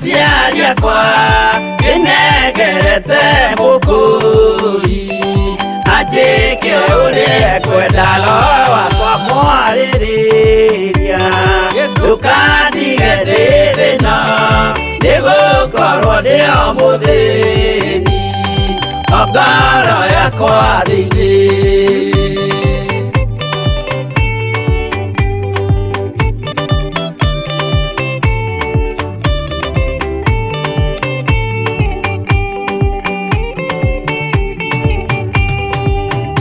Aciari akwa nĩnengerete mũkũri anjĩke ũrĩa ekwenda roho wakwa mwarĩrĩria ndũkandige ndĩ thĩna nĩgũkorwo ndĩ o mũthĩni o ngoro yakwa thĩinĩ.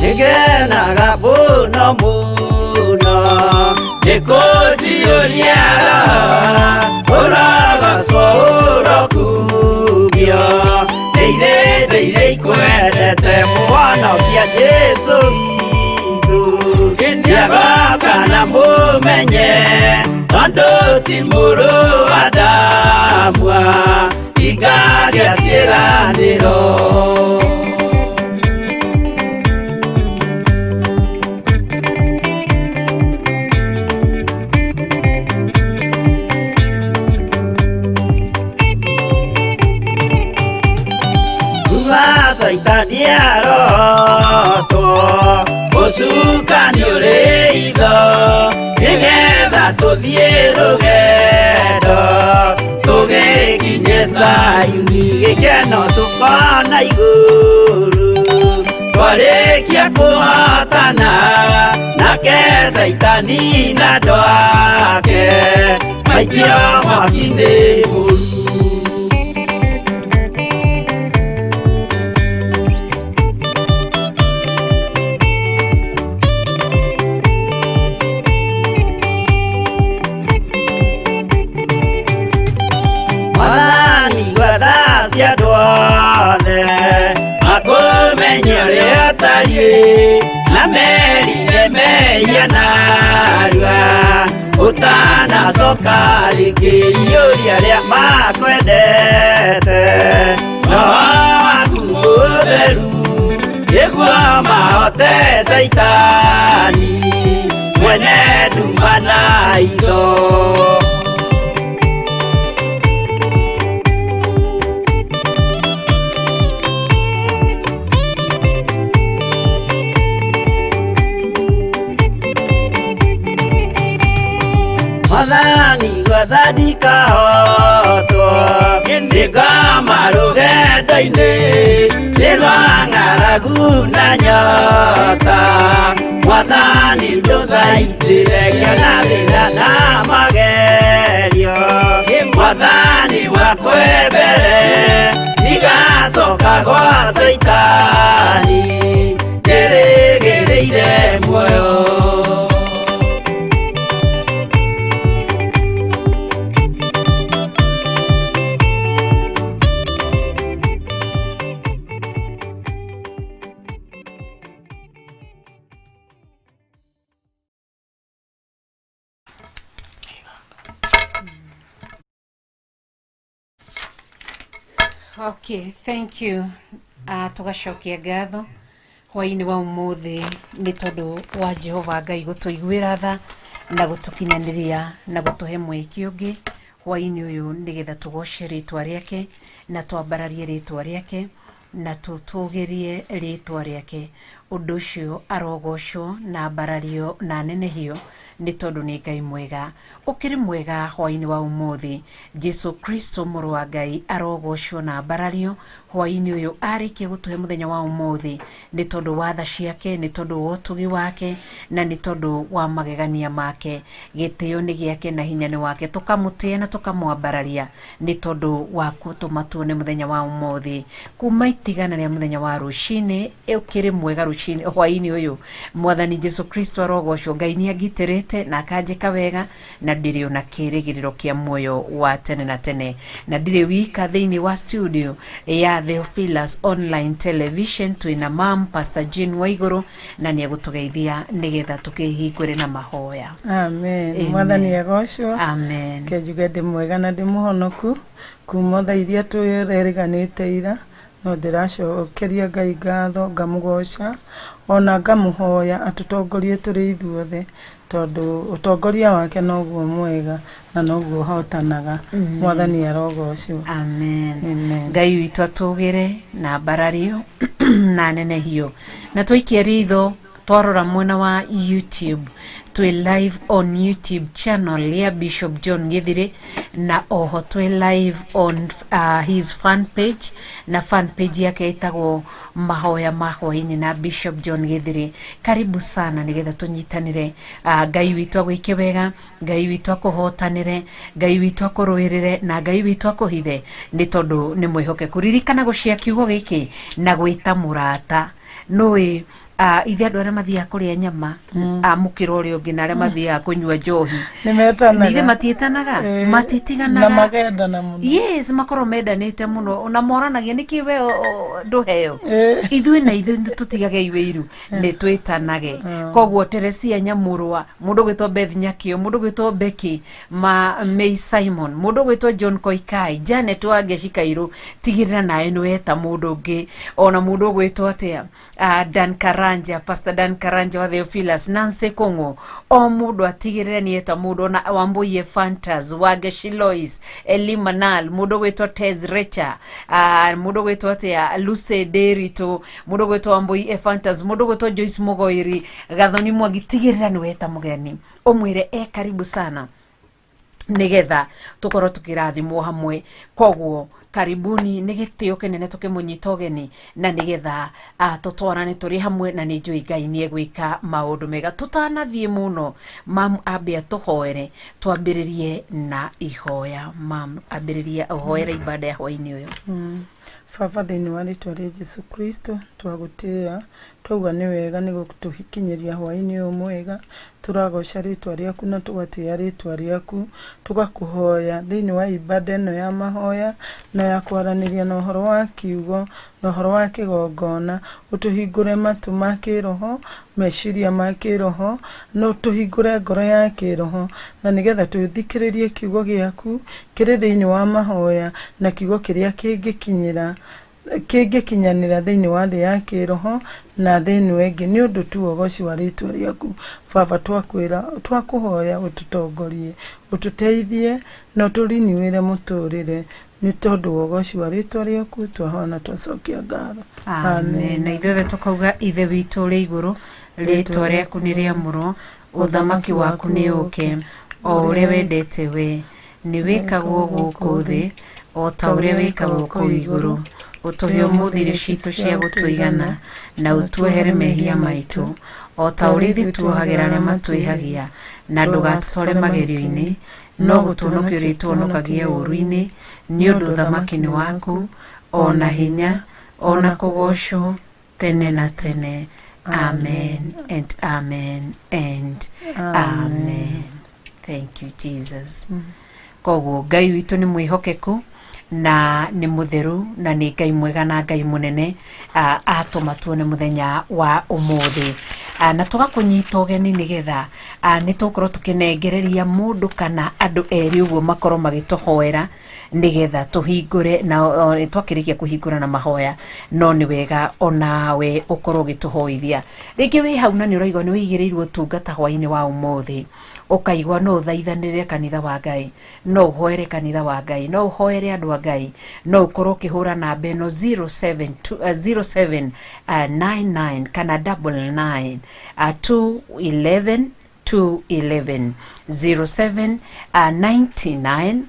Nĩngenaga mũno mũno nĩkũnjiyũria roho ũrogocwo ũrokugio ndeire ndeire ikwendete mũhonokia Jesũ witũ nĩagoka na mũmenye tondũ ti mũrũ wa Adamu hingagia ciĩranĩro. Kuma Caitani arotwo ũcukani ũrĩ itho nĩgetha tũthiĩ rũgendo tũgĩkinye Zayuni gĩkeno tũkona igũrũ twarĩkia kũhotana nake Caitani na andũ ake maikio mwaki-inĩ mũru. Mwathani gwetha cia andũ othe makũmenye ũrĩa ũtariĩ na merire mehia narua ũtanacoka rĩngĩ iyũria arĩa makwendete roho waku mũtheru nĩguo mahote Caitani mwene nduma na itho. Mwathani gwetha ndikahotwo nĩngoma rũgendo-inĩ nĩ rwa ng'aragu na nyota Mwathani ndũthaitĩre ngĩona thĩna na magerio Mwathani wakwa mbere ndigacoka gwa Caitani ndĩrĩgĩrĩire muoyo. Okay, thank you. Tugacokia ngatho hwainĩ wa ũmũthĩ nĩ tondũ wa Jehova Ngai gũtũiguĩra tha na gũtũkinyanĩria na gũtũhe mweke ũngĩ hwainĩ ũyũ nĩgetha tũgoce rĩtwa rĩake na twambararie rĩtwa rĩake na tũtũgĩrie rĩtwa rĩake. Ũndũ ũcio arogocwo na ambarario na anenehio nĩ tondũ nĩ Ngai mwega. Ũkĩrĩ mwega hwainĩ wa ũmũthĩ. Jesu Kristo mũrũ wa Ngai arogocwo na ambarario hwainĩ ũyũ arĩkia gũtũhe mũthenya wa ũmũthĩ nĩ tondũ wa tha ciake, nĩ tondũ wa ũtugi wake na nĩ tondũ wa magegania make. Gĩtĩo nĩ gĩake na hinya nĩ wake. Tũkamũtĩa na tũkamwambararia nĩ tondũ wa gũtũma tuone mũthenya wa ũmũthĩ. Kuma itigana rĩa mũthenya wa rũcinĩ ũkĩrĩ mwega rũcinĩ hwainĩ ũyũ. Mwathani Jesu Kristo arogocwo. Ngai nĩ angitĩrĩte na akanjĩka wega na ndĩrĩ ona kĩrĩgĩrĩro kĩa muoyo wa tene na tene. Na ndirĩ wika thĩinĩ wa studio ya Theophilus Online Television twĩna mam Pastor Jane Waigũrũ na nĩ egũtũgeithia nĩgetha tũkĩhingũre na mahoya. Amen. Amen. Mwathani agocwo. Amen. Ke njuge ndĩ mwega na ndĩ mũhonoku kuma thaa iria tũrerĩganĩte ira. No ndĩracokeria Ngai ngatho, ngamũgoca, ona ngamũhoya atũtongorie tũrĩ ithuothe, tondũ ũtongoria wake noguo mwega na noguo ũhotanaga. Mwathani arogocwo. Amen. Amen. Ngai witũ atũgĩre na mbarario na nenehio. Na twaikia ritho twarora mwena wa YouTube, twĩ live on YouTube channel ya Bishop John Githiri, na oho twĩ live on his fan page, na fan page yake ĩtagwo Mahoya ma Hwaĩ-inĩ na Bishop John Githiri. Karibu sana nigetha tũnyitanĩre. Ngai witũ agwĩke wega, Ngai witũ akũhotanĩre, Ngai witũ akũrũĩrĩre, na Ngai witũ akũhithe, nĩ tondũ nĩ mwĩhokeku. Ririkana gũcia kiugo gĩkĩ na gwĩta mũrata. Nũĩ ithe andũ arĩa mathiaga kũrĩa nyama amũkĩra ũrĩa ũngĩ, na arĩa mathiaga kũnyua njohi. Nĩ metanaga. Ithe matiĩtanaga. Ĩĩ, Matitiganaga. Na magendana mũno. Yes, makorwo mendanĩte mũno na moranagia nĩkĩ we ndũheo. Ĩĩ. Ithuĩ na ithuĩ tũtigage iwĩiru, nĩ twĩtanage. Koguo Teresia Nyamũrwa, mũndũ ũgwĩtwo Beth Nyakĩo, mũndũ ũgwĩtwo Becky ma May Simon, mũndũ ũgwĩtwo John Koikai, Janet Wangeci Kairũ, tigĩrĩra nawe nĩ weta mũndũ ũngĩ, ona mũndũ ũgwĩtwo atĩa, Dan Karanja, Pastor Dan Karanja wa Theophilus, Nancy Kung'u, o mũndũ atigĩrĩre nĩ eta mũndũ, ona Wambui Fantas, Wangeci Lois, Eli Manal, mũndũ ũgwĩtwo Tez Recha, mũndũ ũgwĩtwo atĩa, Lucy Nderitu, mũndũ ũgwĩtwo Wambui Fantas, mũndũ ũgwĩtwo Joyce Mugoiri, Gathoni Mwangi, tigĩrĩra nĩ weta mũgeni, ũmwĩre e karibu sana nigetha tukorwo tukirathimwo hamwe. Koguo karibuni, nĩ gĩtĩo kĩnene tũkĩmũnyita ũgeni na nĩgetha tũtwarane tũrĩ hamwe, na nĩ njũĩ Ngai nĩ egwĩka maũndũ mega. Tũtanathiĩ mũno, mam ambe atũhoere, twambĩrĩrie na ihoya. Mam, ambĩrĩria ũhoere ibada ya hwaĩ-inĩ ũyũ. Baba, thĩinĩ wa rĩtwa rĩa Jesu Kristo, twagũtĩĩa, twauga nĩ wega nĩ gũtũkinyĩria hwaĩ-inĩ ũyũ mwega. Tũragoca rĩtwa rĩaku na tũgatĩĩa rĩtwa rĩaku, tũgakũhoya thĩinĩ wa ibada ĩno ya mahoya na ya kwaranĩria na ũhoro wa kiugo na ũhoro wa kĩgongona, ũtũhingũre matũ ma kĩroho, meciria ma kĩroho, na ũtũhingũre ngoro ya kĩroho, na nĩgetha tũthikĩrĩrie kiugo gĩaku kĩrĩ thĩinĩ wa mahoya, na kiugo kĩrĩa kĩngĩkinyĩra kĩngĩkinyanĩra thĩinĩ wa thĩ ya kĩroho na thĩ ĩno ĩngĩ, nĩ ũndũ tu ũgoci wa rĩtwa rĩaku. Baba, twakwĩra, twakũhoya ũtũtongorie, ũtũteithie na ũtũriniũĩre mũtũrĩre, nĩ tondũ wa ũgoci wa rĩtwa rĩaku twahoya na twacokia ngatho. Amen. Na ithuothe tũkauga, Ithe witũ ũrĩ igũrũ, rĩtwa rĩaku nĩ rĩamũrwo, ũthamaki waku nĩ ũke, o ũrĩa wendete we nĩ wĩkagwo gũkũ thĩ o ta ũrĩa wĩkagwo kũu igũrũ. Ũtũhe ũmũthĩ irio citũ cia gũtũigana, na ũtuohere mehia maitũ o ta ũrĩa ithuĩ tuohagĩra arĩa matwĩhagia, na ndũgatũtware magerio-inĩ, no gũtũhonokia ũrĩtũhonokagia ũũru-inĩ, nĩ ũndũ ũthamaki nĩ waku, o na hinya, o na kũgoocwo tene na tene. Amen and amen and amen. Thank you, Jesus. Koguo Ngai witũ nĩ mwĩhokeku na nĩ mũtheru na nĩ Ngai mwega na Ngai mũnene, atũma tuone mũthenya wa ũmũthĩ. Na tũgakũnyita ũgeni nĩgetha nĩ tũgũkorwo tũkĩnengereria mũndũ kana andũ erĩ ũguo makorwo magĩtũhoera nĩgetha tũhingũre, na twakĩrĩkia kũhingũra na mahoya, no nĩ wega onawe ũkorwo ũgĩtũhoithia. Rĩngĩ wĩ hau na nĩ ũraigua nĩ wĩigĩrĩirwo ũtungata hwaĩ-inĩ wa ũmũthĩ, ũkaigua no ũthaithanĩrĩre kanitha wa Ngai, no ũhoere kanitha wa Ngai, no ũhoere andũ a Ngai, no ũkorwo ũkĩhũra namba ĩno 072 0799 kana 99 211 211, 07 99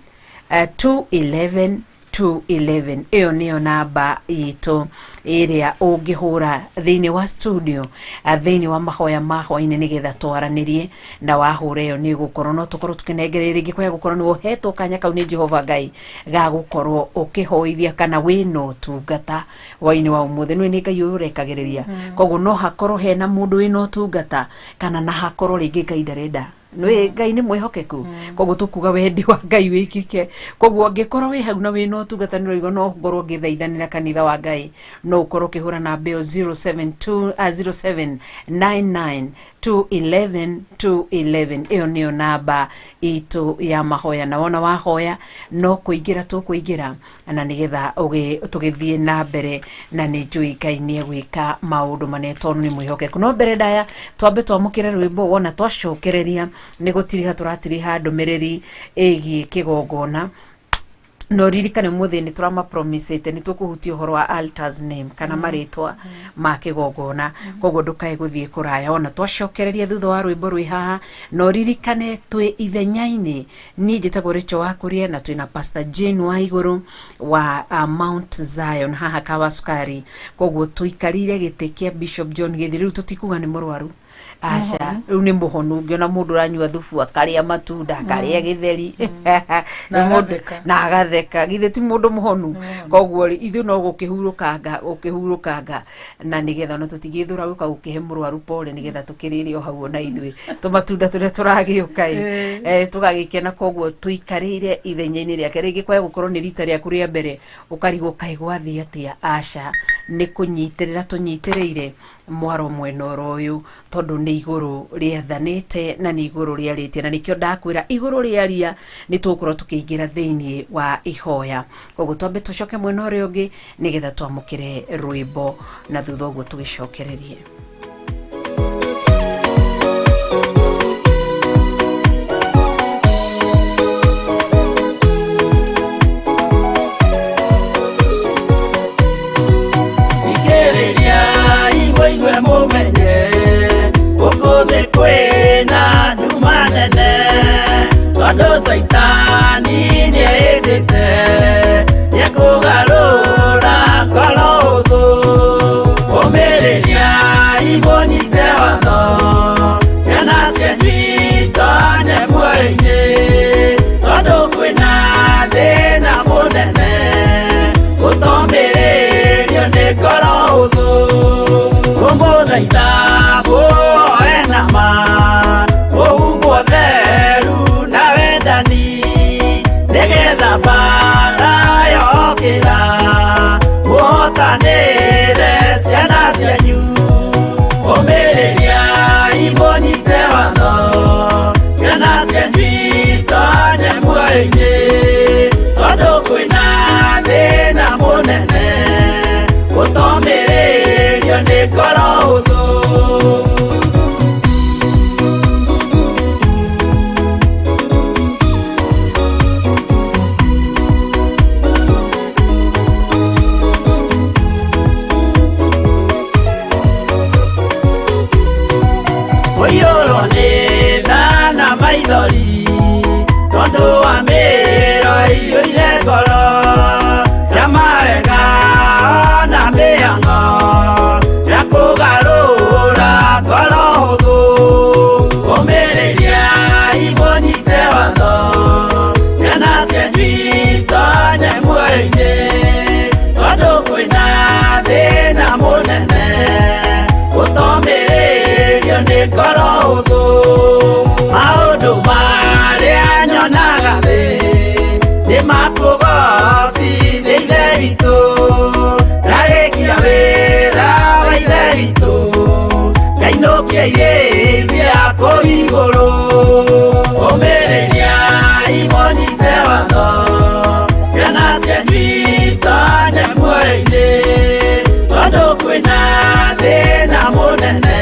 211 211. Ĩyo nĩyo namba itũ ĩrĩa ũngĩhũra thĩinĩ wa studio, thĩinĩ wa mahoya ma hwainĩ, nĩgetha twaranĩrie. Na wahũra ĩyo nĩ gũkorwo no tũkorwo tũkĩnengereria rĩngĩ kwaya gũkorwo nĩ ũhetwo kanya kau nĩ Jehova Ngai ga gũkorwo ũkĩhoithia kana wĩna ũtungata hwainĩ wa ũmũthĩ. Nĩ nĩ Ngai ũyũ ũrekagĩrĩria, koguo no hakorwo hena mũndũ wĩna ũtungata, kana na hakorwo rĩngĩ Ngai ndarenda Nĩ Ngai nĩ mwĩhokeku, koguo tũkuga wendi wa Ngai wĩkĩke. Koguo angĩkorwo wĩ hau na wĩna ũtungata nĩ ũraigua no ngorwo ngĩthaithanĩra kanitha wa Ngai, no ũkorwo ũkĩhũra namba ĩyo 072 0799 211 211. Ĩyo nĩyo namba itũ ya mahoya, na wona wahoya no kũingĩra tũkũingĩra na nĩgetha tũgĩthiĩ na mbere, na nĩ njũĩ Ngai nĩ egwĩka maũndũ manene tondũ nĩ mwĩhokeku. No mbere ndaya twambe twamũkĩre rwĩmbo, wona twacokereria nĩ gũtiriha tũratiriha ndũmĩrĩri ĩgiĩ kĩgongona. No ririkane mũthĩ nĩ tũramapromisĩte nĩ tũkũhutia ũhoro wa altars name kana marĩtwa ma kĩgongona, koguo ndũkae gũthiĩ kũraya ona twacokereria thutha wa rwĩmbo rwĩ haha. No ririkane twĩ ithenya-inĩ, niĩ njĩtagwo Rachel wa Kũrĩa na twĩna Pastor Jane wa igũrũ wa Mount Zion haha Kawa Sukari. Koguo tũikarĩire gĩtĩ kĩa Bishop John Gĩthĩ. Rĩu tũtikuga nĩ mũrwaru, aca, rĩu nĩ mũhonu. Ngĩona mũndũ ũranyua thubu, akarĩa matunda, akarĩa gĩtheri. Na Nĩ mũndũ- agatheka. Na agatheka, githĩ ti mũndũ mũhonu? Koguo rĩ, ithuĩ no gũkĩhurũkanga gũkĩhurũkanga na nĩgetha ona tũtigĩthũra gũka gũkĩhe mũrwaru pole, nĩgetha tũkĩrĩre o hau ona ithuĩ tũmatunda tũrĩa tũragĩũka ĩ. Tũgagĩkena. Koguo tũikarĩire ithenya-inĩ rĩake. Rĩngĩ kwaya gũkorwo nĩ rita rĩaku rĩa mbere, ũkarigwo kaĩ gwathiĩ atĩa. Aca, nĩ kũnyitĩrĩra tũnyitĩrĩire mwaro mwena oro ũyũ, tondũ nĩ igũrũ rĩathanĩte na nĩ igũrũ rĩarĩtie, na nĩkĩo ndakwĩra igũrũ rĩaria nĩ tũgũkorwo tũkĩingĩra thĩinĩ wa ihoya. Koguo twambe tũcoke mwena ũrĩa ũngĩ nĩgetha twamũkĩre rwĩmbo, na thutha ũguo tũgĩcokererie. Thikĩrĩria igwe mũmenye gũkũ thĩ kwĩna nduma nene, tondũ caitani nĩehĩtĩte nĩekũgarũra ngoro ũthũ. Ũmĩrĩria imũnyite watho, ciana cianyu itonye muoyo-inĩ, tondũ kwĩna thĩna mũnene gũtomĩrĩrio nĩ ngoro ũthũ. Kũmũthaitha muoe nama mũhumbwo theru na wendani, nĩgetha mbara yokĩra mũhotanĩre ciana cianyu. Ũmĩrĩria imũnyite watho, ciana cianyu itonye muoyo-inĩ, tondũ kwĩna thĩna mũnene gũtomĩrĩrio nĩ ngoro ũthũ. Kũiyũrwo nĩ tha na maithori tondũ wa mĩro ĩiyũire ngoro ya mawega na mĩhang'o ya kũgarũra ngoro hũthũ. Ũmĩrĩria imũnyite watho, ciana cianyu itonye muoyo-inĩ, tondũ kwĩna thĩna mũnene gũtomĩrĩrio nĩ ngoro hũthũ. Maũndũ marĩa nyonaga thĩ nĩ makũgocithia Ithe witũ, ndarĩkia wĩra wa Ithe witũ ngainũkia irĩithia kũu igũrũ. Ũmĩrĩria imũnyite watho, ciana cianyu itonye muoyo-inĩ, tondũ kwĩna thĩna mũnene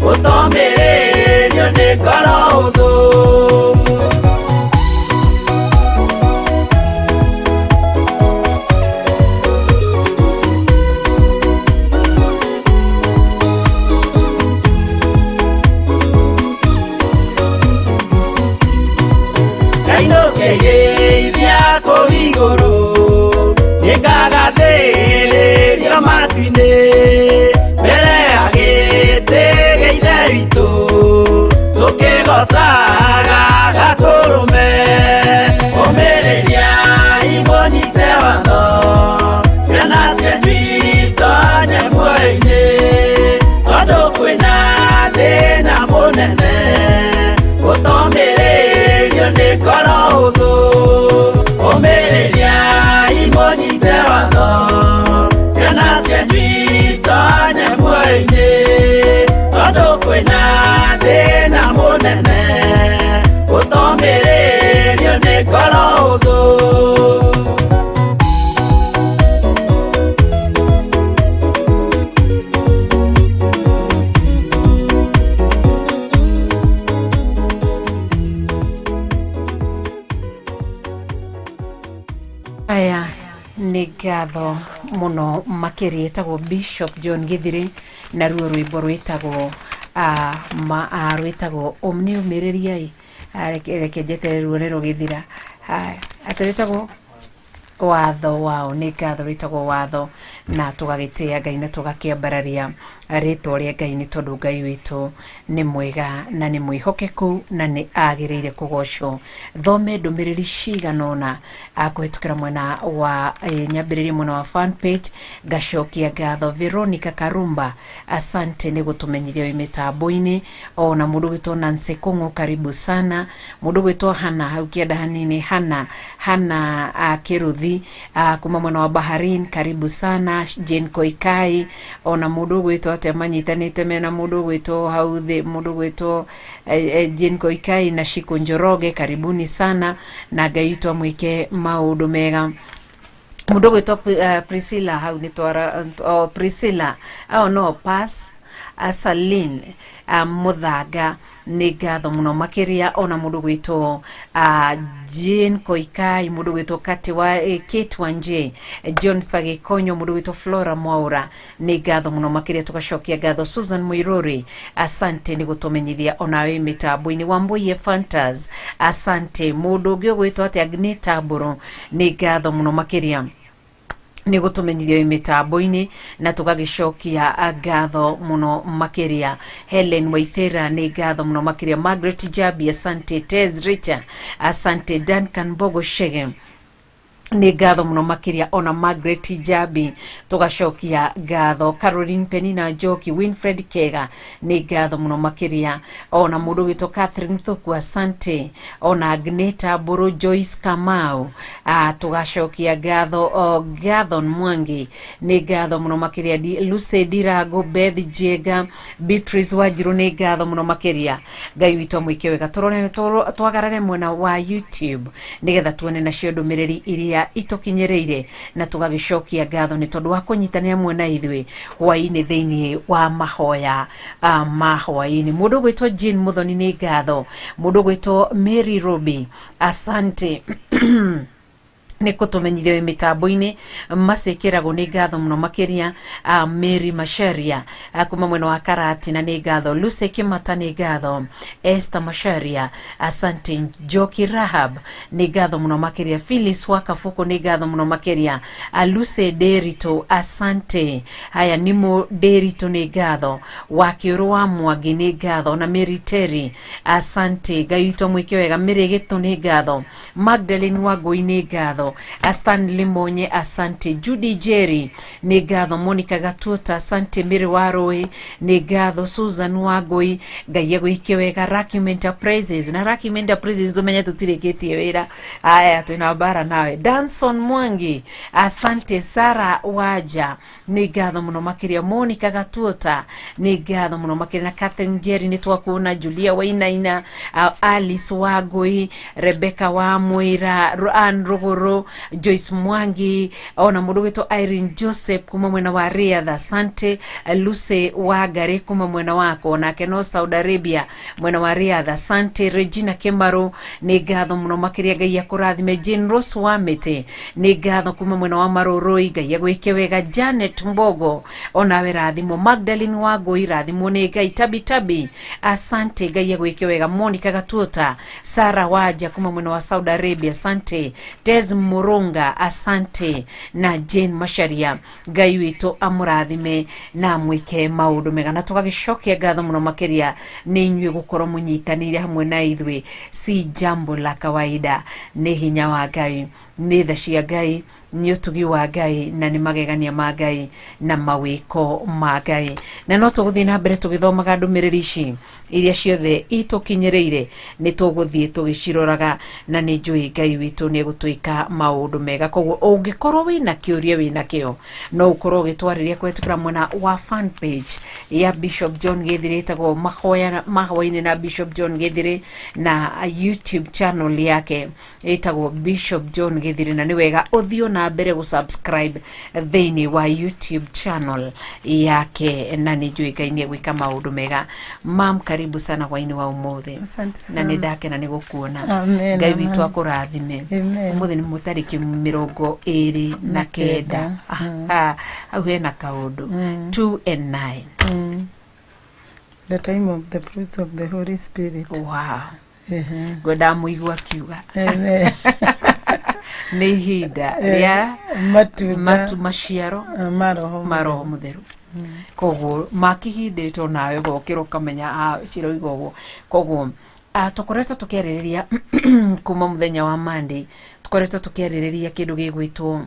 gũtomĩrĩrio nĩ ngoro hũthũ. Ngainũkĩrĩithia kũu igũrũ nĩngagathĩrĩrio matu-inĩ mbere ya gĩtĩ gĩa Ithe witũ tũkĩgocaga Gatũrũme. Ũmĩrĩria imũnyite watho, ciana cianyu itonye muoyo-inĩ, tondũ kwĩna thĩna mũnene. Aya nĩ ngatho mũno makĩria. Ĩtagwo Bishop John Gĩthirĩ na ruo rwĩmbo rwĩtagwo rwĩtagwo nĩ ũmĩrĩriai. Reke njeterere ruo nĩ rũgĩthira. Haya, atĩ rwĩtagwo watho wao. Nĩ ngatho, rwĩtagwo watho, na tũgagĩtĩa Ngai na tũgakĩambararia rĩtwa rĩa Ngai, nĩ tondũ Ngai witũ nĩ mwega na nĩ mwĩhokeku na nĩ agĩrĩire kũgocwo. Thome ndũmĩrĩri cigana ũna kũhĩtũkĩra mwena wa nyambĩrĩrie mwena wa fan page. Ngacokia ngatho Veronica Karumba, asante nĩ gũtũmenyithia wĩ mĩtambo-inĩ. Ona mũndũ gwĩtwo Nancy Kũng'ũ, karibu sana. Mũndũ gwĩtwo Hana hau kĩanda hanini, Hana Kĩruthi kuma mwena wa Bahrain, karibu sana. Jane Koikai, ona mũndũ ũgwĩtwo atĩa manyitanĩte mena mũndũ ũgwĩtwo hau thĩ, mũndũ ũgwĩtwo Jane Koikai na Shiku Njoroge, karibuni sana na Ngai witũ amwĩke maũndũ mega. Mũndũ ũgwĩtwo Priscilla hau nĩ twara, oh, Priscilla, oh no, pass, Salin Muthanga, nĩ ngatho mũno makĩria. Ona mũndũ gwĩtwo Jane Koikai, mũndũ gwĩtwo Kate wa Kate Wanje, John Fagikonyo, mũndũ gwĩtwo Flora Mwaura, nĩ ngatho mũno makĩria. Tũgacokia ngatho Susan Muiruri, asante nĩ gũtũmenyithia onawe mĩtambo-inĩ. Wambui Fantas, asante. Mũndũ ũngĩ ũgwĩtwo atĩa, Agneta Mbũrũ, nĩ ngatho mũno makĩria nĩ gũtũmenyithia wĩ mĩtambo-inĩ, na tũgagĩcokia ngatho mũno makĩria. Helen Waithera, nĩ ngatho mũno makĩria. Margaret Jabi, asante. Tez Richard, asante. Duncan Mbogo Shege, nĩ ngatho mũno makĩria. Ona Margaret Jabi, tũgacokia ngatho. Caroline Penina Njoki, Winfred Kega, nĩ ngatho mũno makĩria. Ona mũndũ wĩtwo Catherine Thuku, asante. Ona Agneta Mbũrũ, Joyce Kamau, tũgacokia ngatho. Gathon Mwangi, nĩ ngatho mũno makĩria. Lucy Dirango, Beth Jenga, Beatrice Wanjiru, nĩ ngatho mũno makĩria. Ngai witũ amwĩke wega. Tũrore twagarare mwena wa YouTube nĩgetha tuone nacio ndũmĩrĩri iria itũkinyĩrĩire, na tũgagĩcokia ngatho nĩ tondũ wa kũnyitanĩra hamwe na ithuĩ hwaĩ-inĩ thĩinĩ wa mahoya ma hwaĩ-inĩ. Mũndũ ũgwĩtwo Jane Muthoni, nĩ ngatho. Mũndũ ũgwĩtwo Mary Robi, asante nĩ kũtũmenyithia wĩ mĩtambo-inĩ. Macĩkĩragwo, nĩ ngatho mũno makĩria. Mary Macharia kuma mwena wa Karatina, nĩ ngatho. Lucy Kimata, nĩ ngatho. Esther Macharia, asante. Njoki Rahab, nĩ ngatho mũno makĩria. Phyllis Wakabuku, nĩ ngatho mũno makĩria. Lucy Nderitu, asante. Haya, Nimo Nderitu, nĩ ngatho. Wakĩũrũ wa Mwangi, nĩ ngatho. Na Mary Terry, asante. Ngai witũ amwĩke wega. Mary Gĩtũ, nĩ ngatho. Magdalene Wangui, nĩ ngatho. Stanley Monye, asante. Judy Jerry, nĩ ngatho. Monica Gatuota, asante. Mary Warũĩ, nĩ ngatho. Susan Wangui, Ngai agwĩke wega. Rakim Enterprises, na Rakim Enterprises tũmenye tũtirĩkĩtie wĩra. Aya, twĩna mbara nawe. Danson Mwangi, asante. Sara Waja, nĩ ngatho mũno makĩria. Monica Gatuota, nĩ ngatho mũno makĩria. Na Catherine Jerry, nĩ twakuona. Julia Wainaina, Alice Wangui, Rebecca wa Mwĩra, Ann Rũgũrũ, Joyce Mwangi, ona mũndũ gwĩtwo Irene Joseph kuma mwena wa Riyadh, asante. Lucy Wangari kuma mwena wako nake no Saudi Arabia, mwena wa Riyadh, asante. Regina Kimaru, nĩ ngatho mũno makĩria. Ngai akũrathime. Jane Rose wa Mĩtĩ, nĩ ngatho kuma mwena wa Marũrũi. Ngai agwĩke wega. Janet Mbogo, onawe rathimwo. Magdalene Wangui, rathimwo nĩ Ngai. Tabi Tabi, asante. Ngai agwĩke wega. Monica Gatuota, Sara Waja kuma mwena wa Saudi Arabia, asante. Des Murunga, asante. Na Jane Macharia, Ngai witũ amũrathime na amwĩke maũndũ mega. Na tũgagĩcokia ngatho mũno makĩria nĩ inyuĩ gũkorwo mũnyitanĩire hamwe na ithuĩ. Si jambo la kawaida, nĩ hinya wa Ngai, nĩ tha cia Ngai, nĩ ũtugi wa Ngai, na nĩ magegania ma Ngai na mawĩko ma Ngai. Na no tũgũthiĩ na mbere tũgĩthomaga ndũmĩrĩri ici iria ciothe itũkinyĩrĩire, nĩ tũgũthiĩ tũgĩciroraga, na nĩ njũĩ Ngai witũ nĩ egũtwĩka maũndũ mega. Koguo ũngĩkorwo wĩna kĩũria wĩna kĩo, no ũkorwo ũgĩtwarĩria kũhetũkĩra mwena wa fan page ya Bishop John Gĩthirĩ, ĩtagwo Mahoya ma Hwaĩ-inĩ na Bishop John Gĩthirĩ, na YouTube channel yake ĩtagwo Bishop John Gĩthirĩ. Na nĩ wega ũthiĩ ona na mbere gũ subscribe thĩinĩ wa YouTube channel yake, na nĩ njũĩ Ngai nĩ egwĩka maũndũ mega. Mam, karibu sana hwainĩ wa ũmũthĩ. Asante Na nĩ sana. ndakena nĩ gũkuona. Amen, Ngai witũ amen. akũrathime. Amen. Ũmũthĩ nĩ mũtarĩki 29. Kenda. Aha, hau hena kaũndũ 2 and 9. The time of the fruits of the Holy Spirit. Wow. Ehe. Ngwendaga mũigua akiuga Amen. nĩ ihinda rĩa Matunda matu maciaro ma Roho. Ma Roho Mũtheru. Koguo makĩhindĩtwo nawe ũgokĩra ũkamenya, ah, ciroiga ũguo. Koguo tũkoretwo tũkĩarĩrĩria kuma mũthenya wa Monday, tũkoretwo tũkĩarĩrĩria kĩndũ gĩgwĩtwo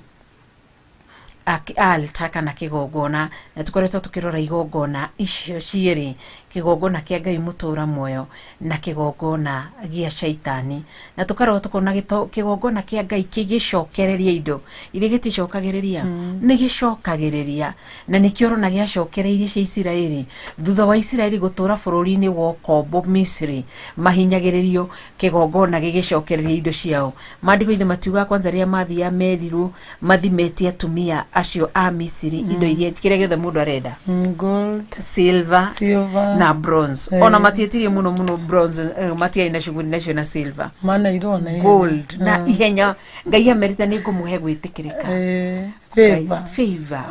altar kana kĩgongona, na tũkoretwo tũkĩrora igongona icio cierĩ, kĩgongona kĩa Ngai mũtũra muoyo na kĩgongona gĩa caitani, na tũkarora tũkona kĩgongona kĩa Ngai kĩgĩcokereria indo iria gĩticokagĩrĩria, nĩ gĩcokagĩrĩria, na nĩkĩo ũrona gĩacokereirie cia Isiraeli thutha wa Isiraeli gũtũra bũrũri-inĩ wa ũkombo Misiri mahinyagĩrĩrio, kĩgongona gĩgĩcokereria indo ciao. Maandĩko-inĩ matiugaga kwanza rĩrĩa mathiaga merirwo mathimetie atumia acio a Misiri indo iria kĩrĩa gĩothe mũndũ arenda. Gold, silver, silver na bronze. Ona matietirie mũno mũno bronze, matiarĩ na shughuli nacio na silver. Mana irona ihenya. Gold na ihenya Ngai amerita nĩ ngũmũhe gwĩtĩkĩrĩka. Favor. Favor.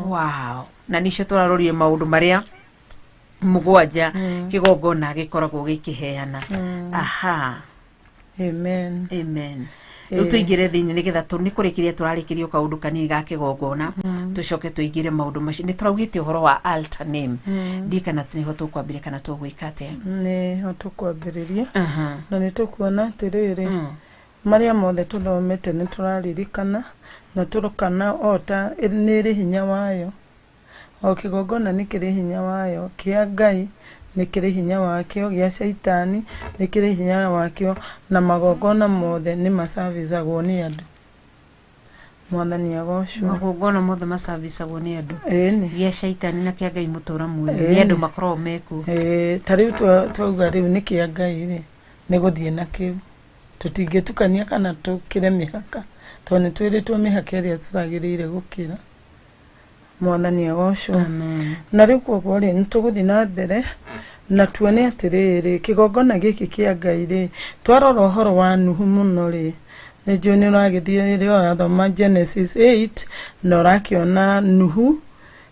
Wow, na nicio tũrarorire maũndũ marĩa mũgwanja kĩgongona gĩkoragwo gĩkĩheana. Aha. Amen. Amen. Rĩu tũingĩre thĩinĩ nĩgetha nĩ kũrĩkĩria tũrarĩkĩria o kaũndũ kanini ga kĩgongona, tũcoke tũingĩre maũndũ macio. Nĩ tũraugĩte ũhoro wa altar name, ndiĩ kana nĩho tũkwambĩrĩria kana tũgwĩka atĩa. Nĩho tũkwambĩrĩria. Na nĩ tũkuona atĩrĩrĩ, marĩa mothe tũthomete nĩ tũraririkana na tũrokana ota nĩ ĩrĩ hinya wayo. O kĩgongona nĩ kĩrĩ hinya wayo, kĩa Ngai nĩ kĩrĩ hinya wakĩo, gĩa caitani nĩ kĩrĩ hinya wakĩo, na magongona mothe nĩ macabicagwo nĩ andũ. Mwathani agocwo. Magongona mothe macabicagwo nĩ andũ. Ĩni. Gĩa caitani na kĩa Ngai mũtũra muoyo nĩ andũ makoragwo mekuo. Ĩĩ, ta rĩu twauga rĩu nĩ kĩa Ngai rĩ, nĩ gũthiĩ na kĩu tũtingĩtukania kana tũkĩre mĩhaka, tondũ nĩ twĩrĩtwo mĩhaka ĩrĩa tũtagĩrĩire gũkĩra. Mwathani agocwo. Amen. Na rĩu koguo rĩ, nĩ tũgũthiĩ na mbere na tuone atĩrĩrĩ, kĩgongona gĩkĩ kĩa Ngai rĩ, twarora ũhoro wa Nuhu mũno rĩ, nĩ njũĩ nĩ ũragĩthiĩ rĩrĩa ũrathoma Genesis 8 na ũrakĩona Nuhu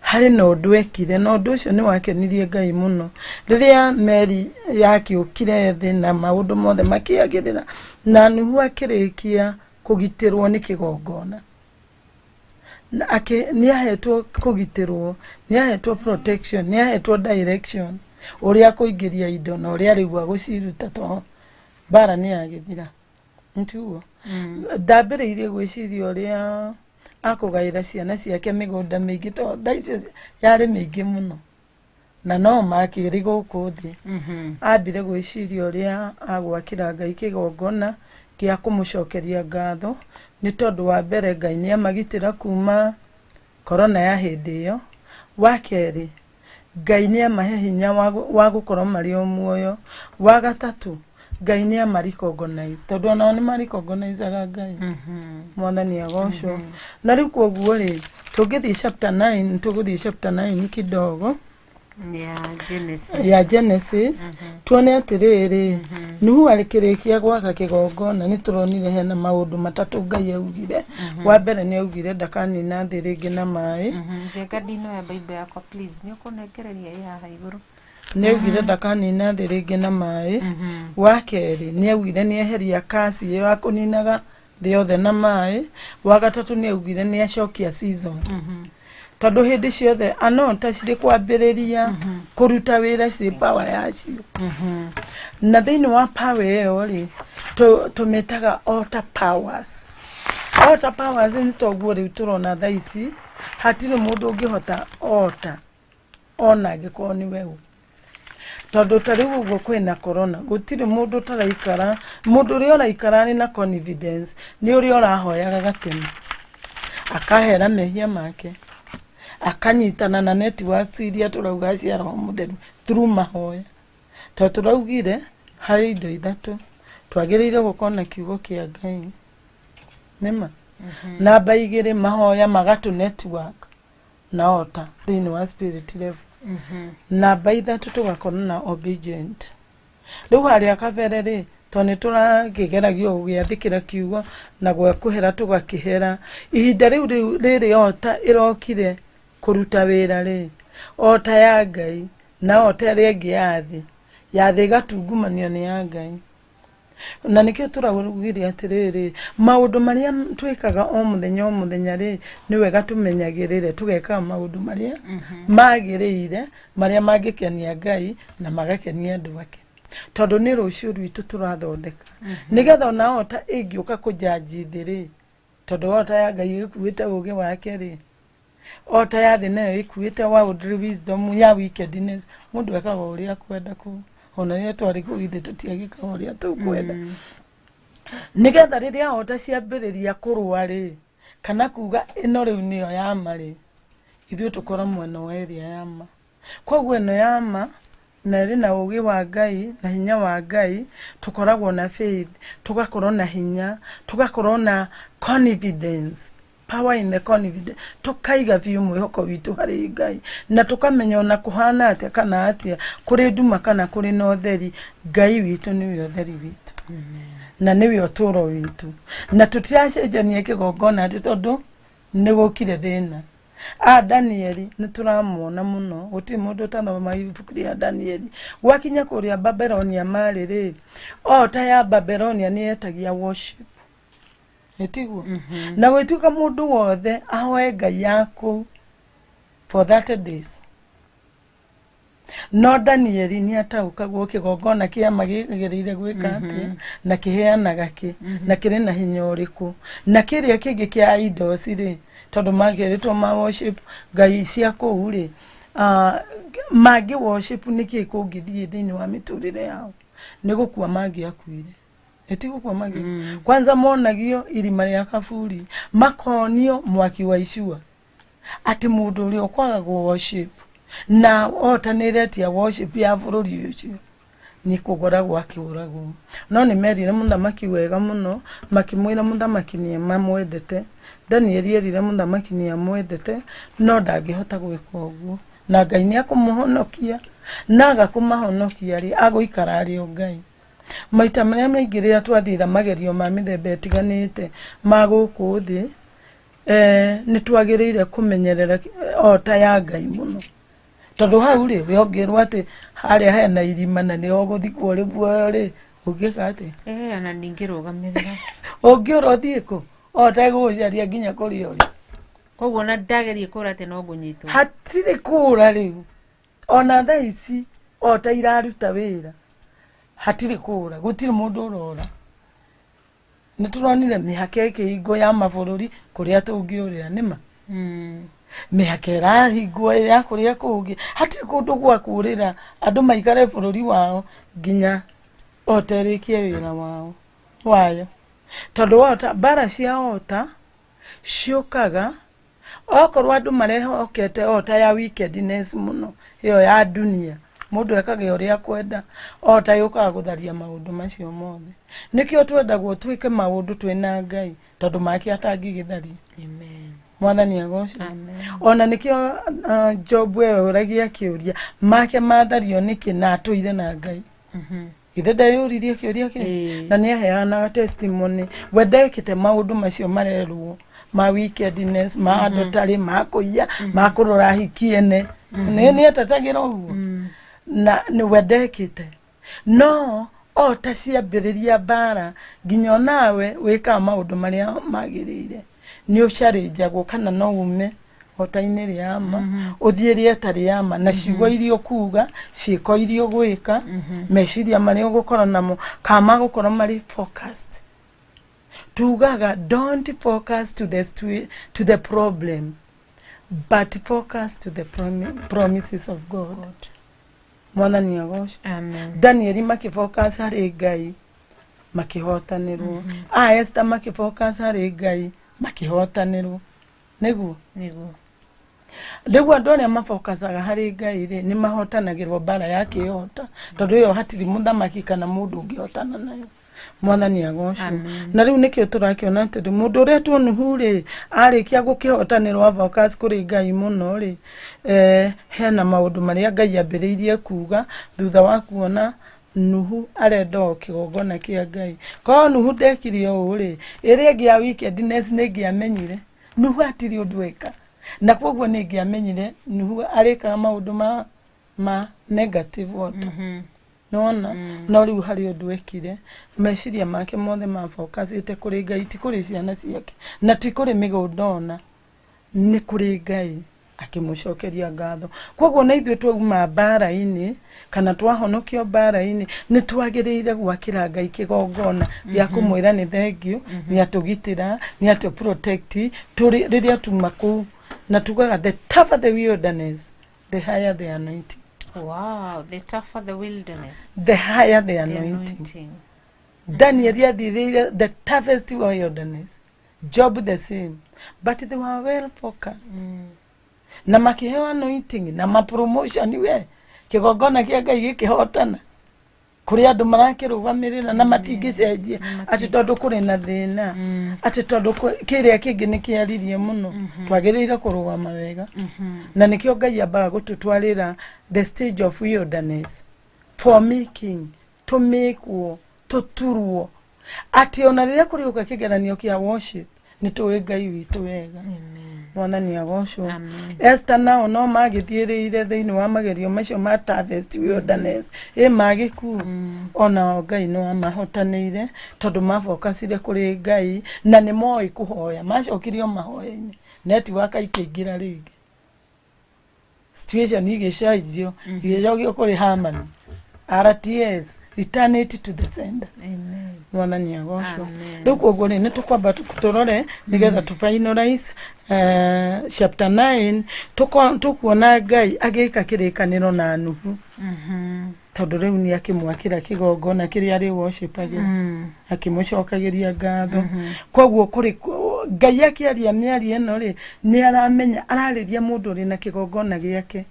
harĩ na ũndũ ekire, na ũndũ ũcio nĩ wakenirie Ngai mũno rĩrĩa meri yakĩũkire thĩ na maũndũ mothe makĩagĩrĩra, na Nuhu akĩrĩkia kũgitĩrwo nĩ kĩgongona. Na nĩ ahetwo kũgitĩrwo, nĩ ahetwo protection, nĩ ahetwo direction ũrĩa akũingĩria indo na ũrĩa rĩu agũciruta, to mbara nĩ yagĩthira, nĩtiguo? Ndambĩrĩirie gwĩciria ũrĩa akũgaĩra ciana ciake mĩgũnda mĩingĩ, to thaa icio yarĩ mĩingĩ mũno na no makĩrĩ gũkũ thĩ. Ambire gwĩciria ũrĩa agwakĩra Ngai kĩgongona kĩa kũmũcokeria ngatho, nĩ tondũ wa mbere Ngai nĩ amagitĩra kuma korona ya hĩndĩ ĩyo, wa kerĩ Ngai nĩ amahe hinya wa gũkorwo marĩ o muoyo, wa gatatũ Ngai nĩ ama recognize, tondũ onao nĩ ma recognizeaga Ngai. Mwathani agocwo. Na rĩu koguo rĩ, tũngĩthiĩ chapter 9, tũgũthiĩ chapter 9 kidogo ya Genesis. Ya Genesis, tuone atĩrĩrĩ, Nuhu akĩrĩkia gwaka kĩgongona, nĩ tũronire hena maũndũ matatũ Ngai augire. Wa mbere nĩ augire ndakanina thĩ rĩngĩ na maĩ. Njenga ndinoya Bible yakwa, please, nĩ ũkũnengereria ĩ haha igũrũ. Nĩ augire ndakanina thĩ rĩngĩ na maĩ. Wa kerĩ nĩ augire nĩ eheria kasi ĩyo ya kũninaga thĩ yothe na maĩ. Wa gatatũ nĩ augire nĩ acokia seasons, tondũ hĩndĩ ciothe anota cirĩ kwambĩrĩria kũruta wĩra cirĩ power yacio, na thĩinĩ wa power ĩyo rĩ, tũmĩtaga altar powers. Altar powers nĩ toguo rĩu tũrona thaa ici hatirĩ mũndũ ũngĩhota altar ona angĩkorwo nĩ we ũ, tondũ ta rĩu ũguo kwĩna corona, gũtirĩ mũndũ ũtaraikara. Mũndũ ũrĩa ũraikara arĩ na confidence nĩ ũrĩa ũrahoyaga gatene, akahera mehia make, akanyitana na networks iria tũrauga cia Roho Mũtheru through mahoya, tondũ tũraugire harĩ indo ithatũ twagĩrĩire gũkorwo na: kiugo kĩa Ngai nĩma. Namba 2, mahoya magatũ network na ota thĩinĩ wa spirit level. Namba 3, tũgakorwo na obedient. Rĩu harĩa kabere rĩ, tondũ nĩ tũrakĩgeragio gũgĩathĩkĩra kiugo na gwakũhera tũgakĩhera. Ihinda rĩu rĩrĩ ota ĩrokire kũruta wĩra rĩ, ota ya Ngai na ota ĩrĩa ĩngĩ ya thĩ, ya thĩ ĩgatungumanio nĩ ya Ngai. Na nĩkĩo tũraugire atĩrĩrĩ, maũndũ marĩa twĩkaga o mũthenya o mũthenya rĩ, nĩ wega tũmenyagĩrĩre tũgekaga maũndũ marĩa magĩrĩire, marĩa mangĩkenia Ngai na magakenia andũ ake, tondũ nĩ rũciũ rwitũ tũrathondeka, nĩgetha ona ota ĩngĩũka kũjanji thĩ rĩ, tondũ ota ya Ngai ĩkuĩte ũgĩ wake rĩ, ota ya thĩ nayo ĩkuĩte worldly wisdom ya wickedness. Mũndũ ekaga ũrĩa akwenda kũu, ona rĩrĩa twarĩ kũu ithe tũtiagĩkaga ũrĩa tũkwenda, nĩgetha rĩrĩa ota ciambĩrĩria kũrũa rĩ, kana kuga ĩno rĩu nĩyo ya ma rĩ, ithuĩ tũkorwo mwena wa ĩrĩa ya ma. Koguo ĩno ya ma na ĩrĩ na ũgĩ wa Ngai na hinya wa Ngai, tũkoragwo na faith, tũgakorwo na hinya, tũgakorwo na confidence, power in the confidence, tũkaiga biũ mwĩhoko witũ harĩ Ngai, na tũkamenya ona kũhana atĩa kana atĩa, kũrĩ nduma kana kũrĩ na ũtheri, Ngai witũ nĩwe ũtheri witũ na nĩwe ũtũũro witũ, na tũtiracenjania kĩgongona atĩ tondũ nĩ gũkire thĩna. A Danieli nĩ tũramuona mũno, gũtirĩ mũndũ ũtathoma ibuku rĩa Danieli. Gwakinya kũrĩa Babelonia marĩ rĩ, ota ya Babelonia nĩ yetagia worship, ĩtiguo? Na gwĩtuĩka mũndũ wothe ahoe Ngai yaku for 30 days. No Danieli nĩ ataũkagwo kĩgongona kĩa ma gĩagĩrĩire gwĩka atĩa, na kĩheanaga kĩ, na kĩrĩ na hinya ũrĩkũ, na kĩrĩa kĩngĩ kĩa idols rĩ, tondũ makĩrĩtwo ma worship ngai cia kũu rĩ, mangĩ worship nĩkĩ kũngĩthiĩ thĩinĩ wa mĩtũrĩre yao? Nĩ gũkua mangĩakuire, ĩtigũkua mangĩ. Kwanza monagio irima rĩa kaburi, makonio mwaki wa icua, atĩ mũndũ ũrĩa ũkwaga worship na ota nĩ ĩretia worship ya bũrũri ũcio nĩ kũgoragwo akĩũragwo. No nĩ merire mũthamaki wega mũno, makĩmwĩra mũthamaki nĩ mamwendete. Danieli erire mũthamaki nĩ amwendete, no ndangĩhota gwĩka ũguo, na Ngai nĩ akũmũhonokia, na aga kũmahonokia rĩ, agũikara arĩ o Ngai. Maita marĩa maingĩ rĩrĩa twathira magerio ma mĩthemba ĩtiganĩte ma gũkũ thĩ, nĩ twagĩrĩire kũmenyerera ota ya Ngai mũno, tondũ hau rĩ, we ũngĩrwo atĩ harĩa hena irima na nĩho ũgũthikwo rĩ muoyo rĩ, ũngĩka atĩa? Ona ndingĩrũgamĩrĩra. Ũngĩũra ũthiĩ kũ? Ota ĩgũgũcaria nginya kũrĩa ũrĩ. Koguo ona ndagerie kũra atĩ no ngũnyitwo. Hatirĩ kũra rĩu, ona thaa ici ota iraruta wĩra, hatirĩ kũra, gũtirĩ mũndũ ũrora. Nĩ tũronire mĩhaka ĩkĩhingwo ya mabũrũri kũrĩa tũngĩũrĩra, nĩma mĩhaka ĩrahingwo ya kũrĩa kũngĩ, hatirĩ kũndũ gwa kũrĩra. Andũ maikare bũrũri wao nginya ota ĩrĩkie wĩra wao wayo, tondũ ota, mbara cia ota ciũkaga okorwo andũ marehokete ota ya wickedness mũno, ĩyo ya dunia, mũndũ ekaga ũrĩa akwenda, ota yũkaga gũtharia maũndũ macio mothe. Nĩkĩo twendagwo twĩke maũndũ twĩna Ngai, tondũ make atangĩgĩtharia. Amen. Mwathani agocwo. Amen. Ona nĩkĩo Job eyũragia kĩũria, make mathario nĩkĩ na atũire na Ngai? Ithe ndeyũririe kĩũria kĩu? Ĩĩ. Na nĩ aheanaga testimony, we ndekĩte maũndũ macio marerwo ma wickedness, ma adultery, ma kũiya, ma kũrora hiki ene, nĩ etetagĩra ũguo, na nĩ we ndekĩte. No ota ciambĩrĩria mbara, nginya onawe wĩkaga maũndũ marĩa magĩrĩire nĩ ũcarĩnjagwo, kana no ume ota-inĩ rĩa ma ũthiĩ rĩeta rĩa ma, na ciugo iria ũkuga, ciĩko iria ũgwĩka, meciria marĩa ũgũkorwo namo kana magũkorwo marĩ focused. Tugaga don't focus to the problem, but focus to the promises of God. Mwathani agocwo. Amen. Danieli makĩfocus harĩ Ngai, makĩhotanĩrwo. A Esther makĩfocus harĩ Ngai, makĩhotanĩrwo, nĩguo? Nĩguo. Rĩu andũ arĩa mafokacaga harĩ Ngai rĩ, nĩ mahotanagĩrwo mbara ya kĩhota, tondũ ĩyo hatirĩ mũthamaki kana mũndũ ũngĩhotana nayo. Mwathani agocwo. Amen. Na rĩu nĩkĩo tũrakĩona atĩ mũndũ ũrĩa tuo Nuhu rĩ, arĩkia gũkĩhotanĩrwo avocas kũrĩ Ngai mũno rĩ, hena maũndũ marĩa Ngai ambĩrĩirie kuga thutha wa kuona Nuhu arenda o kĩgongona kĩa Ngai. Korwo Nuhu ndekire ũũ rĩ, ĩrĩa ĩngĩ ya wickedness nĩ ĩngĩamenyire Nuhu hatirĩ ũndũ eka, na koguo nĩ ĩngĩamenyire Nuhu arĩkaga maũndũ ma negative water. Nĩwona? No rĩu harĩ ũndũ ekire, meciria make mothe mabokacĩte kũrĩ Ngai, ti kũrĩ ciana ciake na ti kũrĩ mĩgũnda ona, nĩ kũrĩ Ngai, akĩmũcokeria ngatho. Koguo na ithuĩ twauma mbara-inĩ kana twahonokio mbara-inĩ, nĩ twagĩrĩire gwakĩra Ngai kĩgongona gĩa kũmwĩra nĩ thengiũ, nĩ atũgitĩra, nĩ atũ protect tũrĩ rĩrĩa tuma kũu. Na tugaga the tougher the wilderness, the higher the anointing. Wow, the tougher the wilderness, the higher the the anointing. anointing. Daniel athirĩire the toughest wilderness, Job the same, but they were well focused. Na makĩheo anointing na mapromotion. We kĩgongona kĩa Ngai gĩkĩhotana kũrĩ andũ marakĩrũgamĩrĩra na matingĩcenjia atĩ tondũ kũrĩ na thĩna, atĩ tondũ kĩrĩa kĩngĩ nĩ kĩaririe mũno. Twagĩrĩire kũrũgama wega, na nĩkĩo Ngai ambaga gũtũtwarĩra the stage of wilderness for making, tũmĩkwo, tũturwo, atĩ ona rĩrĩa kũrĩũka kĩgeranio kĩa worship, nĩ tũĩ Ngai witũ wega. Amen. Mwathani agocwo. Amen. Esther nao no magĩthiĩrĩire thĩinĩ wa magerio macio ma toughest wilderness ĩ magĩku, onao Ngai nĩ wamahotanĩire tondũ mabokacire kũrĩ Ngai na nĩ moĩ kũhoya. Macokirio mahoya-inĩ, network ikĩingĩra rĩngĩ, situation igĩcenjio, igĩcokio kũrĩ Haman. RTS, return it to the sender. Amen. Mwathani agocwo. Amen. Rĩu koguo rĩ, nĩ tũkwamba tũrore nĩgetha tũ finalize chapter 9. Tũkuona Ngai agĩka kĩrĩkanĩro na Nuhu, tondũ rĩu nĩ akĩmwakĩra kĩgongona kĩrĩa arĩ worshipagĩra, akĩmũcokagĩria ngatho. Koguo kũrĩ Ngai akĩaria mĩario ĩno rĩ, nĩ aramenya ararĩria mũndũ ũrĩ na kĩgongona gĩake,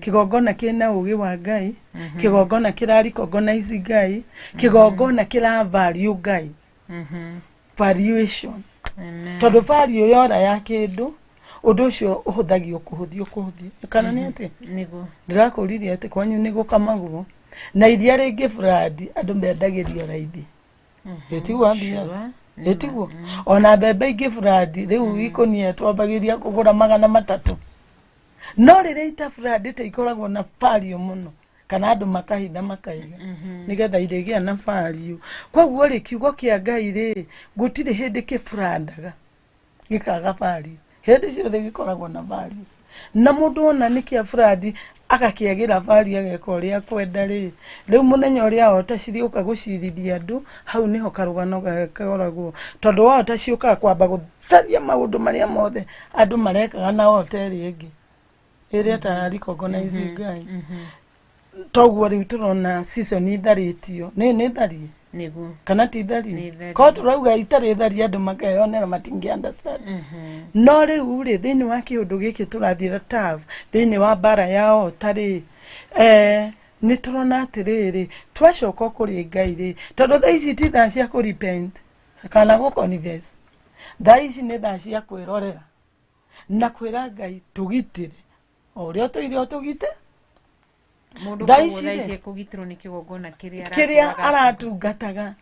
kĩgongona kĩna ũgĩ wa Ngai, kĩgongona kĩra recognize Ngai, kĩgongona kĩra value Ngai, valuation. Amen. Tondũ value yora ya kĩndũ, ũndũ ũcio ũhũthagio kũhũthio kũhũthio, kana nĩ atĩ Nĩguo. Ndĩrakũririe atĩ kwanyu nĩ gũkamagwo na iria rĩngĩ brandi andũ mendagĩrio raithi, ĩtiguo athiaga? Sure. Ĩtiguo ona mbembe ingĩ brandi rĩu ikũnia twambagĩria kũgũra 300, no rĩrĩa ita brandĩte ikoragwo na value mũno, kana andũ makahitha makaiga nĩgetha irĩgĩa na value. Koguo rĩ, kiugo kĩa Ngai rĩ, gũtirĩ hĩndĩ kĩburandaga gĩkaga value, hĩndĩ ciothe gĩkoragwo na value. Na mũndũ ona nĩ kĩa brandi agakĩagĩra value, ageka ũrĩa akwenda rĩ, rĩu mũthenya ũrĩa ota cirĩũka gũcirithia andũ, hau nĩho karũgano gakoragwo, tondũ wota ciũkaga kwamba gũtharia maũndũ marĩa mothe andũ marekaga na ota ĩrĩa ĩngĩ ĩrĩa ĩtara recognize Ngai. Toguo rĩu tũrona season itharĩtio nĩ tharie Nĩguo. kana ti tharie? Nĩ tharie. Korwo tũrauga itarĩ tharie, andũ makeyonera, matingĩ understand. No rĩu rĩ, thĩinĩ wa kĩũndũ gĩkĩ tũrathiĩra tav thĩinĩ wa mbara ya ota rĩ, nĩ tũrona atĩrĩrĩ, twacoka kũrĩ Ngai rĩ, tondũ thaa ici ti thaa cia kũ repent kana gũ confess, thaa ici nĩ thaa cia kwĩrorera na kwĩra Ngai tũgitĩre o ũrĩa ũtũire ũtũgite. Mũndũ Thaa koguo ici thaa rĩ, ici ekũgitĩrwo nĩ kĩgongona kĩrĩa kĩrĩa aratũraga. Aratungataga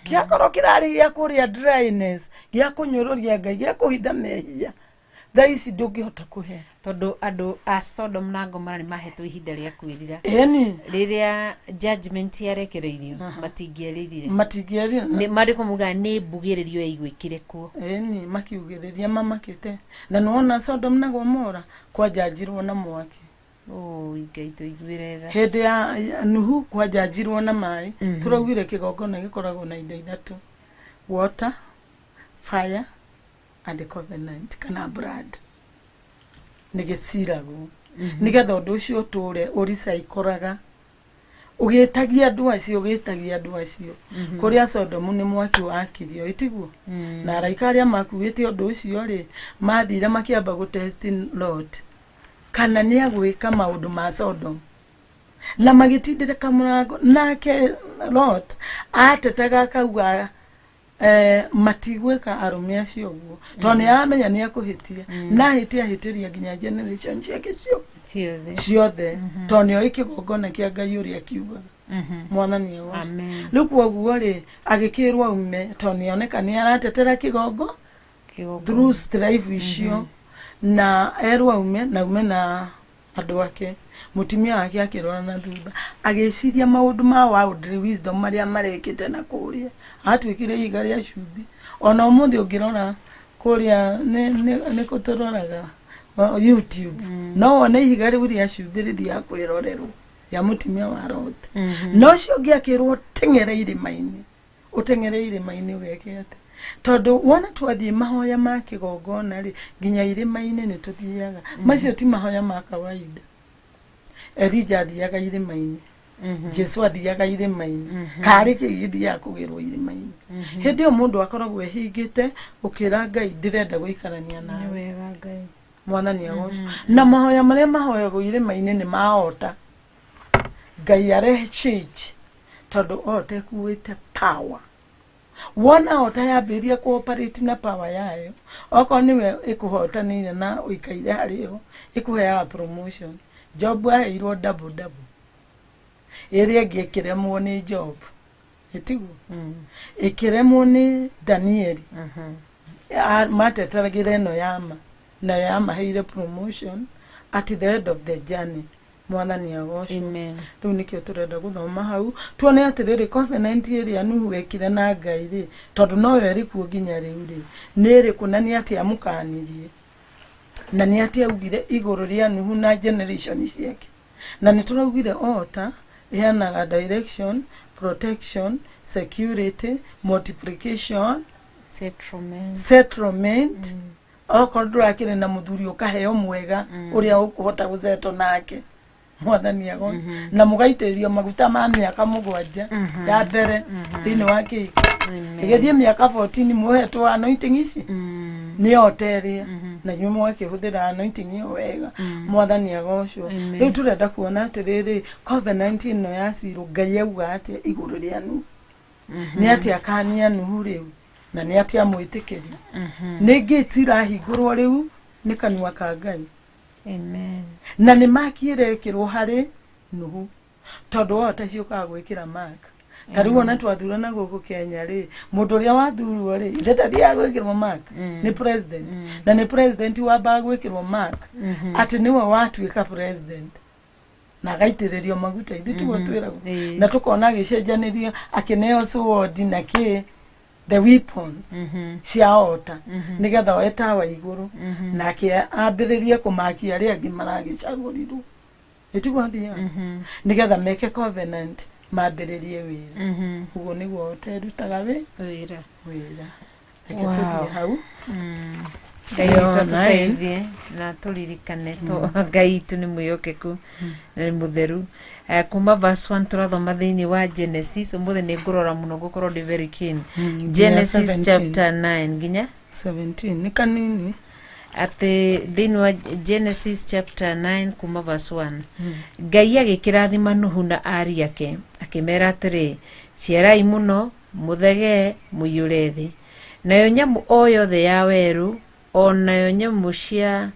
kĩakorwo kĩrarĩ gĩa kũrĩa dryness, gĩa kũnyũrũria Ngai, gĩa kũhitha mehia, thaa ici ndũngĩhota kũhe. Tondũ andũ a Sodom na Gomora nĩ mahetwo ihinda rĩa kwĩrira. Ĩni. Rĩrĩa judgment yarekereirio, matingĩeririre. Matingĩerira. Nĩ marĩkũ mugaga nĩ mbugĩrĩrio yaiguĩkire kuo. Ĩni, makiugĩrĩria mamakĩte. Na nĩwona Sodom na Gomora kwanjanjirwo na mwaki. Oi, Ngai tũiguĩre tha. Hĩndĩ ya Nuhu kwanjanjirwo na maĩ. Tũraugire kĩgongona gĩkoragwo na indo ithatũ: water, fire and covenant kana blood. Nĩ gĩciragwo nĩgetha ũndũ ũcio ũtũre ũricaikũraga ũgĩtagia andũ acio, ũgĩtagia andũ acio. Kũrĩa Sodomu nĩ mwaki wakirio, ĩtiguo? Na araika arĩa makuĩte ũndũ ũcio rĩ, mathire makĩamba gũ test Lot kana nĩ agwĩka maũndũ ma Sodom. Na magĩtindĩrĩka mũrango nake Lot atetaga akauga matigwĩka arũme acio ũguo tondũ nĩ aramenya nĩ ekũhĩtia na ahĩtia ahĩtĩria nginya generation ciake cio ciothe ciothe tondũ nĩ oĩ kĩgongona kĩa Ngai ũrĩa kiugaga. Mwathani agocwo. Amen. Rĩu kwoguo rĩ agĩkĩrwo aume tondũ nĩ oneka nĩ aratetera kĩgongo Kĩgongona. Through strife icio na erwo aume na aume na andũ ake mũtumia wake akĩrora na thutha agĩciria maũndũ ma worldly wisdom marĩa marekĩte na kũrĩa atuĩkire ihiga rĩa cumbĩ ona ũmũthĩ ũngĩrora kũrĩa nĩ kũ tũroraga YouTube no wone ihiga rĩu rĩa cumbĩ rĩthiaga kwĩrorerwo rĩa mũtumia wa Lot. No ũcio ũngĩ akĩrwo teng'ere irĩma-inĩ ũteng'ere irĩma-inĩ ũgeke atĩ tondũ wona twathiĩ mahoya ma kĩgongona rĩ nginya irĩma-inĩ nĩ tũthiaga macio ti mahoya ma kawaida. Elija athiaga irĩma-inĩ. Jesu athiaga irĩma-inĩ karĩ kĩ gĩthiaga kũgĩrwo irĩma-inĩ hĩndĩ ĩyo mũndũ akoragwo ehingĩte ũkĩra Ngai ndĩrenda gũikarania Nĩ nawe. Wega Ngai. Mwathani agocwo. Na mahoya marĩa mahoyagwo irĩma-inĩ nĩ maota Ngai arehe change tondũ ota ĩkuĩte power wona ota yambĩrĩria cooperate na power yayo okorwo nĩwe ĩkũhotanĩire na ũikaire harĩ yo ĩkũheaga promotion. Job aheirwo double double ĩrĩa ĩngĩ ĩkĩremwo nĩ Job ĩtiguo ĩkĩremwo nĩ Danieli. Mateteragĩra ĩno yama nayo yamaheire promotion at the end of the journey. Mwathani agocwo. Amen. Rĩu nĩkĩo tũrenda gũthoma hau tuone atĩrĩrĩ covenant ĩrĩa Nuhu ekire na Ngai rĩ tondũ noyo ĩrĩ kuo nginya rĩu rĩ nĩ ĩrĩkũ na nĩ atĩa amũkanirie na nĩ atĩa augire igũrũ rĩa Nuhu na generation ciake na nĩ tũraugire ota ĩheanaga direction, protection, security, multiplication, Settlement. Settlement. Okorwo ndũrakĩrĩ na mũthuri ũkaheo mwega ũrĩa ũkũhota gũceto nake. Mwathani agocwo. Na mũgaitĩrĩrio maguta ma mĩaka 7 ya mbere thĩinĩ wa kĩhiko ĩgĩthiĩ mĩaka 14 muohetwo anointing ici nĩ ota ĩrĩa na inyuĩ mũgakĩhũthĩra anointing ĩyo wega. Mwathani agocwo. Rĩu tũrenda kuona atĩrĩrĩ covenant ĩno ya Silo Ngai auga atĩa igũrũ rĩa Nuhu nĩ atĩa akania Nuhu rĩu na nĩ atĩa amwĩtĩkĩria nĩ gates irahingũrwo rĩu nĩ kanua ka Ngai. Amen. Na nĩ maki ĩrekĩrwo harĩ Nuhu tondũ wota ciũkaga gwĩkĩra mark ta rĩu ona twathurana gũkũ Kenya rĩ mũndũ ũrĩa wathurwo rĩ ithe ndathiaga gwĩkĩrwo mark nĩ president na nĩ president wambaga gwĩkĩrwo mark atĩ nĩwe watuĩka president na agaitĩrĩrio maguta ithuĩ tiguo twĩragwo na tũkona agĩcenjanĩrio akĩneo sword na kĩ the weapons cia ota nĩgetha oe tawa igũrũ nake ambĩrĩrie kũmakia arĩa angĩ maragĩcagũrirwo ĩtiguo athiaga nĩgetha meke covenant mambĩrĩrie wĩra ũguo nĩguo ota ĩrutaga wĩ Wĩra. Wĩra reke Wow. tũthiĩ hau. Ngai Ĩyo witũ nine. atũteithie na tũririkane to Ngai witũ nĩ mwĩhokeku na nĩ mũtheru. Kuma verse 1 tũrathoma thĩinĩ wa Genesis ũmũthĩ nĩ ngũrora mũno ngũkorwo ndĩ very keen. Nginya Genesis 17. Chapter 9 nginya 17 nĩ kanini. Atĩ thĩinĩ wa Genesis chapter 9 kuma verse 1 Ngai agĩkĩrathima Nuhu na ari ake akĩmera atĩrĩ ciarai mũno mũthegee mũiyũre thĩ nayo nyamũ o yothe ya werũ o nayo nyamũ cia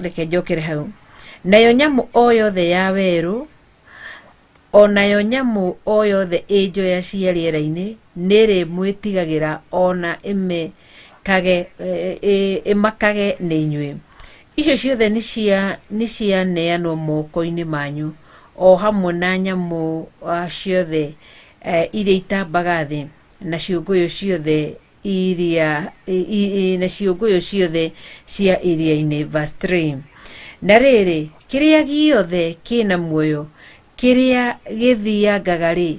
reke njokere hau nayo nyamũ o yothe ya werũ o nayo nyamũ o yothe ĩ njoya cia rĩera-inĩ nĩrĩmwĩtigagĩra ona ĩmekage ĩmakage nĩ inyuĩ icio ciothe nĩ cianeanwo moko-inĩ manyu o hamwe na nyamũ ciothe iria itambaga thĩ na ciũngũyũ ciothe iria na ciũngũyũ ciothe cia iria-inĩ. Verse 3 na rĩrĩ kĩrĩa gĩothe kĩna muoyo kĩrĩa gĩthiangaga rĩ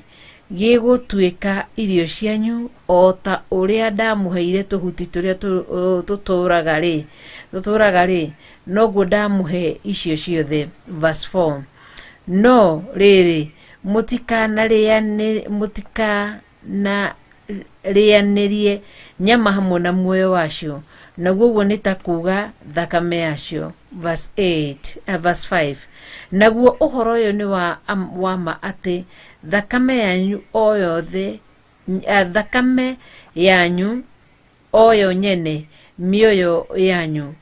gĩgũtuĩka irio cianyu o ta ũrĩa ndamũheire tũhuti tũrĩa tũtũraga rĩ noguo ndamũhe icio ciothe. Verse 4 no rĩrĩ mũtikanarĩane mũtikana Mũtikarĩanĩrie nyama hamwe na muoyo wacio, naguo ũguo nĩ ta kuuga thakame yacio. Verse 8, verse 5. Naguo ũhoro ũyũ nĩ wa ma atĩ thakame yanyu o yothe, thakame yanyu o yo nyene, mĩoyo yanyu,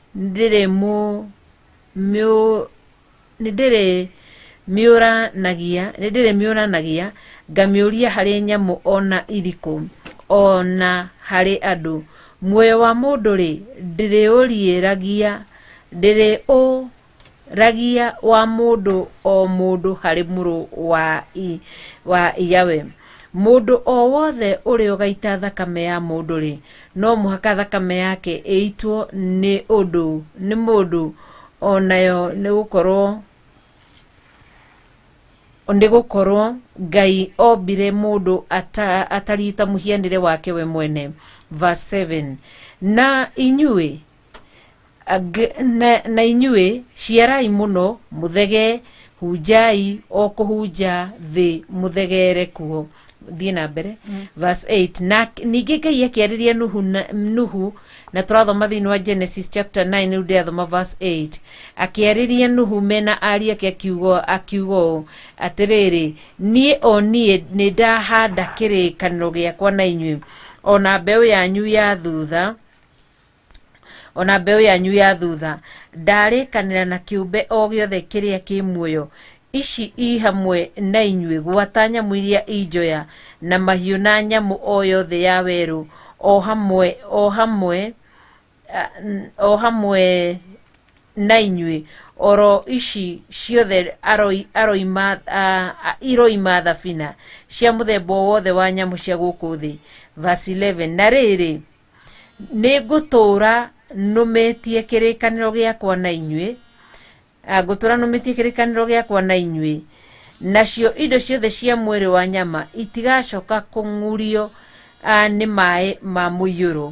nĩndĩrĩmĩũranagia ngamĩũria harĩ nyamũ ona irĩkũ, ona harĩ andũ. Muoyo wa mũndũ-rĩ, ndĩrĩũragia wa mũndũ o mũndũ harĩ mũrũ wa Yahweh. Mũndũ o wothe ũrĩa ũgaita thakame ya mũndũ-rĩ, no mũhaka thakame yake ĩitwo nĩ ũndũ nĩ mũndũ o nayo, nĩ gũkorwo Ngai ombire mũndũ atariĩ ta mũhianĩre wake we mwene. Verse 7. Na inyuĩ ciarai mũno, mũthegee, hunjai o kũhunja thĩ, mũthegere kuo. Thiĩ na mbere, verse 8. Na ningĩ Ngai akĩarĩria Nuhu, na tũrathoma thĩinĩ wa Genesis chapter 9. Rĩu ndĩrathoma verse 8. Akĩarĩria Nuhu mena ariũ ake, akiuga ũũ: "Atĩrĩrĩ, niĩ o niĩ nĩ ndahanda kĩrĩkanĩro gĩakwa na inyuĩ, o na mbeũ yanyu ya thutha, ona mbeũ yanyu ya thutha. Ndarĩkanĩra na kĩũmbe o gĩothe kĩrĩa kĩ muoyo ici i hamwe na inyuĩ, gwata nyamũ iria i njoya na mahiũ na nyamũ o yothe ya werũ, o hamwe na inyuĩ, oro ici ciothe iroima thabina, cia mũthemba o wothe wa nyamũ cia gũkũ thĩ." Verse 11. Na rĩrĩ, nĩ ngũtũũra nũmĩtie kĩrĩkanĩro gĩakwa na inyuĩ, ngũtũũra nũmĩtie kĩrĩkanĩro gĩakwa na inyuĩ, nacio indo ciothe cia mwĩrĩ wa nyama itigacoka kũng'urio nĩ maĩ ma mũiyũro.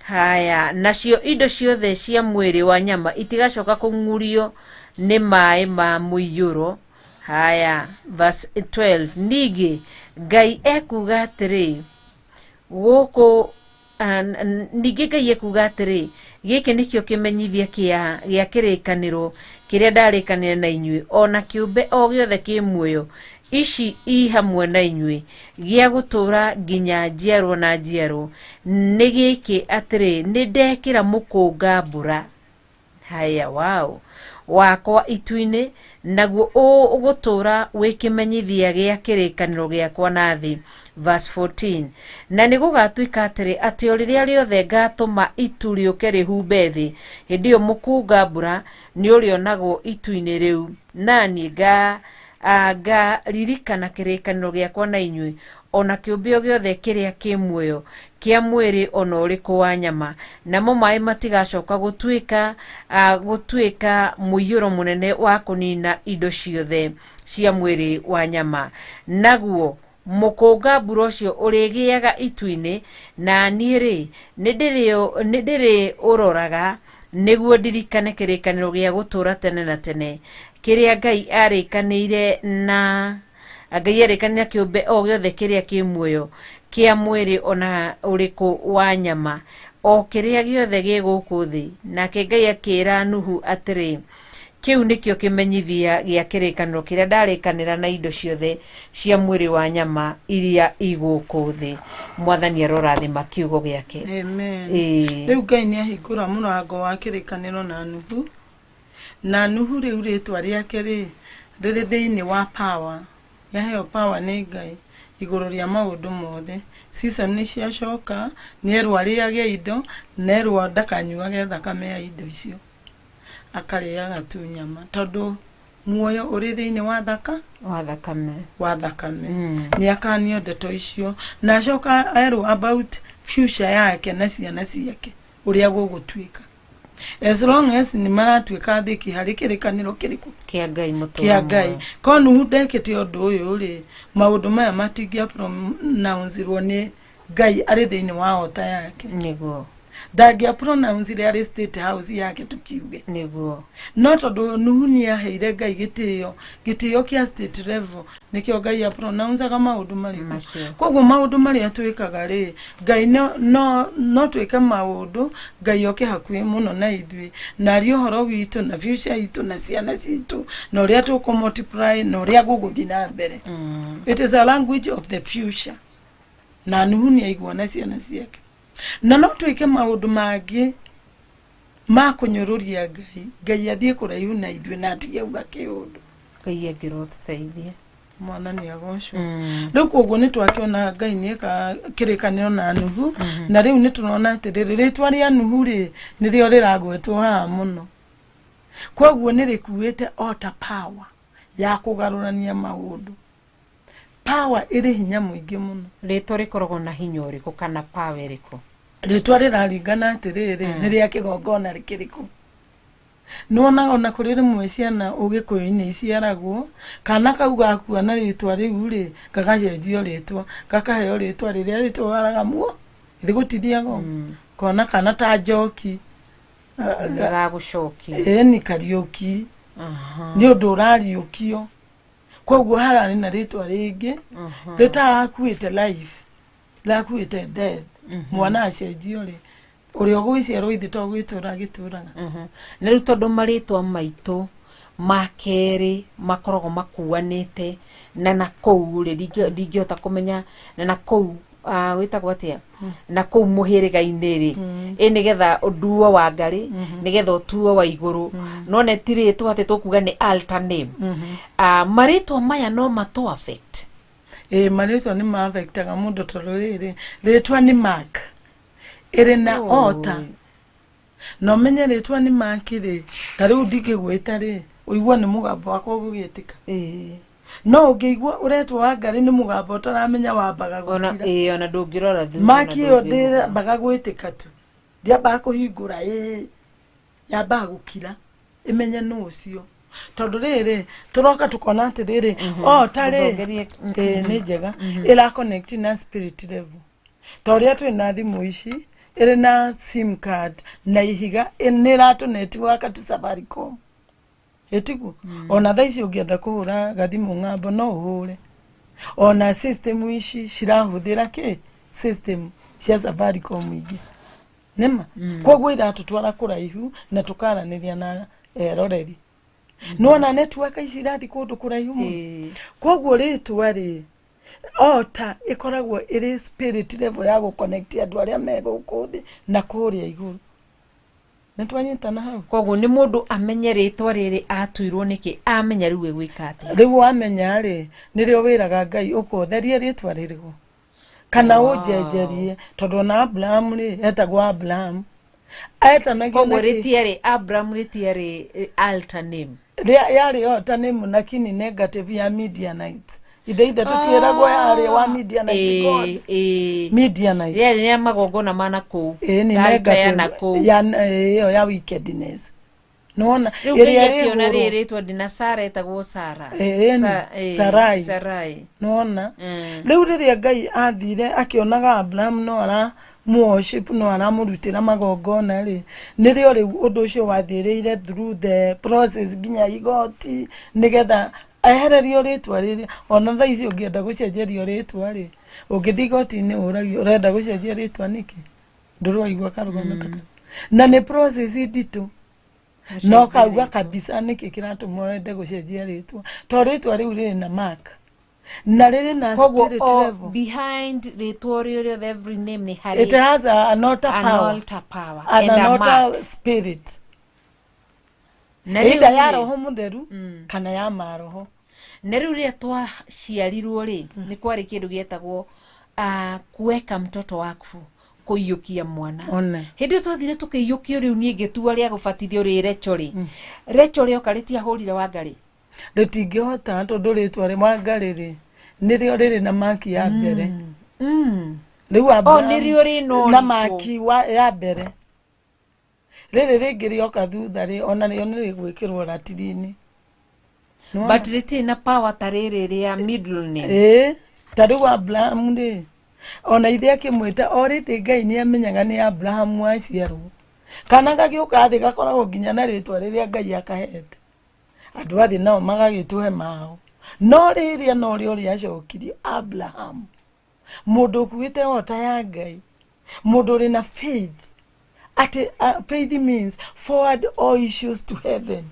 Haya, nacio indo ciothe cia mwĩrĩ wa nyama itigacoka kũng'urio nĩ maĩ ma mũiyũro. Haya, verse 12. Ningĩ Ngai ekuga atĩrĩ gũkũ, ningĩ Ngai ekuga atĩrĩ, "Gĩkĩ nĩkĩo kĩmenyithia gĩa kĩrĩkanĩro kĩrĩa ndarĩkanĩra na inyuĩ, o na kĩũmbe o gĩothe kĩ muoyo ici i hamwe na inyuĩ, gĩa gũtũũra nginya njiarwo na njiarwo. Nĩ gĩkĩ atĩrĩ, nĩ ndekĩra mũkũnga mbura, haya, wow, wakwa itu-inĩ, naguo ũgũtũũra wĩ kĩmenyithia gĩa kĩrĩkanĩro gĩakwa na thĩ." Verse 14. Na nĩ gũgatuĩka atĩrĩ, atĩ o rĩrĩa rĩothe ngatũma itu rĩũke rĩhumbe thĩ, hĩndĩ ĩyo mũkũnga mbura nĩ ũrĩonagwo itu-inĩ rĩu, naniĩ ngaririkana kĩrĩkanĩro gĩakwa na inyuĩ, o na kĩũmbe o gĩothe kĩrĩa kĩ muoyo kĩa mwĩrĩ ona ũrĩkũ wa nyama, namo maĩ matigacoka gũtuĩka mũiyũro mũnene wa kũnina indo ciothe cia mwĩrĩ wa nyama. Naguo mũkũnga mbura ũcio ũrĩgĩaga itu-inĩ, na niĩ rĩ, nĩ ndĩrĩũroraga nĩguo ndirikane kĩrĩkanĩro gĩa gũtũũra tene na tene kĩrĩa Ngai arĩkanĩire kĩũmbe o gĩothe kĩrĩa kĩ muoyo kĩa mwĩrĩ ona ũrĩkũ wa nyama, o kĩrĩa gĩothe gĩ gũkũ thĩ." Nake Ngai akĩra Nuhu atĩrĩ, "Kĩu nĩkĩo kĩmenyithia gĩa kĩrĩkanĩro kĩrĩa ndarĩkanĩra na indo ciothe cia mwĩrĩ wa nyama iria i gũkũ thĩ." Mwathani arorathima kiugo gĩake. Amen. Ĩĩ. Rĩu Ngai nĩ ahingũra mũrango wa kĩrĩkanĩro na Nuhu, na Nuhu rĩu rĩtwa rĩake rĩ rĩrĩ thĩinĩ wa power. Nĩaheo power nĩ Ngai igũrũ rĩa maũndũ mothe. Season nĩ ciacoka, nĩerwo arĩage indo, na erwo ndakanyuage thakame ya indo icio, akarĩaga tu nyama, tondũ muoyo ũrĩ thĩinĩ wa thaka wa thakame. Wa thakame. Nĩ akanio ndeto icio, na acoka erwo about future yake na ciana ciake ũrĩa gũgũtuĩka, as long as nĩ maratuĩka athĩki harĩ kĩrĩkanĩro kĩrĩkũ? Kĩa Ngai mũtũũra Kĩa Ngai. muoyo. Ko Nuhu ndekĩte ũndũ ũyũ rĩ, maũndũ maya matingĩa pronouncirwo nĩ Ngai arĩ thĩinĩ wa ota yake. Ndangĩa pronouncire arĩ State House yake, tukiuge. No tondũ Nuhu nĩ aheire Ngai gĩtĩo, gĩtĩo kĩa state level, Nĩkĩo Ngai apronouncaga maũndũ marĩkũ? Macio. Koguo maũndũ marĩa twĩkaga rĩ, Ngai no twĩke maũndũ Ngai oke hakuhĩ mũno na ithuĩ na arie ũhoro witũ na future itũ na ciana citũ na ũrĩa tũkũ multiply na ũrĩa gũgũthiĩ na mbere. It is a language of the future. Na Nuhu nĩ aigua na ciana ciake. Na no twĩke maũndũ mangĩ ma kũnyũrũria Ngai, Ngai athiĩ kũraihu na ithuĩ na atige uga kĩũndũ. Ngai angĩrotũteithia. Mwathani agocwo. Rĩu koguo nĩ twakĩona Ngai nĩ eka kĩrĩkanĩro na Nuhu, na rĩu nĩ tũrona atĩrĩrĩ, rĩtwa rĩa Nuhu rĩ, nĩrĩo rĩragwetwo haha mũno. Koguo nĩ rĩkuĩte ota power ya kũgarũrania maũndũ. Power ĩrĩ hinya mũingĩ mũno. Rĩtwa rĩkoragwo na hinya ũrĩkũ kana power ĩrĩkũ? Rĩtwa rĩraringana atĩrĩrĩ, nĩ rĩa kĩgongona rĩkĩrĩkũ. Nĩwonaga ona kũrĩ rĩmwe ciana ũgĩkũyũ-inĩ iciaragwo, kana kau gakua na rĩtwa rĩu rĩ, gagacenjio rĩtwa, gakaheo rĩtwa rĩrĩa rĩtwaraga muo, rĩgũtithiaga ũguo. Kona kana ta Njoki. Gagũcokia. Ĩni Kariũki. Nĩ ũndũ ũrariũkio. Koguo hararĩ na rĩtwa rĩngĩ, rĩtarakuĩte life, rĩrakuĩte death. Mwana acenjio rĩ, ũrĩa ũgũgĩciarwo ithe to gwĩtũra agĩtũraga. Na rĩu tondũ marĩtwa maitũ ma kerĩ makoragwo makuanĩte na nakũu rĩ, ndingĩhota kũmenya na nakũu wĩtagwo atĩa, na kũu mũhĩrĩga-inĩ rĩ, ĩ nĩgetha ũnduo wa Ngarĩ, nĩgetha ũtuo wa igũrũ, no nĩ ti rĩtwa atĩ tũkuga nĩ alter name. Marĩtwa maya no matũ affect. Ĩ, marĩtwa nĩ ma affectaga mũndũ tondũ rĩrĩ, rĩtwa nĩ mark ĩrĩ na ota. Na ũmenye rĩtwa nĩ mark rĩ, ta rĩu ndingĩgwĩta rĩ, ũigue nĩ mũgambo wakwa ũgũgĩtĩka. No ũngĩigua ũretwo wa Ngarĩ nĩ mũgambo ũtaramenya wambaga Ona gũkira. Ĩ, ona ndũngĩrora thutha. Maki ĩyo ndĩambaga gwĩtĩka tu. Ndĩambaga kũhingũra, ĩ, yambaga gũkira ĩmenye nũ ũcio. Tondũ rĩrĩ, tũroka tũkona atĩrĩrĩ, o ta rĩ, Mũthongerie. Ĩ, nĩ njega, ĩra connect na spirit level. Ta ũrĩa twĩ na thimũ ici, ĩrĩ na sim card na ihiga, nĩ ĩratũ network tu Safaricom. Ĩtiguo? Ona thaa ici ũngĩenda kũhũra gathimũ ng'ambo no ũhũre. Ona system ici cirahũthĩra kĩ? System cia Safaricom ingĩ. Nĩma? Koguo iratũtwara kũraihu na tũkaranĩria na eroreri. Nĩwona network ici irathiĩ kũndũ kũraihu mũno. Koguo rĩtwa rĩ, ota ĩkoragwo ĩrĩ spirit level ya gũconnect andũ arĩa me gũkũ thĩ na kũrĩa igũrũ. Nĩ twanyitana hau? Koguo nĩ mũndũ amenye rĩtwa rĩrĩ atuirwo nĩkĩ, amenya rĩu egwĩka atĩa? Rĩu wamenya rĩ, nĩrĩo wĩraga Ngai ũkotherie rĩtwa rĩrĩkũ kana ũnjenjerie, tondũ ona Abraham rĩ, etagwo Abraham. Etanagio Koguo na kĩ? Rĩtiarĩ Abraham, rĩtiarĩ alter name. Yarĩ alter name lakini negative ya Midianite. Ithe tũtiĩragwo yarĩ wa Midianite gods. Midianite. Rĩarĩ rĩa magongona ma nakũu. Ĩĩ, nĩ Altar ya negative nakũu. ya ĩyo ya wickedness. Nĩwona Rĩu ĩrĩa Ngai ĩrĩ akĩona igũrũ. rĩrĩ rĩtwa ndina Sara etagwo Sara. Ĩĩ, Sarai. Sarai. Nĩwona? Rĩu rĩrĩa Ngai athire akĩonaga Abraham no ara worship, no aramũrutĩra magongona rĩ, nĩrĩo rĩu ũndũ ũcio wathĩrĩire through the process nginya igoti nĩgetha ehererio rĩtwa rĩrĩa. Ona thaa ici ũngĩenda gũcenjerio rĩtwa rĩ, ũngĩthiĩ igoti-inĩ ũragio ũrenda gũcenjia rĩtwa nĩkĩ? Ndũrĩ waigua karũgano ta kau? Na nĩ process nditũ. No kauga kabisa nĩkĩ kĩratũma wende gũcenjia rĩtwa, to rĩtwa rĩu rĩrĩ na mark na rĩrĩ na Koguo spirit o level. Behind rĩtwa rĩo rĩothe, every name nĩ harĩ It has an altar an power altar power and and an a altar mark. spirit. Na rĩu Either ya rĩ, roho mũtheru kana ya maroho. Na rĩu rĩrĩa twaciarirwo rĩ, nĩ kwarĩ kĩndũ gĩetagwo kuweka mtoto wakfu, kũiyũkia mwana. One. Hĩndĩ ĩyo twathire tũkĩiyũkio, rĩu niĩ ngĩtua rĩa gũbatithio rĩ Recho rĩ, Recho rĩoka rĩtiahũrire Wangarĩ. Rĩtingĩhota, tondũ rĩtwa rĩ Wangarĩ rĩ, nĩrĩo rĩrĩ na maki ya mbere. Rĩu O Abraham nĩrĩo rĩna na ũritũ. maki ya mbere. Rĩrĩ rĩngĩ rĩoka thutha rĩ, ona rĩo nĩ rĩgwĩkĩrwo ratiri-inĩ. Nĩwona? But rĩtirĩ na power ta rĩrĩ rĩa middle name. Ĩĩ, ta rĩu Abraham rĩ, ona ithe akĩmwĩta already Ngai nĩ amenyaga nĩ Abraham waciarwo. Kana gagĩũka thĩ gakoragwo nginya na rĩtwa rĩrĩa Ngai akahete. Andũ a thĩ nao magagĩtũhe mao. No rĩrĩa no rĩo rĩacokirio Abraham, mũndũ ũkuĩte ota ya Ngai, mũndũ ũrĩ na faith atĩ faith means forward all issues to heaven,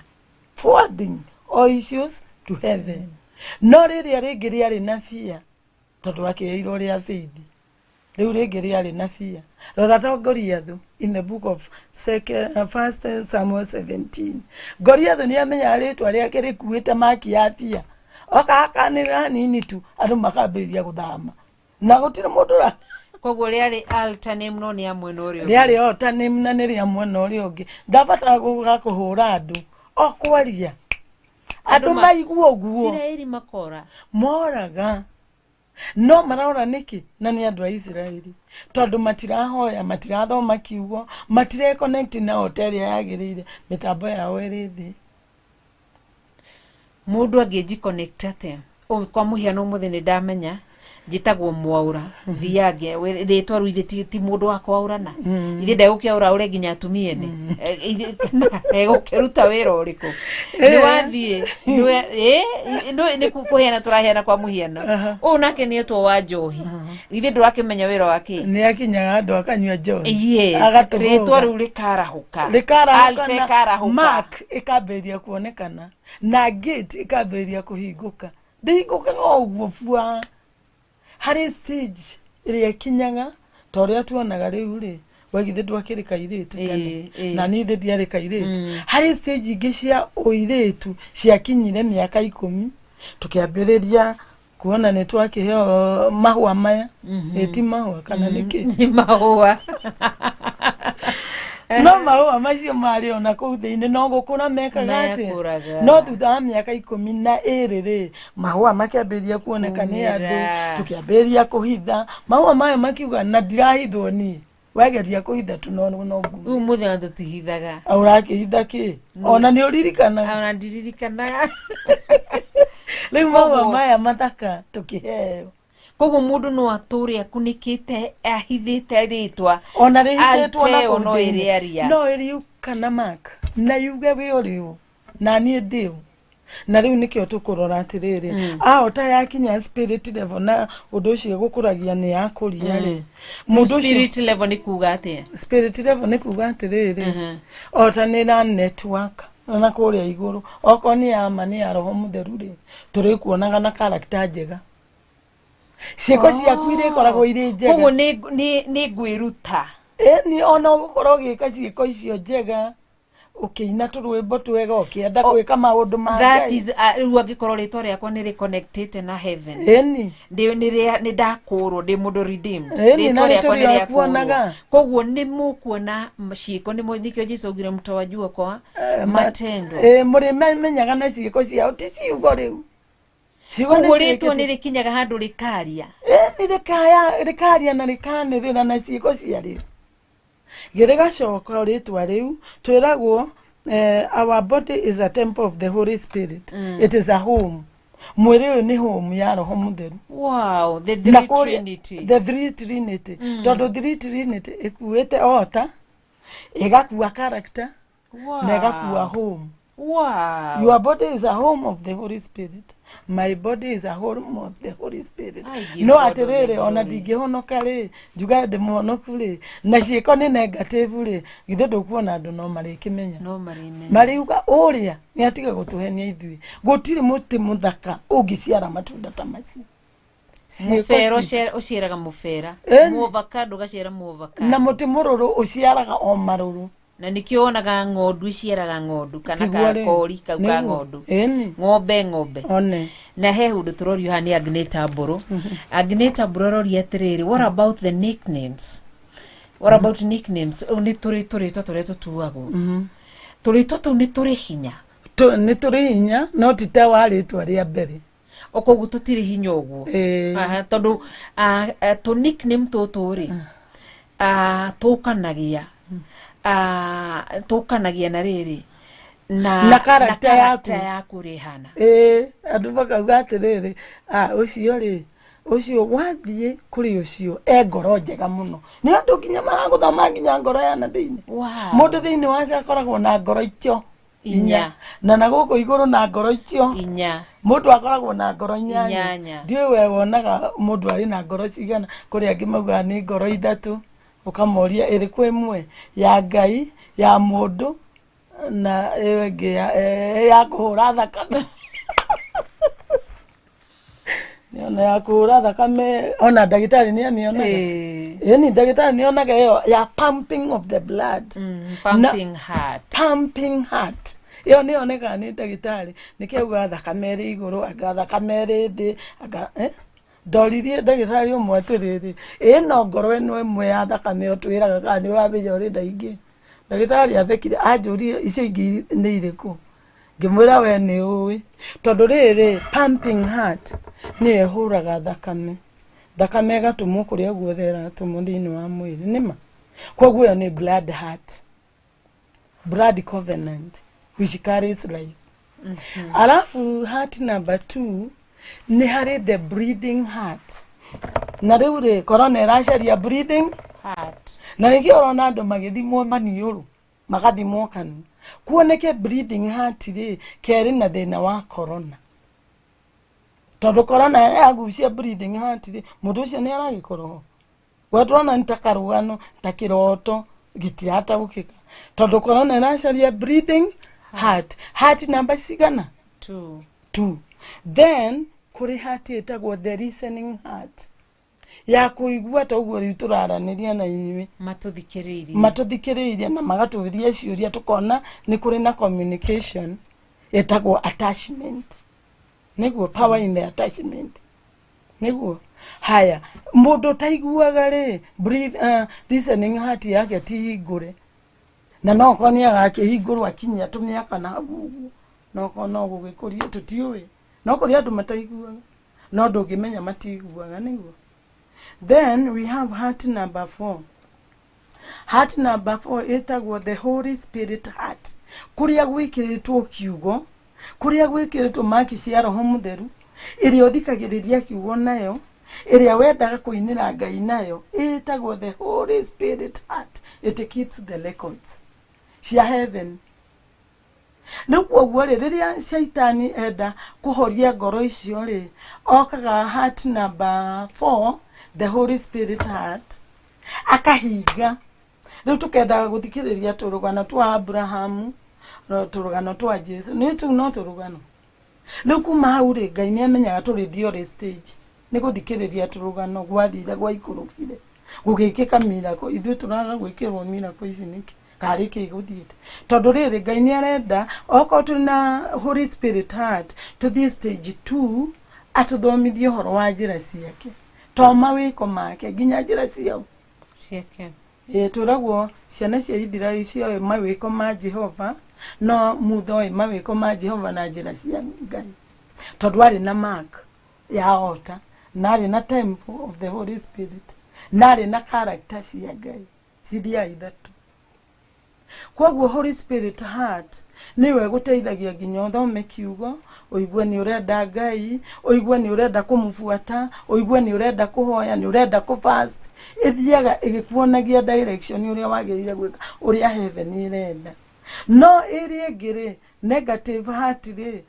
forwarding all issues to heaven. No rĩrĩa rĩngĩ rĩarĩ na fear, tondũ akĩheirwo rĩa faith, rĩu rĩngĩ rĩarĩ na fear. Rora to Goliath in the book of second, first Samuel 17. Goliath nĩ amenyaga rĩtwa rĩake rĩkuĩte maki ya fear, oka akanĩrĩra hanini tu andũ makambĩrĩria gũthama na gũtirĩ mũndũ ũra. Koguo rĩarĩ altar name no nĩ ya mwena ũrĩa ũngĩ. Rĩarĩ altar name na nĩ rĩa mwena ũrĩa ũngĩ. Ndabatara gũka kũhũra andũ, o kwaria andũ maigua ũguo. Isiraeli makora. Moraga no marora nĩkĩ? Na nĩ andũ a Isiraeli, tondũ matirahoya, matirathoma kiugo, matireconnect na ota ĩrĩa yagĩrĩire, mĩtambo yao ĩrĩ thĩ. Mũndũ angĩnji-connect atĩa? Kwa mũhiano ũmũthĩ nĩ ndamenya njĩtagwo Mwaũra, thiange rĩtwa rĩu ithe ti mũndũ wa kwaũrana, ithe ndegũkĩaũra ũre nginya atumia ene. Egũkĩruta wĩra ũrĩkũ? Nĩ wathiĩ nĩ kũheana tũraheana kwa mũhiano. Ũyũ nake nĩ etwo wa njohi, ithe ndũrakĩmenya wĩra wake. Nĩ akinyaga andũ akanyua njohi. Yes. Agatũgũga. Rĩtwa rĩu rĩkarahũka. Rĩkarahũka Altar na ĩkarahũka. Mark ĩkambĩrĩria kuonekana na gate ĩkambĩrĩria kũhingũka. Ndĩhingũkaga o ũguo bua, harĩ stage ĩrĩa ĩkinyaga ta ũrĩa tuonaga rĩu rĩ, we githĩ ndwakĩrĩ kairĩtu tene? Ĩĩ, ĩĩ. Na niĩ thĩ ndiarĩ kairĩtu. Harĩ stage ingĩ cia ũirĩtu ciakinyire mĩaka 10, tũkĩambĩrĩria kuona nĩ twakĩheo mahũa maya. Ĩ ti mahũa kana nĩ kĩ? Nĩ mahũa. No mahũa macio marĩ ona kũu thĩinĩ no gũkũra mekaga atĩa? Mekũraga. No thutha wa mĩaka 12 rĩ, mahũa makĩambĩrĩria kuoneka nĩ andũ. Kumĩra. Tũkĩambĩrĩria kũhitha mahũa maya, makiuga na ndirahithwo niĩ, wegeria kũhitha tu no no ngume. Rĩu mũthenya tũtihithaga. Ũrakĩhitha kĩ? Ona nĩ ũririkanaga? Ona ndiririkanaga. Rĩu mahũa maya mathaka tũkĩheo. Koguo mũndũ no atũre akunĩkĩte ahithĩte rĩtwa. Ona rĩhithĩtwo na Altar ĩyo kũu no thĩinĩ. ĩrĩaria. No ĩriũka na mark na yuge wĩ ũrĩ ũ na niĩ ndĩ ũ. Na rĩu nĩkĩo tũkũrora atĩrĩrĩ, ahota yakinya spirit level na ũndũ ũcio gũkũragia nĩ yakũria rĩ, mũndũ ũcio. Spirit level nĩ kuga atĩa? Spirit level nĩ kuga atĩrĩrĩ, ota nĩ na network na kũrĩa igũrũ, okorwo nĩ ya ma nĩ ya roho mũtheru rĩ, tũrĩkuonaga na character njega, ciĩko ciaku irĩkoragwo irĩ njega. Koguo nĩ ngwĩruta. Ĩni, ona ũgũkorwo ũgĩka ciĩko icio njega, ũkĩina tũrwĩmbo twega, ũkĩenda gwĩka maũndũ ma That Ngai. is rĩu angĩkorwo rĩtwa rĩakwa nĩ rĩconnectĩte na heaven, ndĩ nĩ ndakũrwo, ndĩ mũndũ redeemed. Ĩni, na Rĩtwa rĩakwa nĩ nĩtũrĩkuonaga. rĩakũrwo, koguo nĩ mũkuona ciĩko nĩ nĩkĩo Jesu augire mtawajua kwa matendo. Ĩ, mũrĩmenyaga na ciĩko ciao, ti ciugo. Rĩu ciugo nĩ Koguo rĩtwa ciĩkĩte. nĩ rĩkinyaga handũ rĩkaria. Ĩni, rĩkaya rĩkaria na rĩkanĩrĩra na ciĩko ciarĩo. Gĩrĩgacoka rĩtwa rĩu twĩragwo, our body is a temple of the Holy Spirit. It is a home. Mwĩrĩ ũyũ nĩ home ya roho mũtheru. Wow, the Na three trinity. The three trinity, tondũ three trinity ĩkuĩte ota, ĩgakua character na ĩgakua home. Your body is a home of the Holy Spirit. My body is a home of the Holy Spirit. I give No God all the atĩrĩrĩ, ona glory. ndingĩhonoka rĩ, njuga ndĩ mũhonoku rĩ, na ciĩko nĩ negative rĩ, githĩ ndũkuona andũ no marĩkĩmenya? No marĩmenya. Mariuga ũrĩa nĩ atiga gũtũhenia ithuĩ, gũtirĩ mũtĩ mũthaka ũngĩciara matunda ta macio. Ciĩko Mũbera citũ. ũciaraga mũbera. Ĩni. Mũavocado ũgaciara mũavocado. Na mũtĩ mũrũrũ ũciaraga o marũrũ. Na nĩkĩo wonaga ng'ondu iciaraga ng'ondu kana Tiguo rĩ? kakori kau ka Nĩguo. ng'ondu. Ĩni. Ng'ombe ng'ombe. One. Na he ũndũ tũrorio haha nĩ Agneta Mbũrũ. Agneta Mbũrũ aroria atĩrĩrĩ, what about the nicknames? What about nicknames? Ũũ nĩ tũrĩ tũrĩtwa tũrĩa tũtuagwo, tũrĩtwa tũu nĩ tũrĩ hinya? Nĩ tũrĩ hinya no ti ta wa rĩtwa rĩa mbere. O koguo tũtirĩ hinya ũguo? Ĩĩ. Aha, tondũ tũ nickname tũtũ rĩ, tũkanagia tũkanagia na rĩrĩ na Na character yaku. character yaku rĩhana. Ĩĩ, andũ makauga atĩrĩrĩ, ũcio rĩ, ũcio wathiĩ kũrĩ ũcio e ngoro njega mũno. Nĩ andũ nginya maragũthoma nginya ngoro ya na thĩinĩ. Mũndũ thĩinĩ wake akoragwo na ngoro icio. Inya. Na gũkũ igũrũ na ngoro icio Inya. Mũndũ akoragwo na ngoro inyanya. Inyanya. Ndiũĩ we wonaga mũndũ arĩ na ngoro cigana. Kũrĩ angĩ maugaga nĩ ngoro ithatũ, ũkamoria ĩrĩkũ ĩmwe ya Ngai, ya mũndũ, na ĩyo ĩngĩ ya kũhũra thakame. Nĩona ya kũhũra thakame, ona ndagĩtarĩ nĩ amĩonaga. Ĩni ndagĩtarĩ nĩ onaga ĩyo ya pumping of the blood. Pumping heart. Pumping heart ĩyo nĩ yonekaga nĩ ndagĩtarĩ, nĩkĩo augaga thakame ĩrĩ igũrũ, anga thakame ĩrĩ thĩ, anga Ndoririe ndagĩtarĩ ũmwe atĩrĩrĩ, ĩ no ngoro ĩno ĩmwe ya thakame ũtwĩraga kana nĩ ũramenya ũrĩ na ingĩ? Ndagĩtarĩ athekire, anjũrie icio ingĩ nĩ irĩkũ. Ngĩmwĩra we nĩ ũĩ, tondũ rĩrĩ pumping heart nĩyo ĩhũraga thakame, thakame ĩgatũmwo kũrĩa guothe ĩratũmwo thĩinĩ wa mwĩrĩ, nĩma. Koguo ĩyo nĩ blood heart, blood covenant which carries life. Alafu heart number 2 nĩ harĩ the breathing heart. Na rĩu rĩ, corona ĩracaria breathing heart. Na nĩkĩo ũrona andũ magĩthimwo maniũrũ, magathimwo kanua, kuoneke breathing heart rĩ kerĩ na thĩna wa corona, tondũ corona yagucia breathing heart rĩ, mũndũ ũcio nĩ aragĩkorwo ho. We ndĩrona nĩ ta karũgano, ta kĩroto gĩtirataũkĩka, tondũ corona ĩracaria breathing heart. Heart namba cigana? 2. 2. Then kũrĩ heart ĩtagwo the listening heart, ya kũigua ta ũguo rĩu tũraranĩria na inyuĩ. Matũthikĩrĩirie. Matũthikĩrĩirie na magatũria ciũria, tũkona nĩ kũrĩ na communication ĩtagwo attachment, nĩguo power in the attachment, nĩguo. Haya, mũndũ ũtaiguaga rĩ, breathe, listening heart yake ti hingũre, na no okorwo nĩ agakĩhingũrwo akinyia tũmĩaka na hau ũguo, no okorwo no gũgĩkũria tũtiũĩ, no kũrĩ andũ mataiguaga, no ndũngĩmenya matiguaga, nĩguo. Then we have heart number 4. Heart number 4 ĩtagwo the Holy Spirit heart, kũrĩa gwĩkĩrĩtwo kiugo, kũrĩa gwĩkĩrĩtwo maki cia Roho Mũtheru, ĩrĩa ũthikagĩrĩria kiugo nayo, ĩrĩa wendaga kũinĩra Ngai nayo, ĩtagwo the Holy Spirit heart. It keeps the records cia heaven. Rĩu koguo rĩ, rĩrĩa Shaitani enda kũhoria ngoro icio rĩ, okaga heart number 4, the Holy Spirit heart, akahinga. Rĩu tũkendaga gũthikĩrĩria tũrũgano twa Abrahamu, tũrũgano twa Jesu, nĩ tũu no tũrũgano. Rĩu kuma hau rĩ, Ngai nĩ amenyaga tũrĩ theory stage, nĩ gũthikĩrĩria tũrũgano gwathire gwaikũrũkire, gũgĩkĩka miracle. Ithuĩ tũraga gwĩkĩrwo miracle ici nĩkĩ? Karĩ kĩ gũthiĩte? Tondũ rĩrĩ, Ngai nĩ arenda okorwo tũrĩ na Holy Spirit heart tũthiĩ stage 2, atũthomithie ũhoro wa njĩra ciake, to mawĩko make, nginya njĩra ciao ciake. Ĩĩ, twĩragwo ciana cia Ithiraeli cioĩ mawĩko ma Jehova, no Mutha oĩ mawĩko ma Jehova na njĩra cia Ngai, tondũ arĩ na mark ya altar, na arĩ na temple of the Holy Spirit, na arĩ na character cia Ngai cithiaga ithatũ. Koguo Holy Spirit heart nĩwe ĩgũteithagia nginya ũthome kiugo, ũigue nĩ ũrenda Ngai, ũigue nĩ ũrenda kũmũbuata, ũigue nĩ ũrenda kũhoya, nĩ ũrenda kũfast. Ĩthiaga ĩgĩkuonagia direction ũrĩa wagĩrĩire gwĩka, ũrĩa heaven ĩrenda. No ĩrĩa ĩngĩ rĩ, negative heart rĩ,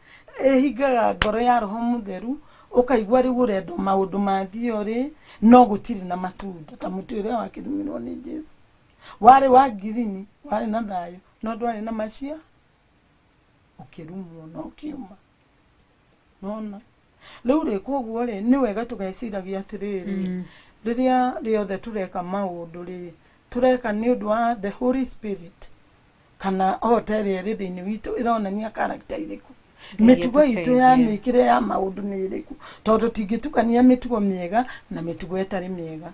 ĩhingaga ngoro ya Roho Mũtheru, ũkaigua rĩu ũrenda maũndũ ma theory, no gũtirĩ na matunda, ta mũtĩ ũrĩa wakĩrumirwo nĩ Jesu. Warĩ wa ngirini, warĩ na thayũ, no ndwarĩ na macia, ũkĩrumwo na ũkĩũma. Nona rĩu rĩ, koguo rĩ, nĩ wega tũgeciragia atĩrĩrĩ, rĩrĩa rĩothe tũreka maũndũ rĩ, tũreka nĩ ũndũ wa the Holy Spirit, kana ota ĩrĩa ĩrĩ thĩinĩ witũ ĩronania character ĩrĩkũ, mĩtugo itũ ya mĩkĩre ya maũndũ nĩ ĩrĩkũ, tondũ tũtingĩtukania mĩtugo mĩega na mĩtugo ĩtarĩ mĩega.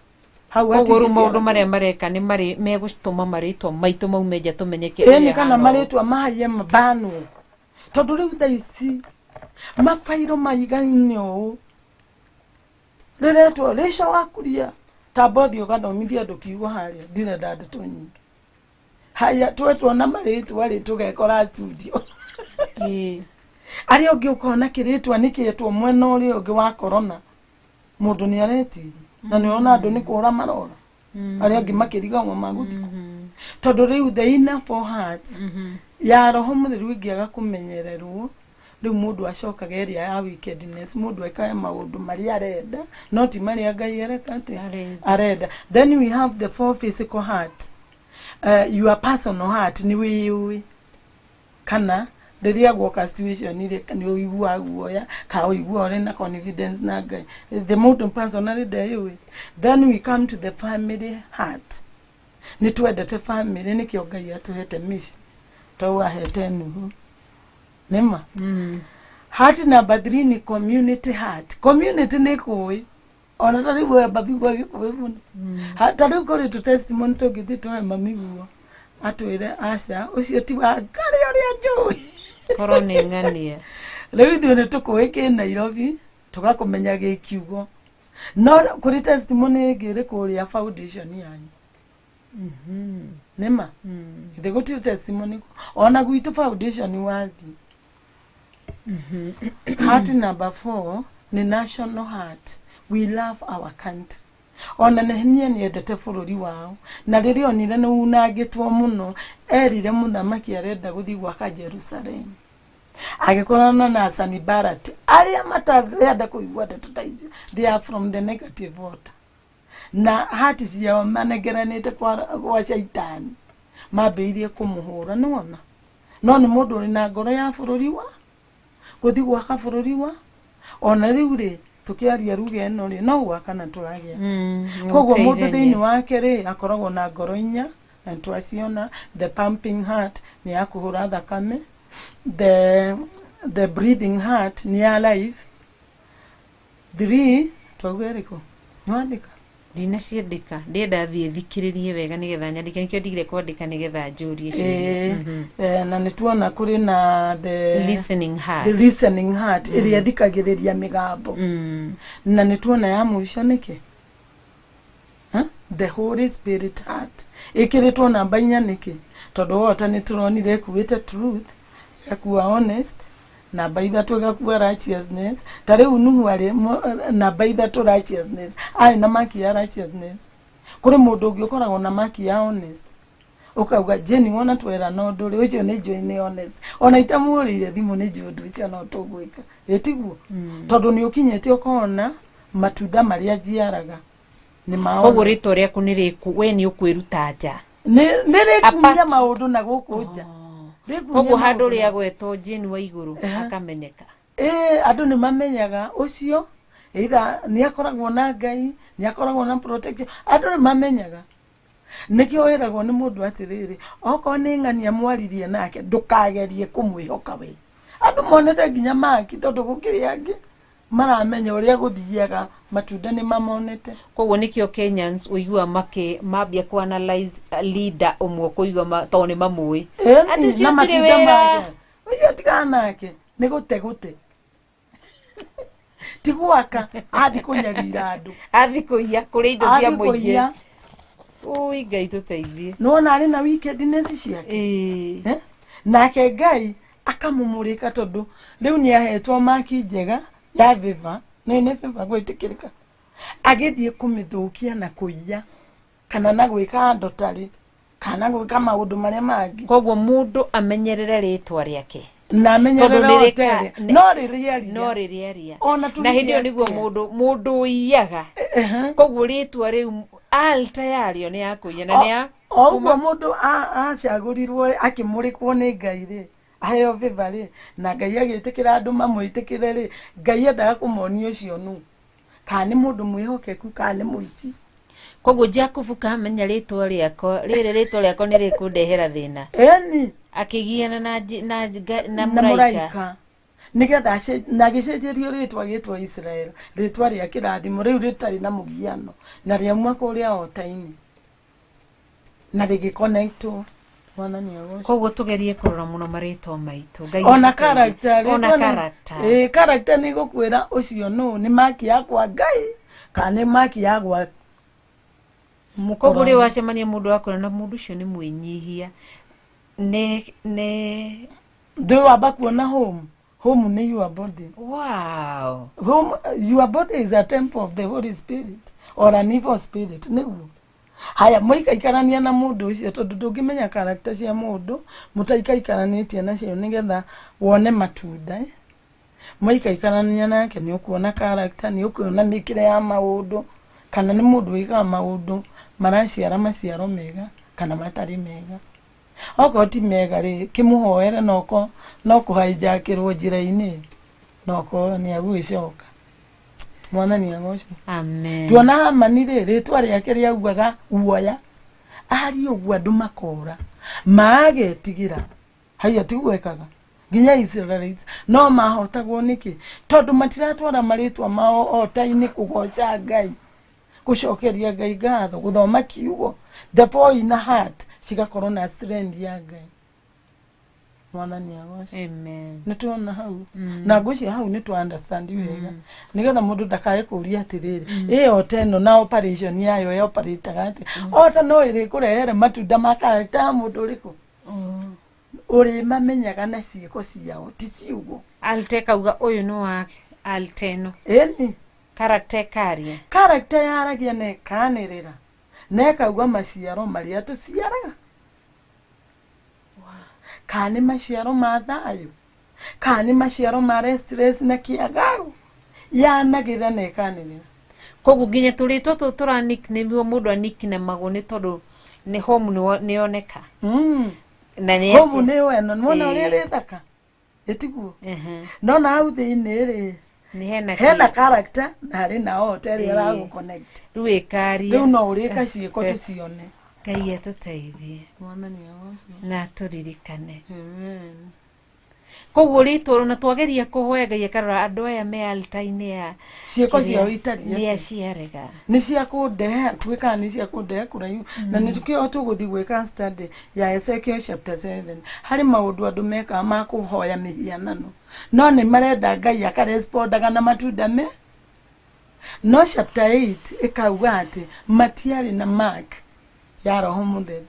Hau Koguo rĩu hatingĩciara maũndũ kĩndũ. Marĩa mareka nĩ marĩ megũtũma marĩtwa maitũ maume nja tũmenyeke Ĩni ũrĩa kana hana ũũ. Marĩtwa mahaiye mabanwo, tondũ rĩu thaa ici mabairo maigaine ũũ rĩretwo rĩco wakuria tamba ũthiĩ ũgathomithia andũ kiugo harĩa, ndirenda ndeto nyingĩ. Haya, twetwo na marĩtwa rĩ, tũgekora studio. Arĩa ũngĩ ũkona kĩrĩtwa nĩ kĩetwo mwena ũrĩa ũngĩ wa corona, mũndũ nĩ aretiria na nĩ ũrona andũ nĩ kũra marora, arĩa angĩ makĩrigagwo magũthiĩ kũ. Tondũ rĩu the inner four hearts ya roho mũtheru ĩngĩaga kũmenyererwo, rĩu mũndũ acokaga ĩrĩa ya wickedness, mũndũ ekaga maũndũ marĩa arenda no ti marĩa Ngai areka atĩa? Arenda. Arenda. Then we have the four physical heart, your personal heart, nĩ wĩyũĩ kana rĩrĩa guoka situation rĩ, nĩ ũiguaga guoya ka ũigua ũrĩ na confidence na Ngai. The mũndũ personally ndeyũĩ. Then we come to the family heart. Nĩ twendete family, nĩkĩo Ngai atũhete mĩciĩ to ahete Nuhu nĩma. Heart number three nĩ community heart. Community nĩ kũĩ ona ta rĩu we mami guo agĩkũĩ mũno. Ta rĩu kũrĩ tũ testimony tũngĩthiĩ tũhe mami guo atwĩre aca ũcio ti wa ngarĩ ũrĩa njũĩ. Korwo nĩ ng'ania. Rĩu ithuĩ nĩ tũkũĩ kĩ Nairobi tũgakũmenya gĩ kiugo, no kũrĩ testimony ĩngĩ ĩrĩ kũrĩa foundation yanyu nĩma ithe gũtirĩ testimony ona gwitũ foundation wathiĩ. Heart number four nĩ national heart. We love our country. Ona Nehemia nĩendete bũrũri wao, na rĩrĩa onire nĩ unangĩtwo mũno, erire mũthamaki arenda gũthiĩ gwaka Jerusalem. Agĩkorana na Sanibalati arĩa matarenda kũigua ndeto ta icio. They are from the negative water na hati ciao manengeranĩte kwa caitani, mambĩrĩirie kũmũhũra. Nĩwona no nĩ mũndũ ũrĩ na ngoro ya bũrũri wa gũthiĩ gwaka bũrũri wa ona rĩu rĩ tũkĩaria ruga ĩno rĩ no gwakana tũragĩa. Koguo mũndũ thĩinĩ wake rĩ akoragwo na ngoro inya na twaciona. The pumping heart nĩ ya kũhũra thakame, the breathing heart nĩ ya life. Three twauga ĩrĩkũ? Nĩwandĩka? Ndinaciandĩka, ndĩrenda thiĩ thikĩrĩrie wega nĩgetha nyandĩke. Nĩkĩo ndigire kwandĩka nĩgetha njũrie ciũria. Na nĩ tuona kũrĩ na the listening heart. The listening heart ĩrĩa ĩthikagĩrĩria mĩgambo. Na nĩ tuona ya mũico nĩkĩ? Huh? The Holy Spirit heart ĩkĩrĩtwo namba inya nĩkĩ? Tondũ wota nĩ tũronire ĩkuĩte truth, ĩgakua honest, namba ithatũ ĩgakua righteousness. Ta rĩu Nuhu arĩ namba ithatũ, righteousness, arĩ na maki ya righteousness. Kũrĩ mũndũ ũngĩ ũkoragwo na maki ya honest, ũkauga Jane wona twera no ũndũ rĩ ũcio nĩ njũĩ nĩ honest, ona itamũhũrĩire thimũ nĩ njũĩ ũndũ ũcio no tũgwĩka ĩtiguo, tondũ nĩ ũkinyĩte ũkona matunda marĩa njiaraga nĩ ma Koguo honest. Rĩtwa rĩaku nĩ rĩku we nĩ ũkwĩruta nja. Nĩ rĩkumia maũndũ na gũkũ nja. Rĩkumia Koguo handũ maũndũ na- rĩagwetwo Jane wa igũrũ hakamenyeka. Ĩĩ, andũ nĩ mamenyaga ũcio either nĩ akoragwo na Ngai, nĩ akoragwo na protection. Andũ nĩ mamenyaga. Nĩkĩo wĩragwo nĩ mũndũ atĩrĩrĩ, okorwo nĩ ng'ania mwaririe nake, ndũkagerie kũmwĩhoka we. Andũ monete nginya maki, tondũ gũkĩrĩ angĩ maramenya ũrĩa gũthiaga, matunda nĩ mamonete. Koguo nĩkĩo Kenyans ũigua makĩ mambia ku analyze leader ũmwe kũigua tondũ nĩ mamũĩ. Ĩni, Atĩ ũcio na ũtirĩ matunda wĩra. Make ũcio tigana nake, nĩ gũte gũte ti gwaka, athi kũnyarira andũ. Athi kũiya kũrĩa indo cia Athi mũingĩ. Kũiya. Ui Ngai tũteithie. Nĩwona arĩ na wickedness ciake. Eh? Nake Ngai akamũmũrĩka tondũ rĩu nĩ ahetwo maki njega ya favor, nĩ favor gwĩtĩkĩrĩka, agĩthiĩ kũmĩthũkia na kũiya kana na gwĩka andũ tarĩ kana gwĩka maũndũ marĩa mangĩ. Koguo mũndũ amenyerere rĩtwa rĩake. Na amenyerere Tondũ nĩ otere no rĩrĩa no rĩrĩa ria Ona na hĩndĩ ĩyo tũhithie nĩguo atĩa? Mũndũ ũiyaga. Koguo rĩtwa rĩu alta yarĩo nĩ ya kũiya na nĩ ya O ũguo mũndũ acagũrirwo akĩmũrĩkwo nĩ Ngai rĩ, aheo favor rĩ, na Ngai agĩtĩkĩra andũ mamwĩtĩkĩre rĩ, Ngai endaga kũmonia ũcio nũ, kana nĩ mũndũ mwĩhokeku kana nĩ mũici. Koguo Jakubu kamenya rĩtwa rĩakwa rĩrĩ, rĩtwa rĩakwa nĩ rĩkũndehera thĩna. Ĩni. Akĩgiana na na mũraika. Mũraika nĩgetha na agĩcenjerio rĩtwa gĩtwa Israel, rĩtwa rĩa kĩrathimo rĩu rĩtarĩ na mũgiano na rĩauma kũrĩa ota-inĩ na rĩgĩconnectwo. Mwathani agocwo. Koguo tũgerie kũrora mũno marĩtwa maitũ. Ngai Ona atũteithie. character. Ona Rĩtwa character. Ĩĩ, character nĩ gũkwĩra ũcio nũ, nĩ maki yakwa Ngai kana nĩ maki ya gwa Koguo rĩ mũkoroni. Wacemania mũndũ wakwĩra na mũndũ ũcio nĩ mwĩnyihia nĩ Ndĩ wamba kuona home, home nĩ your body. Home, your body is a temple of the Holy Spirit or an evil spirit. Nĩguo Haya, mũikaikarania na mũndũ ũcio, tondũ ndũngĩmenya character cia mũndũ mũtaikaikaranĩtie nacio nĩgetha wone matunda, eh. Mwaikaikarania nake nĩ ũkuona character, nĩ ũkuona mĩkĩre ya maũndũ, kana nĩ mũndũ wĩkaga maũndũ maraciara maciaro mega kana matarĩ mega. Okorwo ti mega rĩ, kĩmũhoere, noko no kũhaijakĩrwo njĩra-inĩ, noko nĩ agũgĩcoka. Mwathani agocwo. Amen. Tuona Hamani rĩ, rĩtwa rĩake rĩaugaga guoya, aria ũguo andũ makora, magetigĩra. Haiya, tiguo ekaga nginya Israelites no mahotagwo nĩkĩ? Tondũ matiratwara marĩtwa mao ota-inĩ kũgoca Ngai, gũcokeria Ngai ngatho, gũthoma kiugo, the four in a heart cigakorwo na strength ya Ngai. Mwathani agocwo. Amen. Nĩ tuona hau na ngwĩciria hau nĩ twa understand wega, nĩgetha mũndũ ndakae kũria atĩrĩrĩ, ĩ ota ĩno na operation yayo yoperataga atĩa? Ota no ĩrĩkũrehere matunda ma character ya mũndũ ũrĩkũ ũrĩmamenyaga na ciĩko ciao, ti ciugo. Alte kauga ũyũ nĩ wa alte ĩno. Ĩni. Character ĩkaria. Character yaragia na ĩkanĩrĩra na ĩkauga maciaro marĩa tũciaraga, kana nĩ maciaro ma thayũ, kana nĩ maciaro ma restless na kĩagago. Yanagĩrĩra na ĩkanĩrĩra. Koguo nginya tũrĩtwa tũtũ tũra nickname mũndũ a nickname-agwo nĩ tondũ nĩ home nĩ yoneka. Na nĩ Home nĩ ĩno nĩwona ũrĩa ĩrĩ thaka, ĩtiguo? No na hau thĩinĩ rĩ, nĩ hena hena character na harĩ na ota ĩrĩa ĩragũ connect. Rĩu ĩkaria. Rĩu no ũrĩka ciĩko tũcione. Ngai atũteithie. Mwathani agocwo. Na atũririkane. Amen. Koguo rĩtwa na twageria kũhoya Ngai akarora andũ aya me altar-inĩ ya ciĩko ciao itariĩ nĩ atĩa? Aciarega. Nĩ cia kũndehe hakuhĩ kana nĩ cia kũndehe kũraihu? Na nĩ kĩo tũgũthiĩ gwĩka study ya Ezekiel chapter 7. Harĩ maũndũ andũ mekaga ma kũhoya mĩhianano, no nĩ marenda Ngai akarespondaga na matunda me no chapter 8 ĩkauga atĩ matiarĩ na mark ya Roho Mũtheru.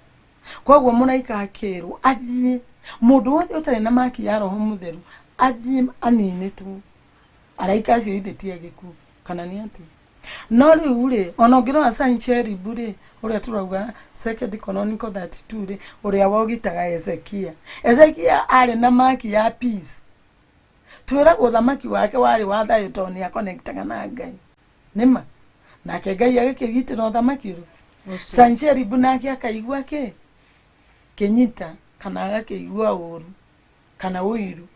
Koguo mũraika akĩrwo athiĩ, mũndũ wothe ũtarĩ na mark ya Roho Mũtheru athiĩ aninĩtwo. Araika acio ithe ti agĩkuũ kana nĩ atĩa? No rĩu rĩ, ona ũngĩrora Sancheribu rĩ, ũrĩa tũrauga Second Chronicle 32 rĩ, ũrĩa wogitaga Ezekia, Ezekia arĩ na mark ya peace. Twĩragwo ũthamaki wake warĩ wa thayũ tondũ nĩ akonektaga na Ngai nĩma, nake Ngai agĩkĩgitĩra ũthamaki ũrĩkũ. Sancheribu nake akaigua kĩ kĩnyita kana agakĩigua ũru kana ũiru,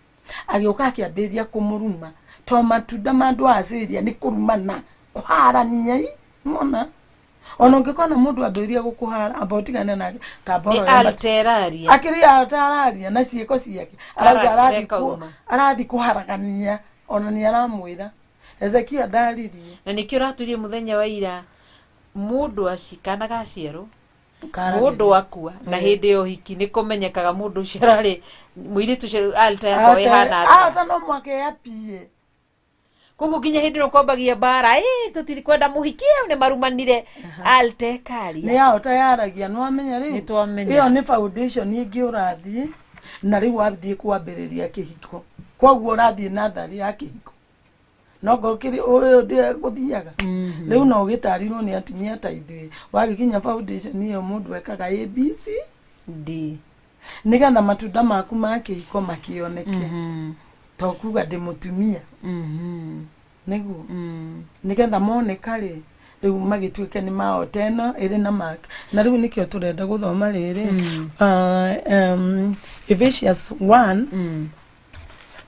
agĩũka akĩambĩrĩria kũmũruma, to matunda ma andũ a Asiria nĩ kũrumana, kũharania. I mona ona ũngĩkona mũndũ ambĩrĩria gũkũhara, amba ũtigane nake, kamba nĩ ũrore altar ĩraria. Akĩrĩ atararia na ciĩko ciake arauga Character arathi ĩkauma. Arathi kũharagania, ona nĩ aramwĩra Ezekia ndaririe. Na nĩkĩo ũratũrie mũthenya wa ira, mũndũ aci kana gaciarwo, Karagĩria. Mũndũ akua na hĩndĩ ya ũhiki nĩ kũmenyekaga mũndũ ũcio ararĩ mũirĩtu ũcio altar yakwa ĩhana atĩa. Ata no mwaka yapie. Koguo nginya hĩndĩ ĩno kwambagia mbara, ĩ tũtiri kwenda mũhiki ĩyo nĩ marumanire, altar ĩkaria. Nĩ yao yaragia, nĩ wamenya rĩu. Nĩ twamenya. Ĩyo nĩ foundation ĩngĩ ũrathiĩ na rĩu wathiĩ kwambĩrĩria kĩhiko, koguo ũrathiĩ natharĩ ya kĩhiko, no ngokĩrĩ ũyũ gũthiaga rĩu no ũgĩtarirwo nĩ atumia ta ithuĩ. Wagĩkinya foundation ĩyo, mũndũ ekaga ABC D. Nĩgetha matunda maku ma kĩhiko makĩoneke, to kuga ndĩ mũtumia nĩguo, nĩgetha moneka rĩ, rĩu magĩtuĩke nĩ maota ĩno ĩrĩ na mark. Na rĩu nĩkĩo tũrenda gũthoma rĩrĩ, Ephesians 1.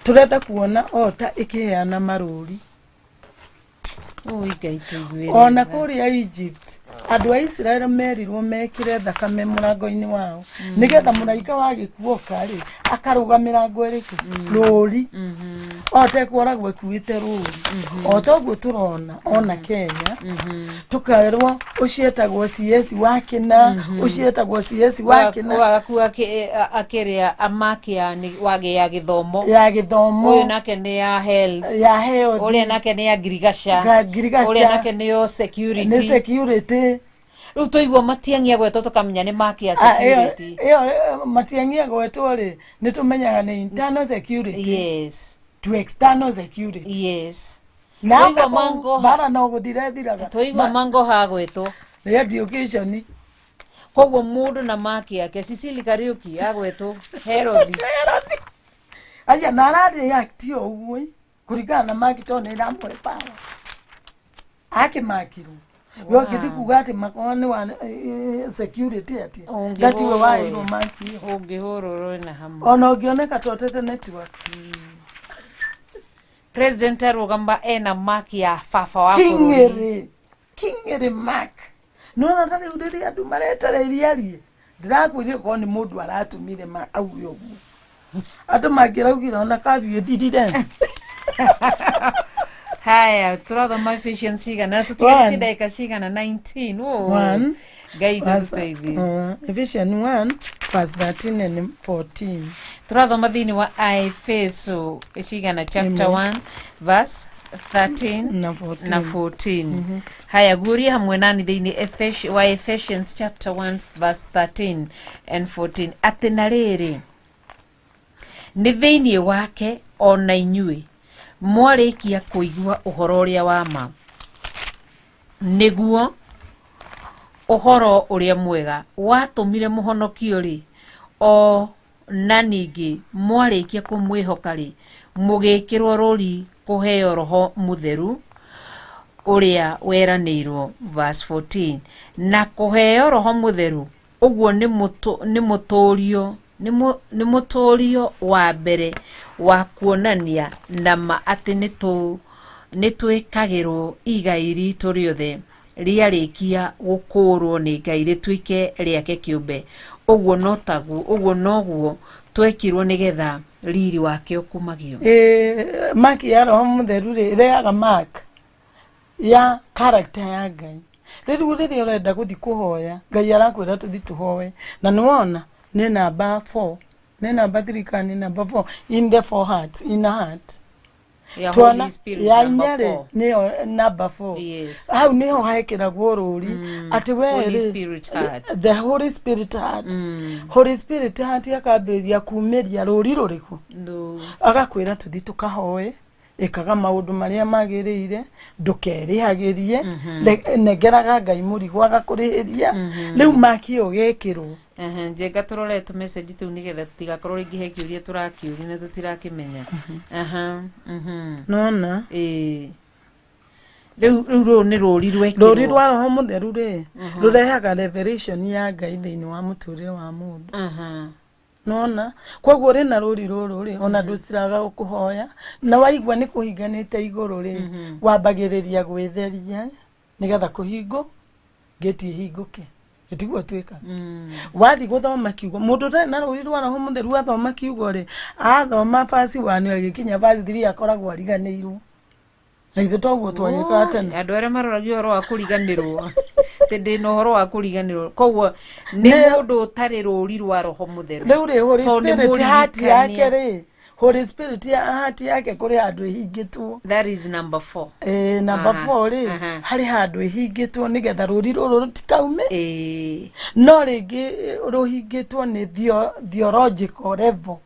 Tũrenda kuona ota ĩkĩheana marũri. Ui Ngai tũiguĩre Ona tha. Kũrĩa Egypt andũ a Israel merirwo mekĩre thakame mũrango-inĩ wao nĩgetha mũraika wa gĩkuoka rĩ akarũga mĩrango ĩrĩkũ rũri o tekuoragwo ĩkuĩte rũri. O toguo tũrona ona Kenya tũkerwo ũcio etagwo CS wa kĩna, ũcio etagwo CS wa kĩna. Wagakua akĩrĩa amaki ya ya gĩthomo. Ya gĩthomo. Ũyũ nake nĩ ya health. Ya health. Ũrĩa nake nĩ ya ngirigaca. Ngirigaca. Ũrĩa nake nĩ yo security. Nĩ security. Rĩu twaigua Matiang'i agwetwo tũkamenya nĩ maki ya Ah, ĩyo security. Ĩyo Matiang'i agwetwo rĩ, nĩ tũmenyaga nĩ internal security to external security. Na Twaigua kũu Mangoha. Mbara no gũthira ĩthiraga. Twaigua Mangoha agwetwo Nĩ education. Koguo mũndũ na maki yake Cecily Kariuki agwetwo Herothi. Herothi. Aya na arareact o ũguo ĩ, kũringana na maki tondũ nĩ ĩramũhe power. Akĩmakirwo. We ũngĩthiĩ kuga atĩ makorwo nĩ wa security atĩ. Ũngĩhũrwo. Ndatiwe waheirwo maki ĩyo. Ũngĩhũrwo na hamwe. Ona ũngĩoneka ta ũtete network. President arũgama ena maki ya baba wa bũrũri. King'ĩrĩ. King'ĩrĩ mark. Nĩwona ta rĩu rĩrĩa andũ maretereirie arie. Ndĩrakwĩrire korwo nĩ mũndũ aratũmire auge ũguo. Andũ mangĩraugire ona kabiũ ĩthirire. Haya, tũrathoma Ephesians cigana? Tũtigarĩtie One. ndagĩka cigana? 19. Oh. One. Ngai tũtũteithie. Ephesians 1 verse 13 and 14. Tũrathoma thĩinĩ wa Aefeso cigana chapter Ĩmwe. 1 verse 13 na 14. Na 14. Haya, guoria hamwe nani thĩinĩ wa Ephesians chapter 1 verse 13 and 14, atĩ na rĩrĩ, nĩ thĩinĩ wake ona inyuĩ mwarĩkia kũigua ũhoro ũrĩa wa ma, nĩguo ũhoro ũrĩa mwega watũmire mũhonokio rĩ, o na ningĩ mwarĩkia kũmwĩhoka rĩ, mũgĩkĩrwo rũri kũheo Roho Mũtheru ũrĩa weranĩirwo. Verse 14, na kũheo Roho Mũtheru ũguo nĩ mũtũrio wa mbere wa kuonania na ma atĩ nĩ twĩkagĩrwo igai ritũ rĩothe rĩarĩkia gũkũũrwo nĩ Ngai rĩtuĩke rĩake kĩũmbe. Ũguo no taguo, ũguo noguo twekirwo nĩgetha riri wake ũkumagio. Maki ya Roho Mũtheru rĩ, ĩrehaga mark ya character ya Ngai. Rĩu rĩrĩa ũrenda gũthiĩ kũhoya, Ngai arakwĩra tũthiĩ tũhoe, na nĩwona nĩ namba 4, nĩ namba 3 kana nĩ namba 4 in the four hearts, in a heart. Ya Tuona Holy Spirit ya number inya rĩ 4. nĩyo namba 4. Yes. Hau nĩho hekĩragwo rũri atĩ we Holy rĩ, Spirit heart. the Holy Spirit heart. Holy Spirit heart akambĩrĩria kumĩria rũri rũrĩkũ? No. Agakwĩra tũthiĩ tũkahoe, ĩkaga maũndũ marĩa magĩrĩire, ndũkerĩhagĩrie, nengeraga Ngai mũrigo agakũrĩhĩria. Rĩu maki ĩyo gekĩrwo. Njenga tũrore tũ message tũu nĩgetha tũtigakorwo rĩngĩ he kĩũria tũrakĩũria na tũtirakĩmenya. Aha. Nona? Ĩĩ. Rĩu rũrũ nĩ rũri rwekĩrwo. Rũri rwa Roho Mũtheru rĩ, rũrehaga revelation ya Ngai thĩinĩ wa mũtũrĩre wa mũndũ. Nona? Koguo rĩ na rũri rũrũ rĩ, ona ndũciraga kũhoya, na waigua nĩ kũhinganĩte igũrũ rĩ, wambagĩrĩria gwĩtheria nĩgetha kũhingũ ngĩti ĩhingũke. Ĩtiguo twĩkaga. Wathiĩ gũthoma kiugo, mũndũ ũtarĩ na rũri rwa Roho Mũtheru athoma kiugo rĩ, athoma verse 1 agĩkinya verse 3 akoragwo ariganĩirwo. Na ithuĩ toguo twagĩkaga tene. Andũ arĩa maroragia ũhoro wa kũriganĩrwo, atĩ ndĩna ũhoro wa kũriganĩrwo, koguo nĩ mũndũ ũtarĩ rũri rwa Roho Mũtheru. Rĩu rĩ, Holy Tondũ nĩ Spirit heart mũririkania. yake rĩ, Holy Spirit ya heart yake kũrĩ handũ ĩhingĩtwo. That is number 4. Namba 4 rĩ, harĩ handũ ĩhingĩtwo nĩgetha rũri rũrũ rũtikaume. No rĩngĩ rũhingĩtwo nĩ theological level,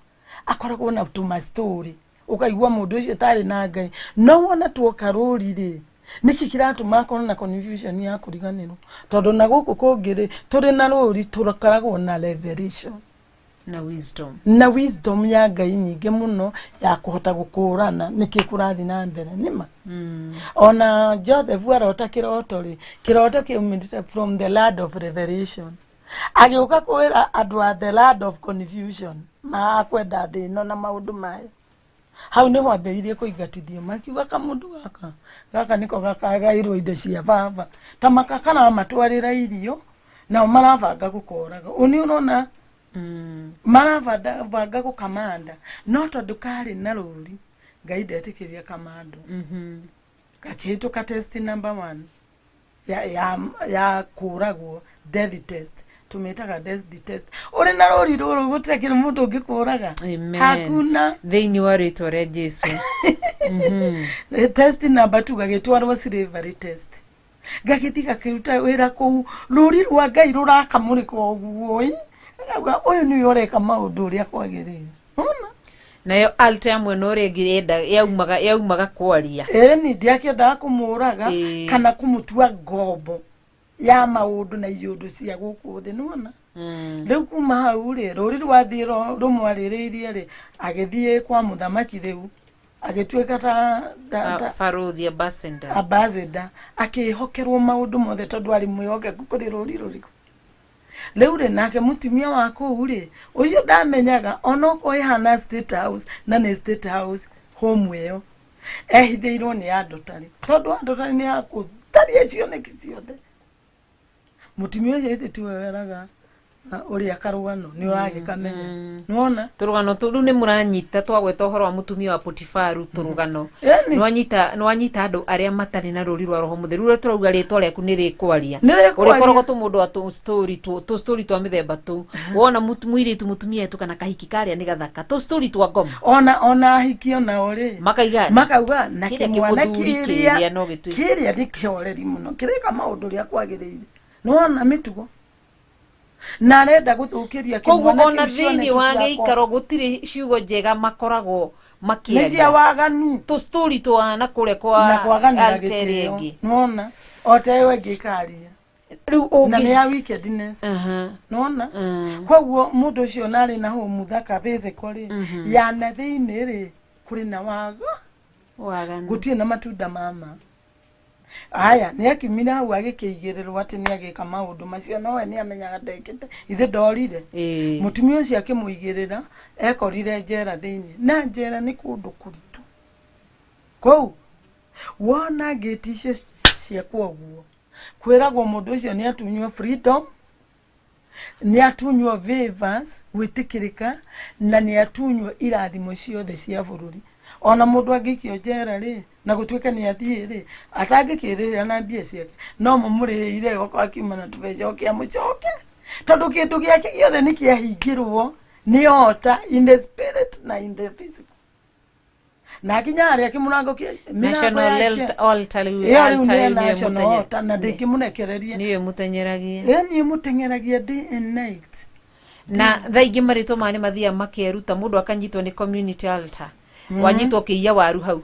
akoragwo na tũma story, ũkaigua mũndũ ũcio tarĩ na Ngai. No wona tuoka rũri rĩ, nĩkĩ kĩratũma akorwo na confusion ya kũriganĩrwo? Tondũ na gũkũ kũngĩ rĩ, tũrĩ na rũri tũkoragwo na revelation na wisdom, na wisdom ya Ngai nyingĩ mũno ya kũhota gũkũrana nĩkĩ kũrathiĩ na mbere nĩma. Ona Joseph arota kĩroto rĩ, kĩroto kĩaumĩrĩte from the land of revelation, agĩũka kwĩra andũ a the land of confusion makwenda thĩ ĩno na maũndũ mayo. Hau nĩho ambĩrĩirie kũingatithio, makiuga kamũndũ gaka gaka nĩko gakagaĩrwo indo cia baba, ta makakaramatwarĩra irio, nao marabanga gũkoraga. Ũ nĩ ũrona marabanga gũkamanda, no tondũ karĩ na rũri, Ngai ndetĩkĩria kamando. Gakĩhĩtũka test number 1 ya kũragwo, death test, tũmĩtaga death test. Ũrĩ na rũri rũrũ gũtirĩ kĩndũ mũndũ ũngĩkũraga. Amen. Hakuna. Thĩinĩ wa rĩtwa rĩa Jesu. Test number 2 gagĩtwarwo slavery test, gagĩthiĩ gakĩruta wĩra kũu, rũri rwa Ngai rũrakamũrĩka ũguo ĩ, akauga ũyũ nĩwe ũreka maũndũ ũrĩa kwagĩrĩire. Ona nayo alta ya mwena ũrĩa ĩngĩ yaumaga kwaria. Ĩni ndiakĩendaga kũmũraga kana kũmũtua ngombo. Ya maũndũ na iũndũ cia gũkũ thĩ, nĩwona? Rĩu kuma hau rĩ, rũri rwathiĩ rũmwarĩrĩirie rĩ, agĩthiĩ kwa mũthamaki, rĩu agĩtuĩka ta Baruthi, ambassador. Ambassador, akĩhokerwo maũndũ mothe tondũ arĩ mwĩhokeku kũrĩ rũri rũrĩkũ. Rĩu rĩ, nake mũtumia wa kũu rĩ, ũcio ndamenyaga onokorwo ĩhana State House, na nĩ State House home ĩyo ehithĩirwo nĩ andũtarĩ, tondũ andũtarĩ nĩ akũtharia cioneki ciothe. Mũtumia ũcio ĩthĩ tiwe weraga ũrĩa karũgano nĩ ũragĩkamenya, nĩwona? Tũrũgano tũ rĩu nĩ mũranyita, twagweta ũhoro wa mũtumia wa Potifaru, tũrũgano. Ĩni. Nĩwanyita andũ arĩa matarĩ na rũri rwa roho mũtheru, rũrĩa tũrauga rĩtwa rĩaku nĩ rĩkwaria. Nĩ rĩkwaria. Ũrĩkoragwo tũ mũndũ wa tũ story, tũ story twa mĩthemba tũu. Wona mũirĩtu mũtumia etu kana kahiki karĩa nĩ gathaka, tũ story twa ngoma. Ona ahiki onao rĩ, Makaiga makauga na kĩrĩa kĩmwana kĩmũthuri kĩrĩa kĩrĩa no gĩtuĩke. Kĩrĩa nĩ kĩoreri mũno, kĩreka maũndũ ũrĩa kwagĩrĩire, nĩwona mĩtugo na arenda gũthũkĩria Koguo kĩmwana ona kĩu thĩinĩ cioneki wa ciakwa. gĩikaro gũtirĩ ciugo njega makoragwo Nĩ cia makĩaria, waganu. tũ story twa na kũrĩa kwa Na kwaganĩra altar ĩrĩa gĩtĩo, ĩngĩ. nĩwona, o ta ĩyo ĩngĩ ĩkaria Rĩu na nĩ ũngĩ ya wickedness. Nĩwona? Koguo mũndũ ũcio narĩ na hũmu thaka physical rĩ, ya na thĩinĩ rĩ, kũrĩ na waga. Waganu. Gũtirĩ na matunda mama aya. Nĩ akiumire hau agĩkĩigĩrĩrwo atĩ nĩ agĩka maũndũ macio, nowe nĩ amenyaga ndekĩte, ithe ndorire. Mũtumia ũcio akĩmũigĩrĩra, ekorire njera thĩinĩ, na njera nĩ kũndũ kũritũ kũu. Wona ngĩti icio ciekwo ũguo, kwĩragwo mũndũ ũcio nĩ atunywo freedom, nĩ atunywo favors, gwĩtĩkĩrĩka, na nĩ atunywo irathimo ciothe cia bũrũri. Ona mũndũ angĩikio njera rĩ, na gũtuĩke nĩ athiĩ rĩ, atangĩkĩrĩra na mbia ciake, no mũmũrĩhĩire okorwo akiuma na tũbeca oke amũcoke, tondũ kĩndũ gĩake gĩothe nĩ kĩahingĩrwo nĩ ota in the spirit na in the physical, na akinya harĩa kĩmũrango kĩa mĩrango National ya njera. Altar rĩu. Ĩyo rĩu Altar nĩ rĩu nĩyo national altar, na ndĩngĩmũrekereria. Nĩyo ĩmũteng'eragia. Ĩyo nĩ ĩmũteng'eragia day and night. Na thaa ingĩ marĩtwa maya nĩ mathiaga makeruta, mũndũ akanyitwo nĩ community altar, wanyitwo ũkĩiya waru hau,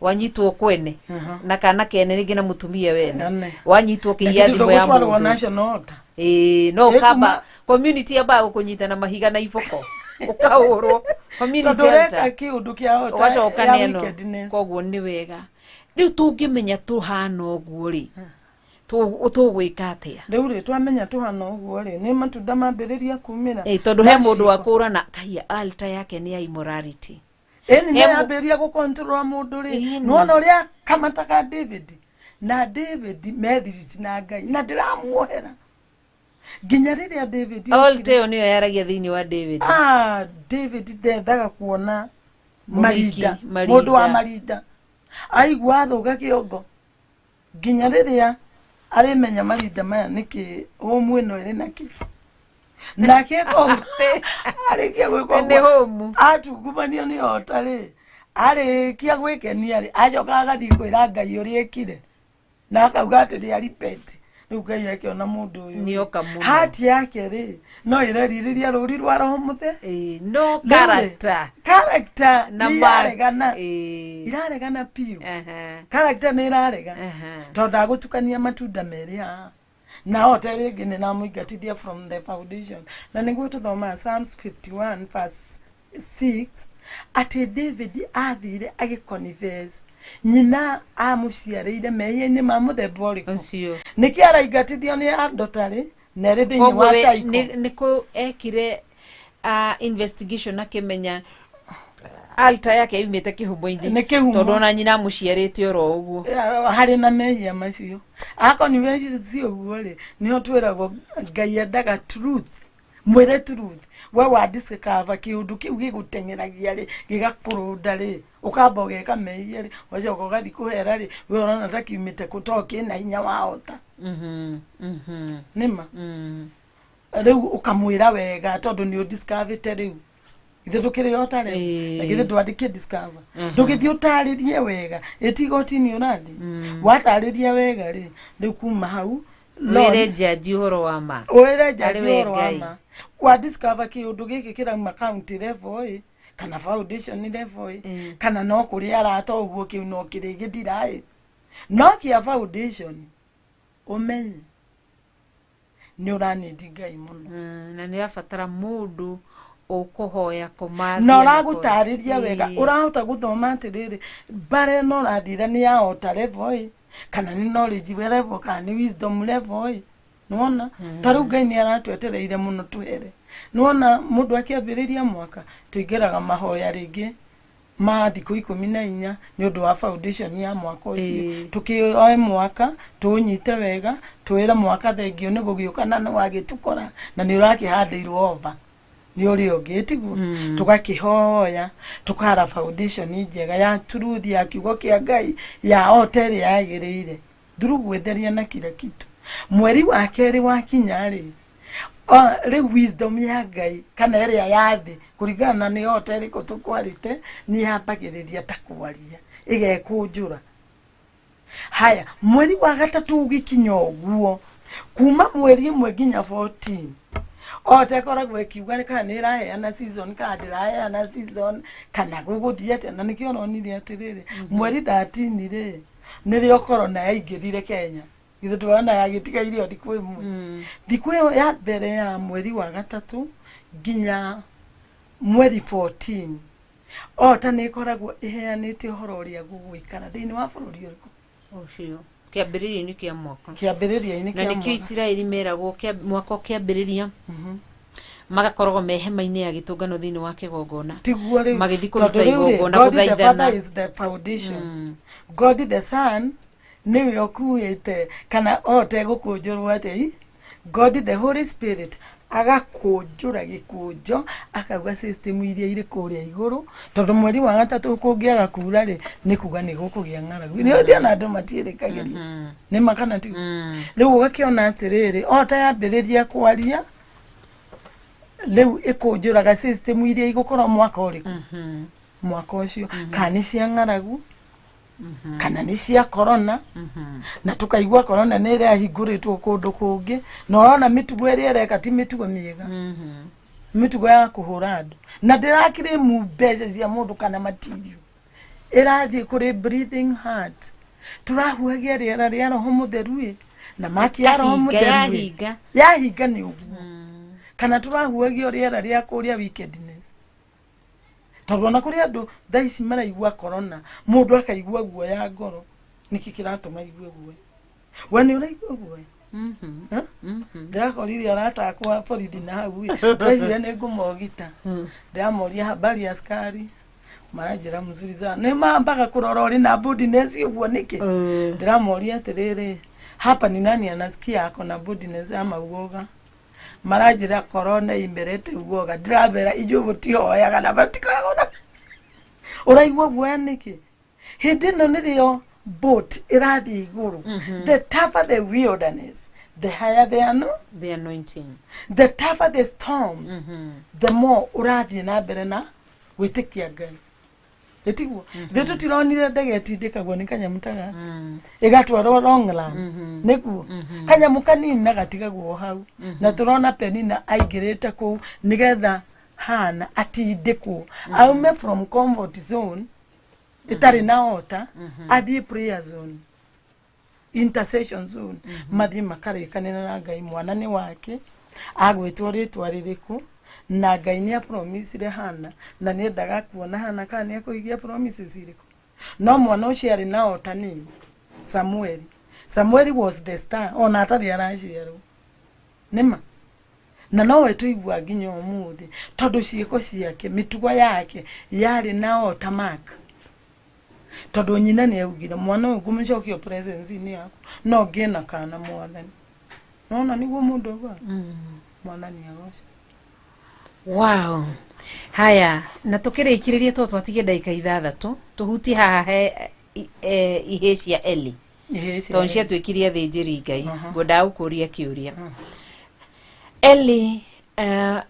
wanyitwo kwene na kana kene rĩngĩ na mũtumia wene, Ene. wanyitwo ũkĩiya thimũ ya gũtwarwo mũndũ. national altar. Ĩĩ, no Ĩ ũkamba community yambaga gũkũnyita na mahiga na iboko, ũkahũrwo community Tondũ ũreka altar. kĩũndũ kĩa altar Ũgacoka ya neno. wickedness. Koguo nĩ wega rĩu tũngĩmenya tũhana ũguo rĩ, tũgwĩka atĩa? Rĩu rĩ, twamenya tũhana ũguo rĩ, nĩ matunda mambĩrĩria kumĩra. Ĩ, tondũ he mũndũ Maciĩko. wakũrana kahia altar yake nĩ ya immorality. Ĩni, He nĩ yambĩrĩria gũkontrol mũndũ rĩ, Ĩni. nĩwona ũrĩa kamata ka David na David methiriti na Ngai na ndĩramuohera nginya rĩrĩa David okire. Altar ĩyo nĩyo yaragia thĩinĩ wa David. Ah, David ndendaga kuona Mũhiki, marinda. Marinda. Mũndũ wa marinda aigua athũka kĩongo nginya rĩrĩa arĩmenya marinda maya nĩkĩ hũmũ ĩno ĩrĩ nakĩ, nake koguo arĩkia gwĩka Nĩ ũguo, hũmũ. atungumanio nĩ ota rĩ, arĩkia gwĩkenia rĩ, acoka agathiĩ kwĩra Ngai ũrĩa ekire na akauga atĩ nĩ aripent. Rĩu Ngai akĩona mũndũ ũyũ Nĩoka mũno. hati yake rĩ, no ĩrerirĩria rũri rwa roho mũthe. Ĩĩ, no Rĩu rĩ, character character na nĩ mark. iraregana. Ĩĩ. Iraregana biũ. Aha. Character nĩ ĩrarega, tondũ ndagũtukania matunda merĩ haha na ote rĩngĩ nĩ namũingatithia from the foundation. Na nĩguo tũthomaga Psalms 51 verse 6 atĩ David athire agĩconfess nyina amũciarĩire mehia-inĩ ma mũthemba ũrĩkũ. Ũcio. Nĩkĩ araingatithio nĩ andũtarĩ na ĩrĩ thĩinĩ Koguo wa we cycle. nĩ kũ ekire investigation akĩmenya altar yake yumĩte kĩhumo-inĩ. Nĩ kĩhumo. Tondũ ona nyina amũciarĩte oro ũguo. Harĩ na mehia macio akoniveci ũguo rĩ, nĩho twĩragwo Ngai endaga truth, mwĩre truth. We wa discover kĩũndũ kĩu gĩgũteng'eragia rĩ, gĩgakũrũnda rĩ, ũkamba ũgeka mehia rĩ, ũgacoka ũgathiĩ kũhera rĩ, we ũrona ta kiumĩte kũ to kĩna hinya wahota. Nĩma. Rĩu ũkamwĩra wega tondũ nĩ ũdiscoverĩte rĩu, ithe ndũkĩrĩ ota rĩu. Na githĩ ndwandĩke discover, ndũgĩthiĩ ũtarĩrie wega, ĩti igoti-inĩ ũrathiĩ watarĩria wega rĩ, rĩu kuma hau wĩre njanji ũhoro wa ma. Wĩre njaji Arĩ we ũhoro wa Ngai. ma wa discover kĩũndũ gĩkĩ kĩrauma county level ĩ, kana foundation level ĩ, kana no kũrĩ arata ũguo, kĩu no kĩrĩgĩthira ĩ, no kĩa foundation ũmenye. Nĩ ũranindi Ngai mũno. Na nä rabatara må ndå å kå hoya kå Na ũragũtarĩria wega, ũrahota gũthoma atĩrĩrĩ, mbara ĩno ũrathira nĩ ya ota level ĩ, kana nĩ knowledge level, kana nĩ wisdom level ĩ. Nĩwona ta rĩu Ngai nĩ aratwetereire mũno twehere. Nĩwona mũndũ akĩambĩrĩria mwaka tũingĩraga mahoya rĩngĩ ma thikũ 14 nĩ ũndũ wa foundation ya mwaka ũcio. Tũkĩoe mwaka tũũnyite wega, twĩre mwaka thengio nĩ gũgĩũka na nĩ wagĩtũkora na nĩ ũrakĩhandĩirwo over nĩ ũrĩa ũngĩ, tiguo? Tũgakĩhoya tũkara foundation njega ya truth ya kiugo kĩa Ngai ya ota ĩrĩa yagĩrĩire through gwĩtheria na kila kitu. Mweri wa kerĩ wakinya rĩ, rĩu wisdom ya Ngai kana ĩrĩa ya thĩ kũringana na nĩ ota ĩrĩkũ tũkwarĩte nĩ yambagĩrĩria ta kwaria ĩgekũnjũra. Haya, mweri wa gatatũ ũgĩkinya ũguo, kuma mweri 1 nginya 14, ota ĩkoragwo ĩkiuga kana nĩ ĩraheana season kana ndĩraheana season kana gũgũthiĩ atĩa. Na nĩkĩo ũronire atĩrĩrĩ, mweri 13 rĩ, nĩrĩo corona yaingĩrire Kenya. Githĩ ndũrona yagĩtigaire o thikũ 1? Thikũ ĩyo ya mbere ya mweri wa gatatũ nginya mweri 14, ota nĩ ĩkoragwo ĩheanĩte ũhoro ũrĩa gũgũikara thĩinĩ wa bũrũri ũrĩkũ. Ũcio kĩambĩrĩria-inĩ kĩa mwaka. Kĩambĩrĩria-inĩ Na kĩa nĩkĩo mwaka. Isiraeli meragwo mwaka ũkĩambĩrĩria magakoragwo me hema-inĩ ya gĩtũngano thĩinĩ wa kĩgongona. Tiguo rĩu? Magĩthiĩ Tondũ kũruta rĩu rĩ, igongona God the gũthaithana. Father is the foundation. God the Son nĩwe ũkuĩte kana ote gũkũnjũrwo atĩa i? God the Holy Spirit agakũnjũra gĩkũnjo akauga system iria irĩ kũrĩa igũrũ, tondũ mweri wa gatatũ kũngĩaga kura rĩ, nĩ kuga nĩ gũkũgĩa ng'aragu. Nĩ ũndĩ ona andũ matiĩrĩkagĩria nĩ ma kana ti. Rĩu ũgakĩona atĩrĩrĩ, ota yambĩrĩria kwaria rĩu ĩkũnjũraga system iria igũkorwo mwaka ũrĩkũ, mwaka ũcio, kana nĩ cia ng'aragu kana nĩ cia corona. Na tũkaigua corona nĩ ĩrahingũrĩtwo kũndũ kũngĩ, na ũrona mĩtugo ĩrĩa ĩreka ti mĩtugo mĩega, mĩtugo ya kũhũra andũ na ndĩrakĩrĩmu mbeca cia mũndũ kana material, ĩrathiĩ kũrĩ breathing heart. Tũrahuhagia rĩera rĩa Roho Mũtheru ĩ, na maki ya Roho Ĩkahinga, Mũtheru ĩ. Yahinga. Yahinga nĩ ũguo, kana tũrahuhagia rĩera rĩa kũrĩa wickedness, tondũ ona kũrĩ andũ thaa ici maraigua corona, mũndũ akaigua guoya ngoro. Nĩkĩ kĩratũma igue guoya? We nĩ ũraigua guoya? Ha? Ndĩrakorire arata akwa borithi na hau ĩ, ndeciria nĩ ngũmogita. Ndĩramoria, "Habari askari?" Maranjĩra, "Mzuri sana." Nĩ mambaga kũrora ũrĩ na boldness ũguo nĩkĩ. Ndĩramoria atĩrĩrĩ, "Hapa ni nani anasikia ako na boldness ama uoga?" Maranjĩra, "Corona imerete uoga." Ndĩramera, "Inyuĩ mũtihoyaga na matikoragwo na ũraigua guoya nĩkĩ?" Hĩndĩ ĩno nĩrĩo boat ĩrathiĩ igũrũ. The tougher the wilderness, the higher the ano The anointing. The tougher the storms, the more ũrathiĩ na mbere na gwĩtĩkia Ngai, ĩtiguo? Thĩ tũtironire ndege ĩtindĩkagwo nĩ kanyamũ ta gaka ĩgatwarwo long run, nĩguo kanyamũ kanini na gatigagwo hau. Na tũrona Penina aingĩrĩte kũu nĩgetha Hana atindĩkwo aume from comfort zone ĩtarĩ na ota athiĩ prayer zone, intercession zone, mathiĩ makarĩkanĩra na Ngai mwana nĩ wake, agwĩtwo rĩtwa rĩrĩkũ. Na Ngai nĩ apromisire Hana na nĩ endaga kuona Hana kana nĩ ekũhingia promises irĩkũ. No mwana ũcio arĩ na ota nini, Samueli. Samueli was the star ona atarĩ araciarwo, nĩma na nowe tũigua nginya ũmũthĩ, tondũ ciĩko ciake, mĩtugo yake yarĩ na ota mark, tondũ nyina nĩ augire, "Mwana ũyũ ngũmũcokia presence-inĩ yaku no ngĩe na kana Mwathani." Nona nĩguo mũndũ augaga, Mwathani agoce. Wow, haya, na tukĩrĩkĩrĩria, to twatigie ndagĩka 6 tũhutie haha he ihĩ cia Eli. Ihĩĩ cia tondũ Eli. Ciatuĩkire athĩnjĩri Ngai. Ngwendaga gũkũria kĩũria. Eli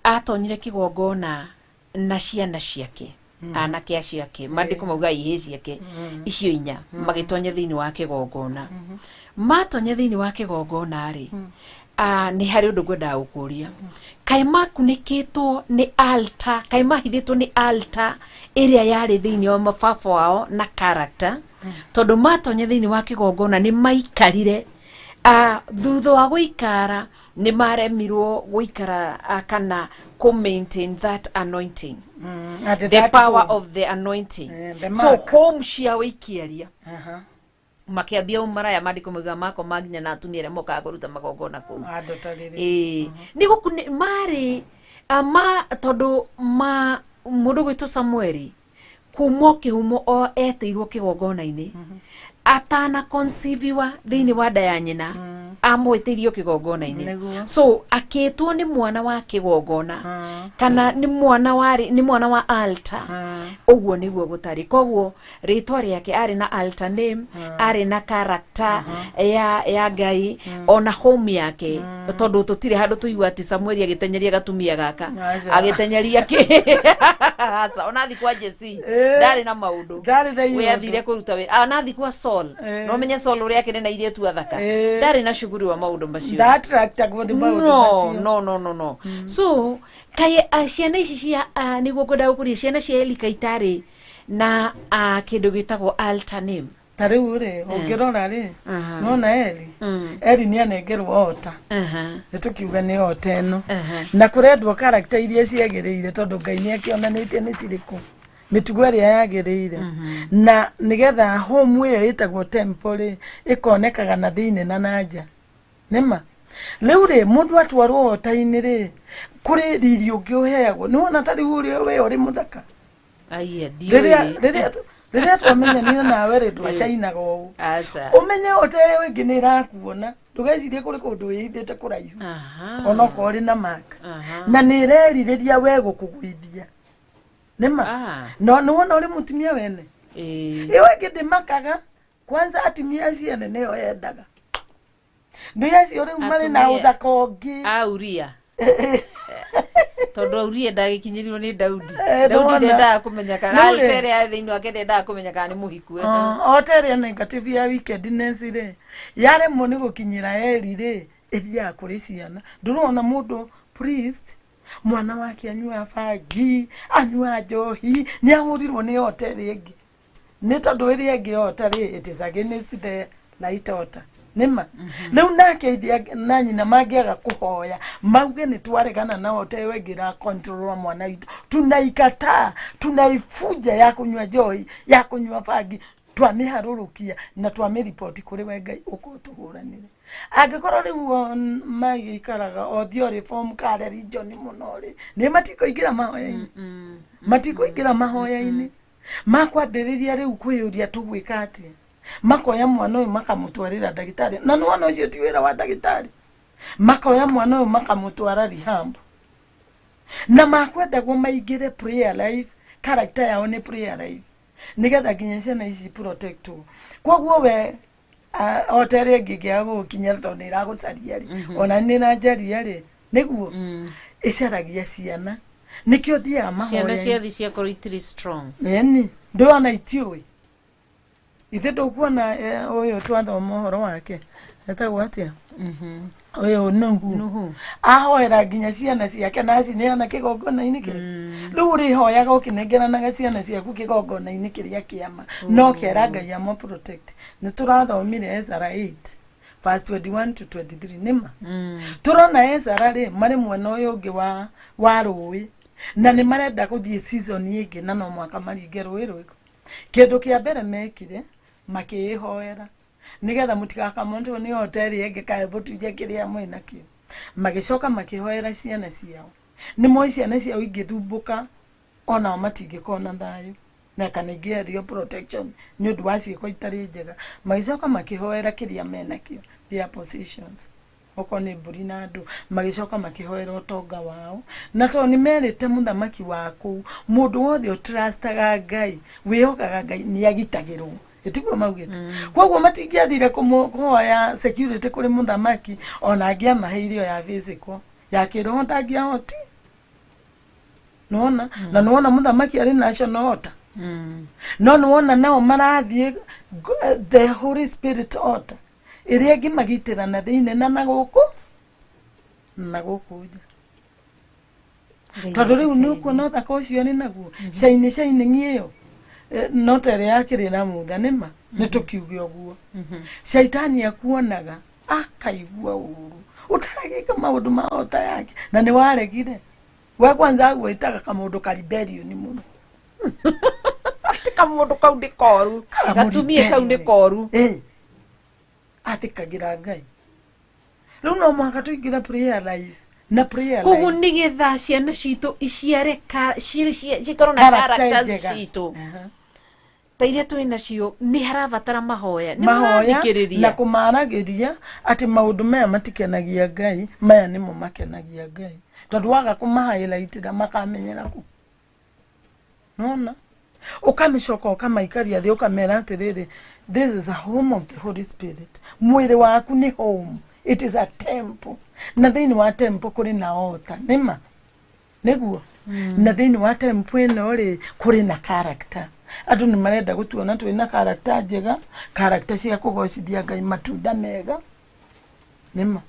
atonyire kĩgongona na ciana ciake, anake acio ake, maandĩko mauga ihĩ ciake icio inya magĩtonya thĩinĩ wa kĩgongona. Matonya thĩinĩ wa kĩgongona rĩ, nĩ harĩ ũndũ ngwendaga gũkũria. Kaĩ makunĩkĩtwo nĩ altar, kaĩ mahithĩtwo nĩ altar ĩrĩa yarĩ thĩinĩ wa mababa wao na character? Tondũ matonya thĩinĩ wa kĩgongona nĩ maikarire Thutha wa gũikara nĩ maremirwo gũikara kana kũ maintain that anointing, At the that power home. of the anointing. The So mark. home cia wĩikiaria Aha. makĩambia ũmaraya, mandĩko mauga makoma nginya na atumia arĩa mokaga kũruta magongona kũu. Andũ ta rĩrĩ. Ĩĩ, nĩ gũkũ marĩ ma tondũ ma mũndũ gwĩtwo Samueli kuma o kĩhumo o etĩirwo kĩgongona-inĩ, atana conceiviwa thĩinĩ wa nda ya nyina amwĩtĩirio kĩgongona-inĩ. Nĩguo. So akĩtwo nĩ mwana wa kĩgongona kana nĩ mwana warĩ nĩ mwana wa altar. Ũguo nĩguo gũtarĩ, koguo rĩtwa rĩake arĩ na altar name, arĩ na character ya Ngai ona home yake, tondũ tũtirĩ handũ tũigua atĩ Samueli agĩtenyeria gatumia gaka. Aca. Agĩtenyeria kĩ? Aca, ona athi kwa Jesse ndarĩ na maũndũ. Ndarĩ na we iũndũ. Athire kũruta wĩra, ona athi kwa Saul, no menye Saul ũrĩa akĩrĩ na airĩtu athaka, ndarĩ na cuguri wa maũndũ macio. Ndattractagwo nĩ maũndũ No. macio. No, no, no, no. So kaĩ ciana ici cia nĩguo ngwenda gũkũria ciana cia Elika itarĩ na kĩndũ gĩtagwo altar name. Ta rĩu rĩ, ũngĩrora rĩ, Aha. nona Eli. Eli nĩ anengerwo ota. Nĩ tũkiuga nĩ ota ĩno. Na kũrendwo karakta iria ciagĩrĩire, tondũ Ngai nĩ akĩonanĩtie nĩ cirĩkũ mĩtugo ĩrĩa yagĩrĩire, na nĩgetha home ĩyo ĩtagwo temple rĩ, ĩkonekaga na thĩinĩ na na nja. Nĩma rĩu rĩ, mũndũ atwarwo ota-inĩ rĩ, kũrĩ riri ũngĩ ũheagwo. Nĩ wona ta rĩu ũrĩa we ũrĩ mũthaka. Aiya. Rĩrĩa Ndiũĩ. Rĩrĩa twamenyanire nawe rĩ, ndwacainaga ũũ. Aca. Ũmenye ota ĩyo ĩngĩ nĩ ĩrakuona, ndũgecirie kũrĩ kũndũ wĩhithĩte kũraihu. Onokorwo ũrĩ na mark na nĩ ĩrerirĩria we gũkũgũithia, nĩma. No nĩ wona ũrĩ mũtumia wene. Ĩyo ĩngĩ ndĩmakaga kwanza, atumia acio ene nĩo yendaga, nĩ acio rĩu marĩ na Atumia- ũthaka ũngĩ. Auria, tondũ auria ndagĩkinyĩrirwo nĩ Daudi. Eh, Daudi nĩwona. ndendaga kũmenya kana Rĩu rĩ- altar ĩrĩa thĩinĩ wake, ndendaga kũmenya kana nĩ mũhiku. O ta ĩrĩa negative ya wickedness rĩ, yaremwo nĩ gũkinyĩra Eri rĩ, ĩthiaga kũrĩ ciana. Ndũrona mũndũ priest mwana wake anyua bangi, anyua njohi, nĩ ahũrirwo nĩ ota ĩrĩa ĩngĩ, nĩ tondũ ĩrĩa ĩngĩ ota rĩ, it is against the light altar. Nĩma rĩu nake ithe na nyina mangĩaga kũhoya mauge nĩ twaregana na ota ĩyo ĩngĩ ĩra control mwana witũ, tunaikataa, tunaifunja ya kũnyua njohi, ya kũnyua bangi, twamĩharũrũkia na twamĩriboti kũrĩ we Ngai, ũka ũtũhũranĩre. Angĩkorwo rĩu o magĩikaraga o theory form ka religion mũno rĩ, nĩ matikũingĩra mahoya-inĩ, matikũingĩra mahoya-inĩ makwambĩrĩria rĩu kwĩyũria tũgwĩka atĩa. Makoya mwana ũyũ makamũtwarĩra ndagĩtarĩ, na nĩwona ũcio ti wĩra wa ndagĩtarĩ. Makoya mwana ũyũ makamũtwara rehab, na makwendagwo maingĩre prayer life. Character yao nĩ prayer life, nĩgetha nginya ciana ici protectwo. Koguo we o ta ĩrĩa ĩngĩ ĩngĩaga gũgũkinyĩra, tondũ nĩ ĩragũcaria rĩ, ona nĩ ĩranjaria rĩ, nĩguo ĩcaragia ciana, nĩkĩo thiaga Ciana mahoya. ciathi ciakorwo itirĩ strong. Ĩni ndĩrona itiũĩ ithe ndũkuona ũyũ twathoma ũhoro wake etagwo atĩa, ũyũ Nuhu. Nuhu. Ahoera nginya ciana ciake na acineana kĩgongona-inĩ kĩrĩa rĩu ũrĩhoyaga ũkĩnengeranaga ciana ciaku kĩgongona-inĩ kĩrĩa kĩama no kera Ngai amo protect. Nĩ tũrathomire Ezra 8 verse 21 to 23, nĩma tũrona Ezra rĩ, marĩ mwena ũyũ ũngĩ wa rũĩ na nĩ marenda gũthiĩ season ĩngĩ, na no mwaka maringe rũĩ rũĩkũ. Kĩndũ kĩa mbere mekire, makĩĩhoera nĩgetha mũtigakamontwo nĩ hoteli ĩngĩ kaĩ mũtunye kĩrĩa mwĩ nakĩo. Magĩcoka makĩhoera ciana ciao, nĩ moĩ ciana ciao ingĩthumbũka onao matingĩkorwo na thayũ na kana ingĩerio protection nĩ ũndũ wa ciĩko itarĩ njega. Magĩcoka makĩhoera kĩrĩa menakĩo, their positions, okorwo nĩ mbũri na andũ. Magĩcoka makĩhoera ũtonga wao, na tondũ nĩ merĩte mũthamaki wa kũu, mũndũ wothe ũtrustaga Ngai, wĩhokaga Ngai, nĩ agitagĩrwo. Ĩtiguo maugĩte? Koguo matingĩathire kũhoya security kũrĩ mũthamaki, ona angĩamaheire o ya physical, ya kĩroho ndangĩahoti. Nĩwona? Na nĩwona mũthamaki arĩ national altar, no nĩwona nao marathiĩ the Holy Spirit altar ĩrĩa ĩngĩmagitĩra na thĩinĩ na gũkũ nja, tondũ rĩu nĩ ũkuona ũthaka ũcio nĩ naguo caini caini ĩyo. No ta ĩrĩa yakĩrĩ na mutha, nĩma nĩ tũkiuge ũguo, caitani akuonaga. Akaigua ũru ũtaragĩka maũndũ ma ota yake na nĩ waregire. We kwanza agwĩtaga kamũndũ kariberioni mũno. Ati kamundu kau nĩ koru. Gatumie kau nĩ koru. Eh, athĩkagĩra Ngai. Rĩu no mũhaka tũingĩre prayer life na prayer Koguo life. nĩgetha ciana citũ iciare cikorwo na Character characters njega. citũ Aha. Ta iria twĩ nacio, nĩ harabatara mahoya nĩ Mahoya na mũrathikĩrĩria. kũmaragĩria atĩ maũndũ maya matikenagia Ngai, maya nĩmo makenagia Ngai, tondũ waga kũmahighlightĩra makamenyera kũ nona ũkamĩcoka ũkamaikaria thĩ ũkamera atĩrĩrĩ, this is a home of the Holy Spirit. Mwĩrĩ waku nĩ home, it is a temple, na thĩinĩ wa temple kũrĩ na altar, nĩma nĩguo na thĩinĩ wa temple ĩno rĩ kũrĩ na character. Andũ nĩ marenda gũtuona twĩ na character njega, character cia kũgocithia Ngai, matunda mega, nĩma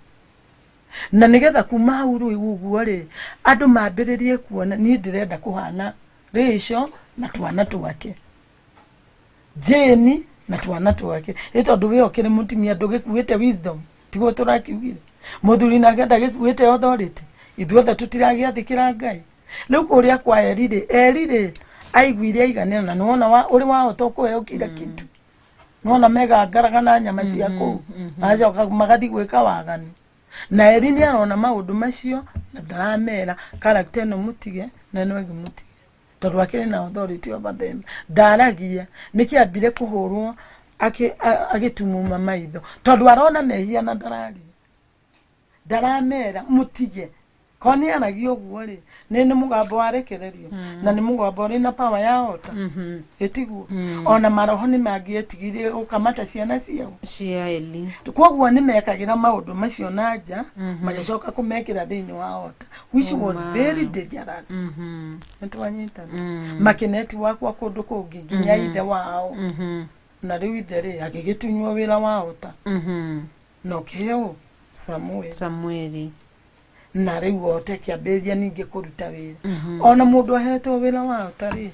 na nĩgetha kuma hau rĩu ũguo rĩ andũ mambĩrĩrie kuona niĩ ndĩrenda kũhana Rachel na twana twake, Jane na twana twake, ĩ tondũ we ũkĩrĩ mũtumia ndũgĩkuĩte wisdom, tiguo tũrakiugire mũthuri nake ndagĩkuĩte authority, ithuothe tũtiragĩathĩkĩra Ngai. Rĩu kũrĩa kwa Eri rĩ, Eri rĩ aiguire aiganĩra na nĩwona ũrĩ wahota ũkũheo kila kitu, nĩwona megangaraga na nyama cia kũu, magacoka magathiĩ gwĩka waganu. Na Eri nĩ arona maũndũ macio na ndaramera character ĩno mũtige na ĩno ĩngĩ mũtige, tondũ akĩrĩ na authority over them. Ndaragia nĩkĩ ambire kũhũrwo agĩtumuma maitho, tondũ arona mehia na ndararia, ndaramera mũtige. Ko nĩ aragia ũguo rĩ, nĩ mũgambo warekererio na nĩ mũgambo ũrĩ na power ya ota, ĩtiguo ona maroho nĩ mangĩetigire gũkamata ciana ciao cia Eli. Koguo nĩ mekagĩra maũndũ macio na nja, magĩcoka kũmekĩra thĩinĩ wa ota, which was very dangerous. Nĩ twanyitana makĩneti wakwa kũndũ kũngĩ nginya ithe wao, na rĩu ithe rĩ agĩgĩtunywo wĩra wa ota na ũkĩheo Samuel. Samueli. Na rĩu ote kĩambĩrĩria ningĩ kũruta wĩra. Ona mũndũ ahetwo wĩra wa ota rĩ,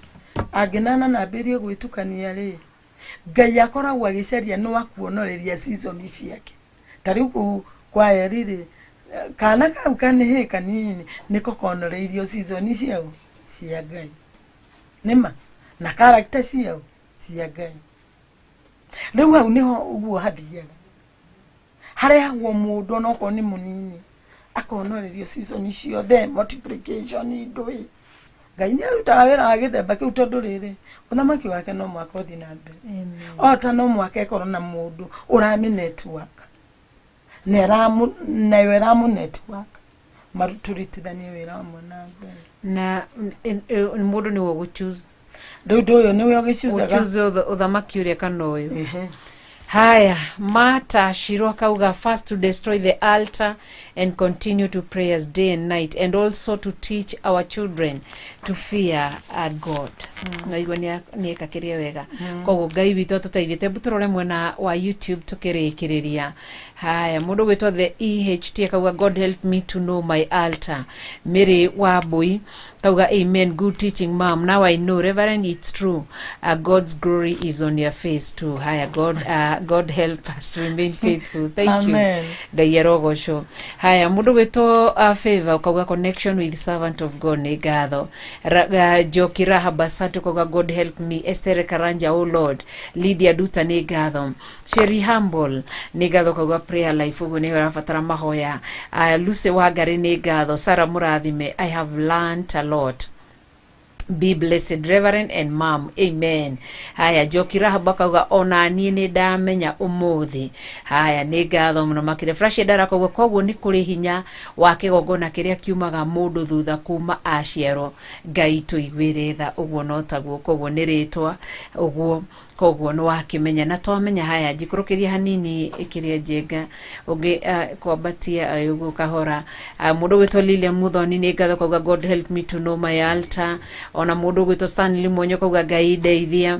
angĩnana na ambĩrĩrie gwĩtukania rĩ, Ngai akoragwo agĩcaria nĩ wakuonoreria season ciake. Ta rĩu kũu kwa Eri rĩ, kana kau kanĩhĩ kanini nĩko konoreirio season ciao cia Ngai, nĩma na character ciao cia Ngai. Rĩu hau nĩho ũguo hathiaga, harehagwo mũndũ onokorwo nĩ mũnini akonorerio season ciothe, multiplication ndũĩ. Ngai nĩ arutaga wĩra wa gĩthemba kĩu, tondũ rĩrĩ ũthamaki wake no mwaka ũthiĩ na mbere, ota no mwaka ĩkorwo na mũndũ ũramĩ network na nayo ĩramũ network tũrutithanie wĩra hamwe na Ngai. Na mũndũ nĩwe ũgũ-choose. Rĩu ũndũ ũyũ nĩwe ũgĩcuzaga. Ũchoose ũthamaki ũrĩa kana ũyũ. Haya, Mata Shiro akauga, first to destroy the altar and continue to prayers day and night, and also to teach our children to fear God. Naigua nĩ eka kĩrĩa wega. Koguo Ngai witũ atũteithie. Tebu tũrore mwena wa YouTube tũkĩrĩkĩrĩria. Haya, mũndũ gwĩtwo the EHT akauga, "God help me to know my altar." Mary Wambui kauga, "Amen, good teaching, ma'am. Now I know, Reverend, it's true, God's glory is on your face too." Haya, God help us remain faithful. Thank Amen. you. Ngai arogocwo. Haya, mũndũ gwĩtwo Favor ukauga, "Connection with servant of God, nĩ ngatho." Njoki Rahab, asante, ukauga, "God help me." Esther Karanja, "Oh Lord." Lydia Duta, nĩ ngatho. Sherry Humble, nĩ ngatho, ukauga prayer life ũguo nĩ ũrabatara mahoya. Lucy Wangari, nĩ ngatho. Sarah Mũrathime, "I have learned a lot. Be blessed, Reverend and Mom." Amen. Haya, Njoki Rahab akauga, "Ona niĩ nĩ ndamenya ũmũthĩ." Haya, nĩ ngatho mũno makĩria. Frashi Ndara akauga, "Koguo nĩ kũrĩ hinya wa kĩgongona kĩrĩa kiumaga mũndũ thutha kuma aciarwo. Ngai tũiguĩre tha." Ũguo no taguo, koguo nĩ rĩtwa ũguo, koguo nĩ wakĩmenya na twamenya. Haya, njikũrũkĩria hanini ĩkĩrĩa njenga ũngĩ kwambatia ũguo kahora. Mũndũ ũgwĩtwo Lilian Muthoni, nĩ ngatho, kauga, "God help me to know my altar." Ona mũndũ ũgwĩtwo Stanley Mwonyo kauga, "Ngai ndeithia."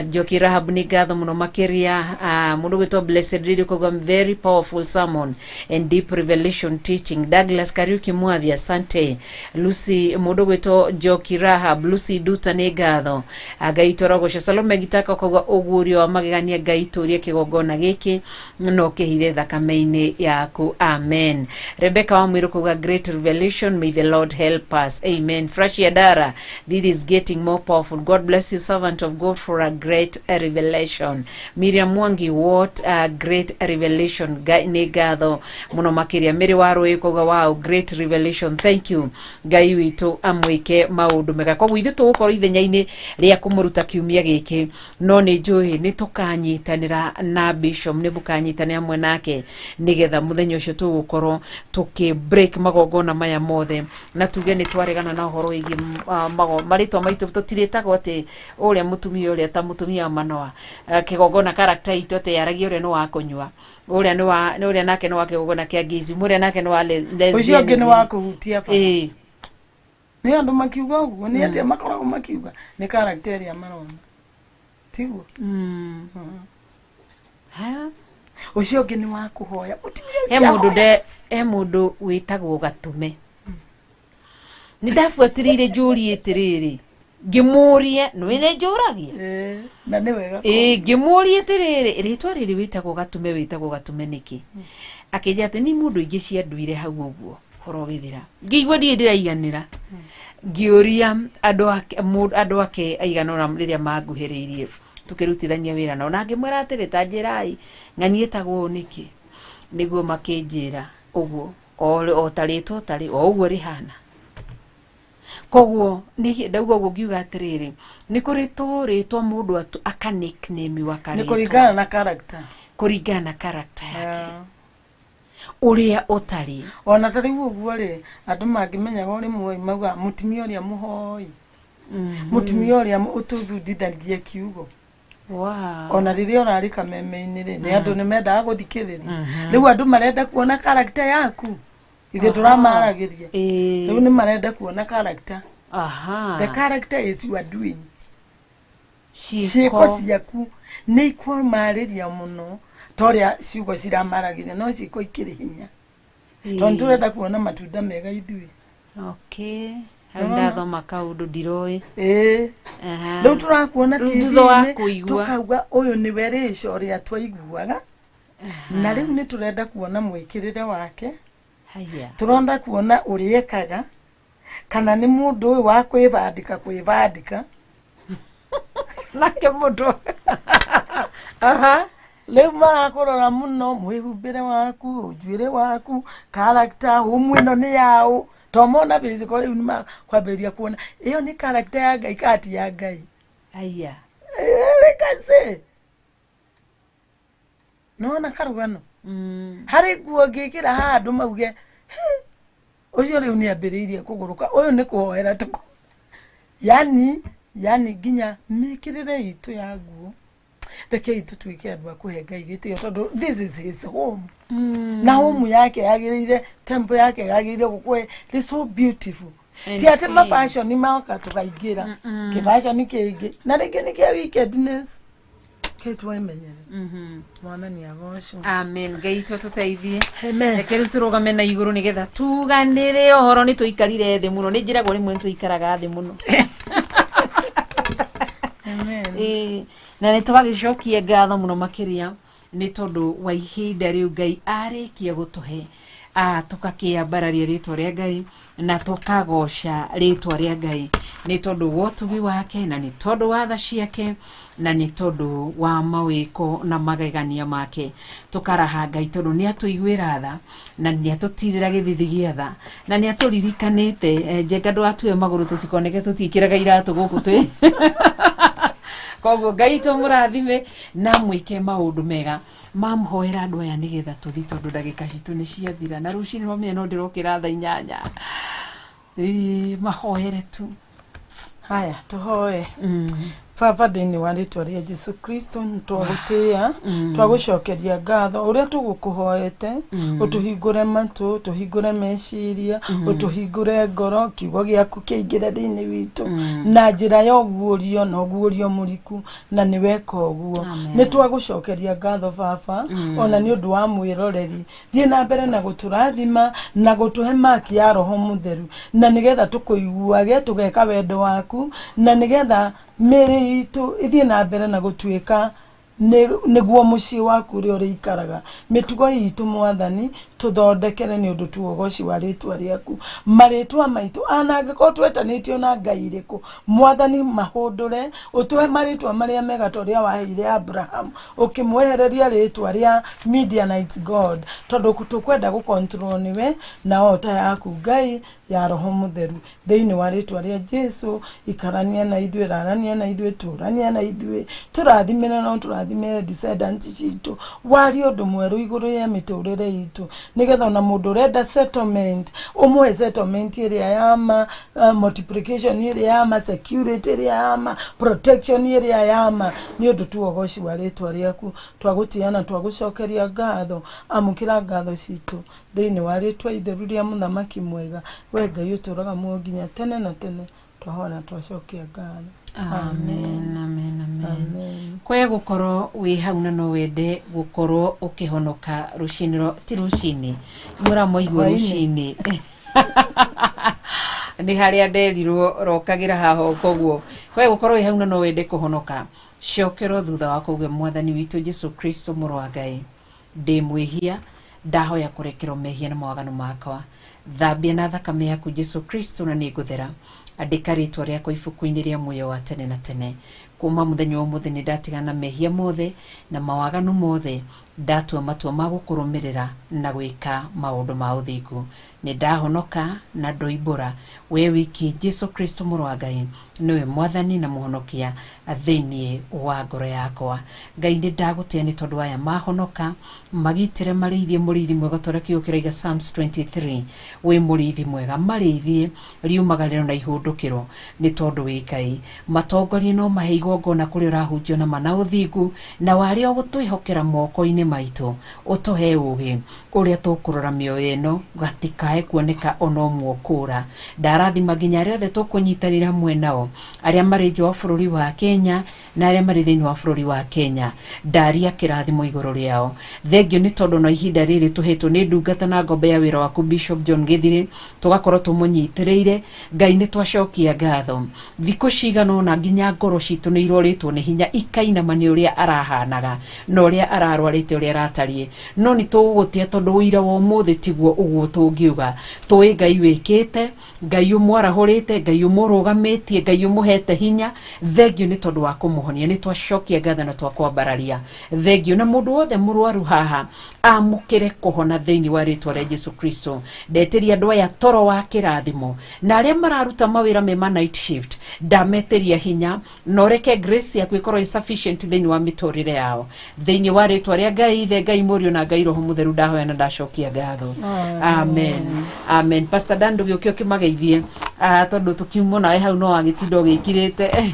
Njoki Rahab, nĩ ngatho mũno makĩria. Mũndũ ũgwĩtwo Blessed Radio kauga, "Very powerful sermon and deep revelation teaching." Douglas Kariuki Mwathi, asante. Lucy, mũndũ ũgwĩtwo Njoki Rahab, Lucy Duta, nĩ ngatho. Ngai tũrogocwo. Salome Gitaka kauga Kauga ũguũrio wa magegania Ngai tũrie kĩgongona gĩkĩ no kĩhithe thakame-inĩ yaku. Amen. Rebecca wa Mwiru kauga great revelation, may the Lord help us. Amen. Frashia Dara, this is getting more powerful. God bless you, servant of God, for a great revelation. Miriam Mwangi, what a great revelation. Nĩ ngatho mũno makĩria. Mary wa Rũĩ kauga wow, great revelation, thank you. Ngai witũ amwĩke maũndũ mega. Koguo ithuĩ tũgũkorwo ithenya-inĩ rĩa kũmũruta kiumia gĩkĩ, no nĩ njũĩ nĩ tũkanyitanĩra na bishop, nĩ mũkanyitanĩra hamwe nake nĩgetha mũthenya ũcio tũgũkorwo tũkĩ break magongona maya mothe na tuge nĩ twaregana na ũhoro wĩgiĩ marĩtwa maitũ. Tũtirĩtagwo atĩ ũrĩa mũtumia ũrĩa ta mũtumia wa Manoa, kĩgongona character itũ atĩ yaragia ũrĩa nĩ wa kũnyua, ũrĩa nĩ wa ũrĩa nake nĩ wa kĩgongona kĩa gayism, ũrĩa nake nĩ wa Ũcio ũngĩ nĩ lesbianism. Wa kũhutia bara. Nĩ andũ makiuga ũguo nĩ atĩa makoragwo makiuga nĩ character ĩrĩa marona tiguo? Ha? Ũcio ũngĩ nĩ wa kũhoya mũtumia He ũcio mũndũ ahoya. nde he mũndũ wĩtagwo Gatũme, nĩ ndabuatĩrĩire njũrie atĩrĩrĩ, ngĩmũrie nĩ nĩ njũragia. Ĩĩ, na nĩ wega. Ĩĩ, ngĩmũria atĩrĩrĩ, rĩtwa rĩrĩ wĩtagwo Gatũme, wĩtagwo Gatũme nĩkĩ? Akĩnjĩra atĩ nĩ mũndũ ingĩ cianduire hau ũguo ũhoro ũgĩthira. Ngĩigua ndirĩ ndĩraiganĩra, ngĩũria andũ ake andũ ake aigana ũna rĩrĩa manguhĩrĩirie tũkĩrutithania wĩra nao, na ngĩmwĩra atĩrĩ, ta njĩrai ng'ani ĩtagwo ũũ nĩkĩ, nĩguo makĩnjĩra ũguo o ta rĩtwa tarĩ o ũguo rĩhana. Koguo nĩ ndauga ũguo ngiuga atĩrĩrĩ, nĩ kũrĩ tũrĩtwa mũndũ aka nickname wa Nĩ karĩtwa. Kũringana na character. Kũringana na character yake ũrĩa ũtarĩ. Ona ta rĩu ũguo rĩ, andũ mangĩmenyaga ũrĩ muoi maugaga mũtumia ũrĩa mũhoi, mũtumia ũrĩa ũtũthundithagia kiugo. Ona rĩrĩa ũrarĩ kameme-inĩ rĩ, nĩ andũ nĩ mendaga gũthikĩrĩria. Rĩu andũ marenda kuona character yaku, ithuĩ tũramaragĩria. Rĩu nĩ marenda kuona character. The character is you are doing ciĩko ciĩko ciaku nĩ ikũmarĩria mũno ta ũrĩa ciugo ciramaragĩria, no ciĩko ikĩrĩ hinya tondũ nĩ tũrenda kuona matunda mega ithuĩ. Okay, hau Nĩwona? ndathoma kaũndũ ndiroĩ. Ĩĩ. Rĩu tũrakuona Rĩu thutha wa TV-inĩ, kũigua. Tũkauga ũyũ nĩwe rĩco ũrĩa twaiguaga, na rĩu nĩ tũrenda kuona mwĩkĩrĩre wake. Haya. Tũrenda kuona ũrĩa ekaga, kana nĩ mũndũ ũyũ wa kwĩbandĩka kwĩbandĩka. Nake mũndũ aha. Rĩu marakũrora mũno mwĩhumbĩre waku, njuĩrĩ waku, character humu ĩno nĩ yaũ, to mona physical. Rĩu nĩ makwambĩrĩria kuona ĩyo nĩ character ya Ngai kana ti ya Ngai. Haya. Rĩkacĩ nĩwona karũgano harĩ nguo ngĩkĩra haha andũ mauge, "Hĩ, ũcio rĩu nĩ ambĩrĩirie kũgũrũka, ũyũ nĩ kũhoera tũkũ." Yani nginya mĩkĩrĩre itũ ya nguo, rekei tũtuĩke andũ a kũhe Ngai gĩtĩo, tondũ this is his home, na home yake yagĩrĩire, temple yake yagĩrĩire gũkorwo ĩ so beautiful, ti atĩ mafashion moka tũkaingĩra kĩfashion kĩngĩ na rĩngĩ nĩ kĩa wickedness. Ke twemenyere. Mwathani agocwo. Amen. Ngai itũ tũteithie. Amen. Reke rĩu tũrũgame na igũrũ nĩgetha tuganĩre ũhoro. Nĩ tũikarire thĩ mũno, nĩ njĩragwo rĩmwe nĩ tũikaraga thĩ mũno. Amen. Ĩĩ, na nĩ tũgagĩcokia ngatho mũno makĩria nĩ tondũ wa ihinda rĩu Ngai arĩkia gũtũhe, tũgakĩambararia rĩtwa rĩa Ngai na tũkagoca rĩtwa rĩa Ngai nĩ tondũ wa ũtugi wake, na nĩ tondũ wa tha ciake, na nĩ tondũ wa mawĩko na magegania make. Tũkaraha Ngai tondũ nĩ atũiguĩra tha na nĩ atũtirĩra gĩthithi gĩa tha na nĩ atũririkanĩte. Njenga ndũgatue magũrũ tũtikoneke tũtiĩkĩraga iratũ gũkũ twĩ. Koguo Ngai tũmũrathime na mwĩke maũndũ mega. Mamũhoera andũ aya nĩgetha tũthi, tondũ ndagĩka citũ nĩ ciathira na rũcinĩ rwamenya no ndĩrokĩra thaa 8. Ĩĩ, mahoere tu. Haya, tũhoe. Baba, thĩinĩ wa rĩtwa rĩa Jesu Kristo, nĩ twagũtĩĩa, twagũcokeria ngatho ũrĩa tũgũkũhoete ũtũhingũre matũ, ũtũhingũre meciria, ũtũhingũre ngoro, kiugo gĩaku kĩingĩre thĩinĩ witũ na njĩra ya ũguũrio na ũguũrio mũriku, na nĩ weka ũguo. Amen. Nĩ twagũcokeria ngatho baba, ona nĩ ũndũ wa mwĩroreri. Thiĩ na mbere na gũtũrathima na gũtũhe maki ya Roho Mũtheru, na nĩgetha tũkũiguage tũgeka wendo waku, na nĩgetha mĩĩrĩ Itũ ĩthiĩ na mbere na gũtuĩka nĩguo mũciĩ waku ũrĩa ũrĩikaraga. Mĩtugo itũ, Mwathani, tũthondekere nĩ ũndũ tu ũgoci wa rĩtwa rĩaku. Marĩtwa maitũ ana angĩkorwo twetanĩtio na ngai irĩkũ, Mwathani, mahũndũre, ũtũhe marĩtwa marĩa mega ta ũrĩa waheire Abraham, ũkĩmwehereria rĩtwa rĩa Midianite God, tondũ tũkwenda gũkontrol nĩwe na ota yaku Ngai ya Roho Mũtheru. Thĩinĩ wa rĩtwa rĩa Jesu, ikarania na ithuĩ, rarania na ithuĩ, tũrania na ithuĩ, tũrathimĩre no tũrathimĩre descendant citũ, warie ũndũ mwerũ igũrũ rĩa mĩtũrĩre itũ, nĩgetha ona mũndũ ũrenda settlement ũmũhe settlement ĩrĩa yama, multiplication ĩrĩa yama, security ĩrĩa yama, protection ĩrĩa yama, nĩ ũndũ tu ũgoci wa rĩtwa rĩaku. Twagũtĩa na twagũcokeria ngatho. Amũkĩra ngatho citũ thĩinĩ wa rĩtwa itheru rĩa mũthamaki mwega, we Ngai ũtũraga muoyo nginya tene na tene. Twahoya na twacokia ngatho. Amen, amen, amen. Amen. Kwaya gũkorwo wĩ hau na no wende gũkorwo ũkĩhonoka rũcinĩ ti rũcinĩ mũramwaigua. Hwaĩ-inĩ. Rũcinĩ nĩ harĩa nderirwo rokagĩra haha, koguo kwaya gũkorwo wĩ hau na no wende kũhonoka, cokerwo thutha wa kũuga, "Mwathani witũ Jesu Kristo, mũrũ wa Ngai, ndĩ mwĩhia, ndahoya kũrekerwo mehia na mawaganu makwa. Thambia na thakame yaku Jesu Kristo na nĩ ngũthera. Andĩka rĩtwa rĩakwa ibuku-inĩ rĩa muoyo wa tene na tene. Kuma mũthenya wa ũmũthĩ nĩ ndatigana na mehia mothe na mawaganu mothe. Ndatua matua ma gũkũrũmĩrĩra na gwĩka maũndũ ma ũthingu. Nĩ ndahonoka na ndoimbũra we wiki Jesu Kristo mũrũ wa Ngai nĩwe Mwathani na Mũhonokia thĩinĩ wa ngoro yakwa. Ngai, nĩ ndagũtĩa nĩ tondũ aya mahonoka. Magitĩre, marĩithie, mũrĩithi mwega, ta ũrĩa kiugo kĩraiga Psalms 23, wĩ mũrĩithi mwega. Marĩithie riumagarĩro na ihũndũkĩro, nĩ tondũ wĩ Ngai. Matongorie no mahe igongona kũrĩa ũrahunjio na mana ũthingu, na warĩa ũgũtwĩhokera moko-inĩ maitũ, ũtũhe ũgĩ ũrĩa tũkũrora mĩoyo ĩno, gatikae kuoneka ona ũmwe ũkũra. Ndarathima nginya arĩa othe tũkũnyitanĩra hamwe nao, arĩa marĩ nja wa bũrũri wa Kenya na arĩa marĩ thĩinĩ wa bũrũri wa Kenya. Ndaria kĩrathimo igũrũ rĩao. Thengio nĩ tondũ no ihinda rĩrĩ tũhetwo nĩ ndungata na ngombe ya wĩra waku Bishop John Gĩthirĩ, tũgakorwo tũmũnyitĩrĩire. Ngai, nĩ twacokia ngatho. Thikũ cigana ũna nginya ngoro citũ nĩ irorĩtwo nĩ hinya, ikainama nĩ ũrĩa arahanaga na ũrĩa ararwarĩte, ũrĩa aratariĩ, no nĩ tũgũgũtĩa tondũ ũira wa ũmũthĩ tiguo ũguo tũngiuga. Tũĩ Ngai wĩkĩte, Ngai ũmwarahũrĩte, Ngai ũmũrũgamĩtie, Ngai ũmũhete hinya. Thengio nĩ tondũ wa kũmũhonia. Nĩ twacokia ngatho na twakwambararia. Thengio. Na mũndũ wothe mũrwaru haha amũkĩre kũhona thĩinĩ wa rĩtwa rĩa Jesu Kristo. Ndetĩria andũ aya toro wa kĩrathimo, na arĩa mararuta mawĩra mema night shift, ndametĩria hinya na ũreke grace yaku ĩkorwo ĩ sufficient thĩinĩ wa mĩtũrĩre yao. Thĩinĩ wa rĩtwa rĩa Ngai Ithe, Ngai Mũriũ na Ngai Roho Mũtheru, ndahoya na ndacokia ngatho. Amen, amen. Pastor Dan, ndũgĩũke ũkĩmageithie, tondũ tũkiumwo nawe hau no wagĩtinda ũgĩkirĩte,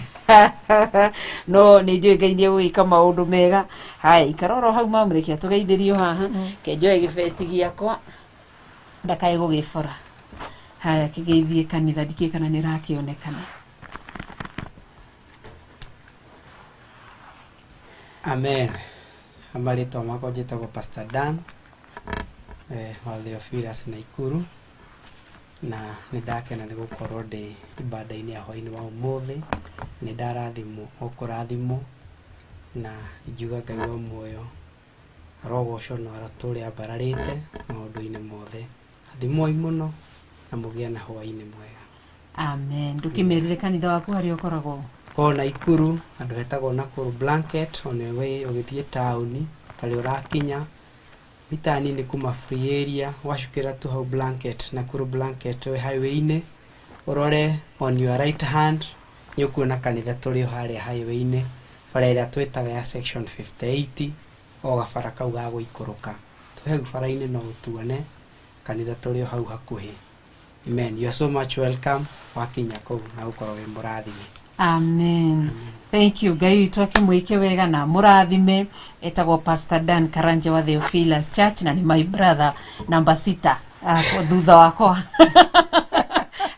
no nĩ njũĩ Ngai nĩ egũgĩka maũndũ mega. Haya, ikara oro hau, mamũreke atũgeithĩrio haha. Kenjoe gĩbeti gĩakwa ndakae gũgĩbora. Haya, kĩgeithie kanitha. Ndikĩĩ kana nĩ ũrakĩonekana. Amen. Marĩtwa makwa njĩtagwo Pastor Dan wa Theophilus Naikuru, na nĩ ndakena nĩ gũkorwo ndĩ ibada-inĩ ya hwaĩ-inĩ wa ũmũthĩ. Nĩ ndarathimwo o kũrathimwo, na ingiuga Ngai wa muoyo arogocwo na aratũre ambararĩte maũndũ-inĩ mothe. Athimwoi mũno na mũgĩe na hwaĩ-inĩ mwega. Amen. Ndũkĩmerĩre kanitha waku harĩa ũkoragwo. Korwo Naikuru, handũ hetagwo Nakuru Blanket, ona we ũgĩthiĩ taũni tarĩ ũrakinya mita nini kuma free area, wacukĩra tu hau Blanket, Nakuru Blanket, wĩ highway-inĩ, ũrore on your right hand, nĩ ũkuona kanitha tũrĩ o harĩa highway-inĩ, bara ĩrĩa twĩtaga ya section 58, o gabara kau ga gũikũrũka twĩ hau bara-inĩ, no ũtuone kanitha tũrĩ o hau hakuhĩ. Amen. You are so much welcome. Wakinya kũu na ũkorwo wĩ mũrathime. Amen, thank you. Ngai witũ akĩmwĩke wega na mũrathime. Etagwo Pastor Dan Karanja wa Theophilus Church, na nĩ my brother namba 6, thutha wakwa.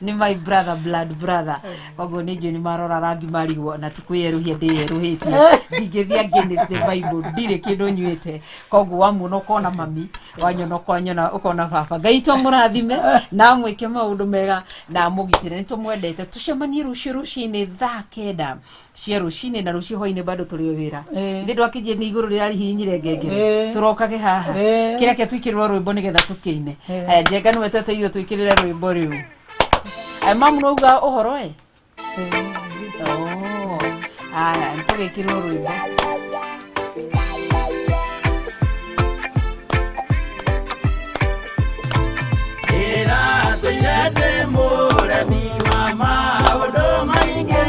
Nĩ my brother, blood brother. Koguo nĩ njũĩ nĩ marora rangi marigwo na ti kwĩyerũhia ndĩyerũhĩtie, ndingĩthiĩ against the Bible, ndirĩ kĩndũ nyuĩte. Koguo wamuona ũkona mami, wanyona ũkonyona ũkona baba. Ngai to mũrathime na amwĩke maũndũ mega na amũgitĩre, nĩ tũmwendete. Tũcemanie rũciũ rũcinĩ thaa 9 cia rũcinĩ, na rũciũ hwainĩ bado tũrĩ o wĩra. Thĩ ndwakinjie nĩ igũrũ rĩrarihinyire ngengere. Tũrokage haha. Kĩrĩa kĩa twĩkĩrĩrwo rwĩmbo nĩgetha tũkĩine. Aya, Njenga nĩwe twetereirwo twĩkĩrĩre rwĩmbo rĩu. Aya, mamu nauga ũhoro ĩ. Oh, aya nĩtũgĩkĩrwo rwĩmbo. Ĩratũire ndĩ mũremi wa maũndũ maingĩ,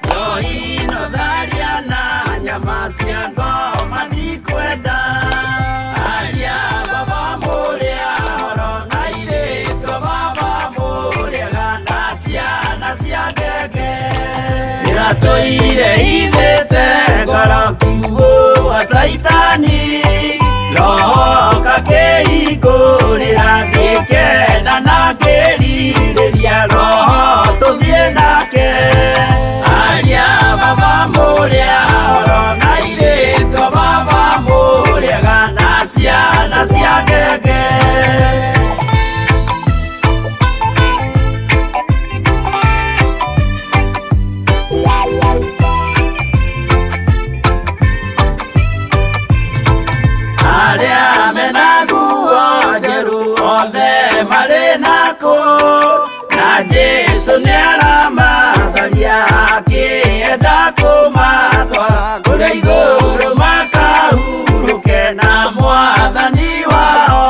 njohi no tharia na nyama cia ngoma ndikwenda. Aria baba mũrĩa horo na irĩtu baba mũrĩega na ciana cia ngenge. Ĩratũire ithĩte ngoro kiugũ wa caitani, roho kakĩhingũrĩra ngĩkena na ngĩrirĩria roho tũthiĩ nake. Aria baba mũrĩa horo na irĩtu baba mũrĩega na ciana cia ngenge. Arĩa mena nguo njerũ othe marĩ nakũ, na Jesũ nĩaramacaria akĩenda kũmatwara kũrĩa igũrũ makahurũke na mwathani wao.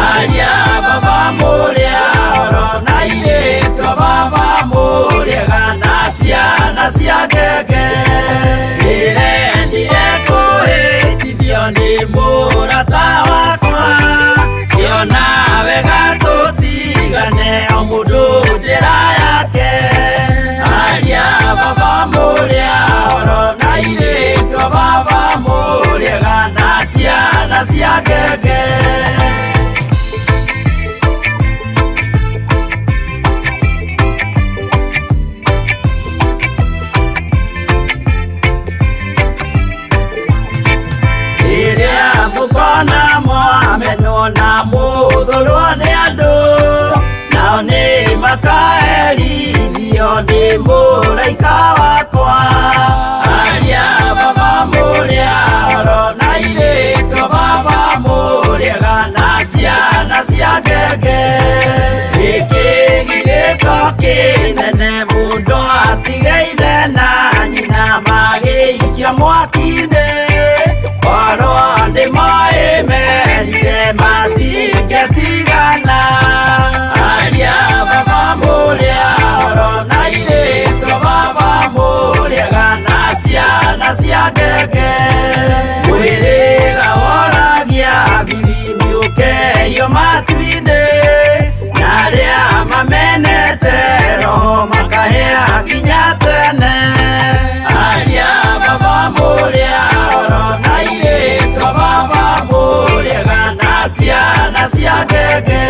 Aria baba mũrĩa horo na irĩtu baba mũrĩega na ciana cia ngenge. Ndĩrendire kũhĩtithio nĩ mũrata wakwa, ngĩona wega tũtigane o mũndũ njĩra yake. Aria baba mũrĩa horo na irĩtu baba mũrĩega na ciana cia ngenge. Rĩrĩa mũkona mwamenwo na mũthũrwo nĩ andũ, nao nĩ makaherithio nĩ mũraika wakwa. Aria baba mũrĩa horo na irĩtu baba mũrĩega na ciana cia ngenge. Gĩkĩgirĩko kĩnene mũndũ atige ithe na nyina magĩikio mwaki-inĩ, korwo nĩ moĩ merire matingĩtigana. Aria baba mũrĩa horo na irĩtu baba mũrĩega na ciana cia ngenge. Mwĩrĩga woragia biribiri ũkeio matu-inĩ, na arĩa mamenete roho makahĩa nginya tene. Aria baba mũrĩa horo na irĩtu baba mũrĩega na ciana cia ngenge.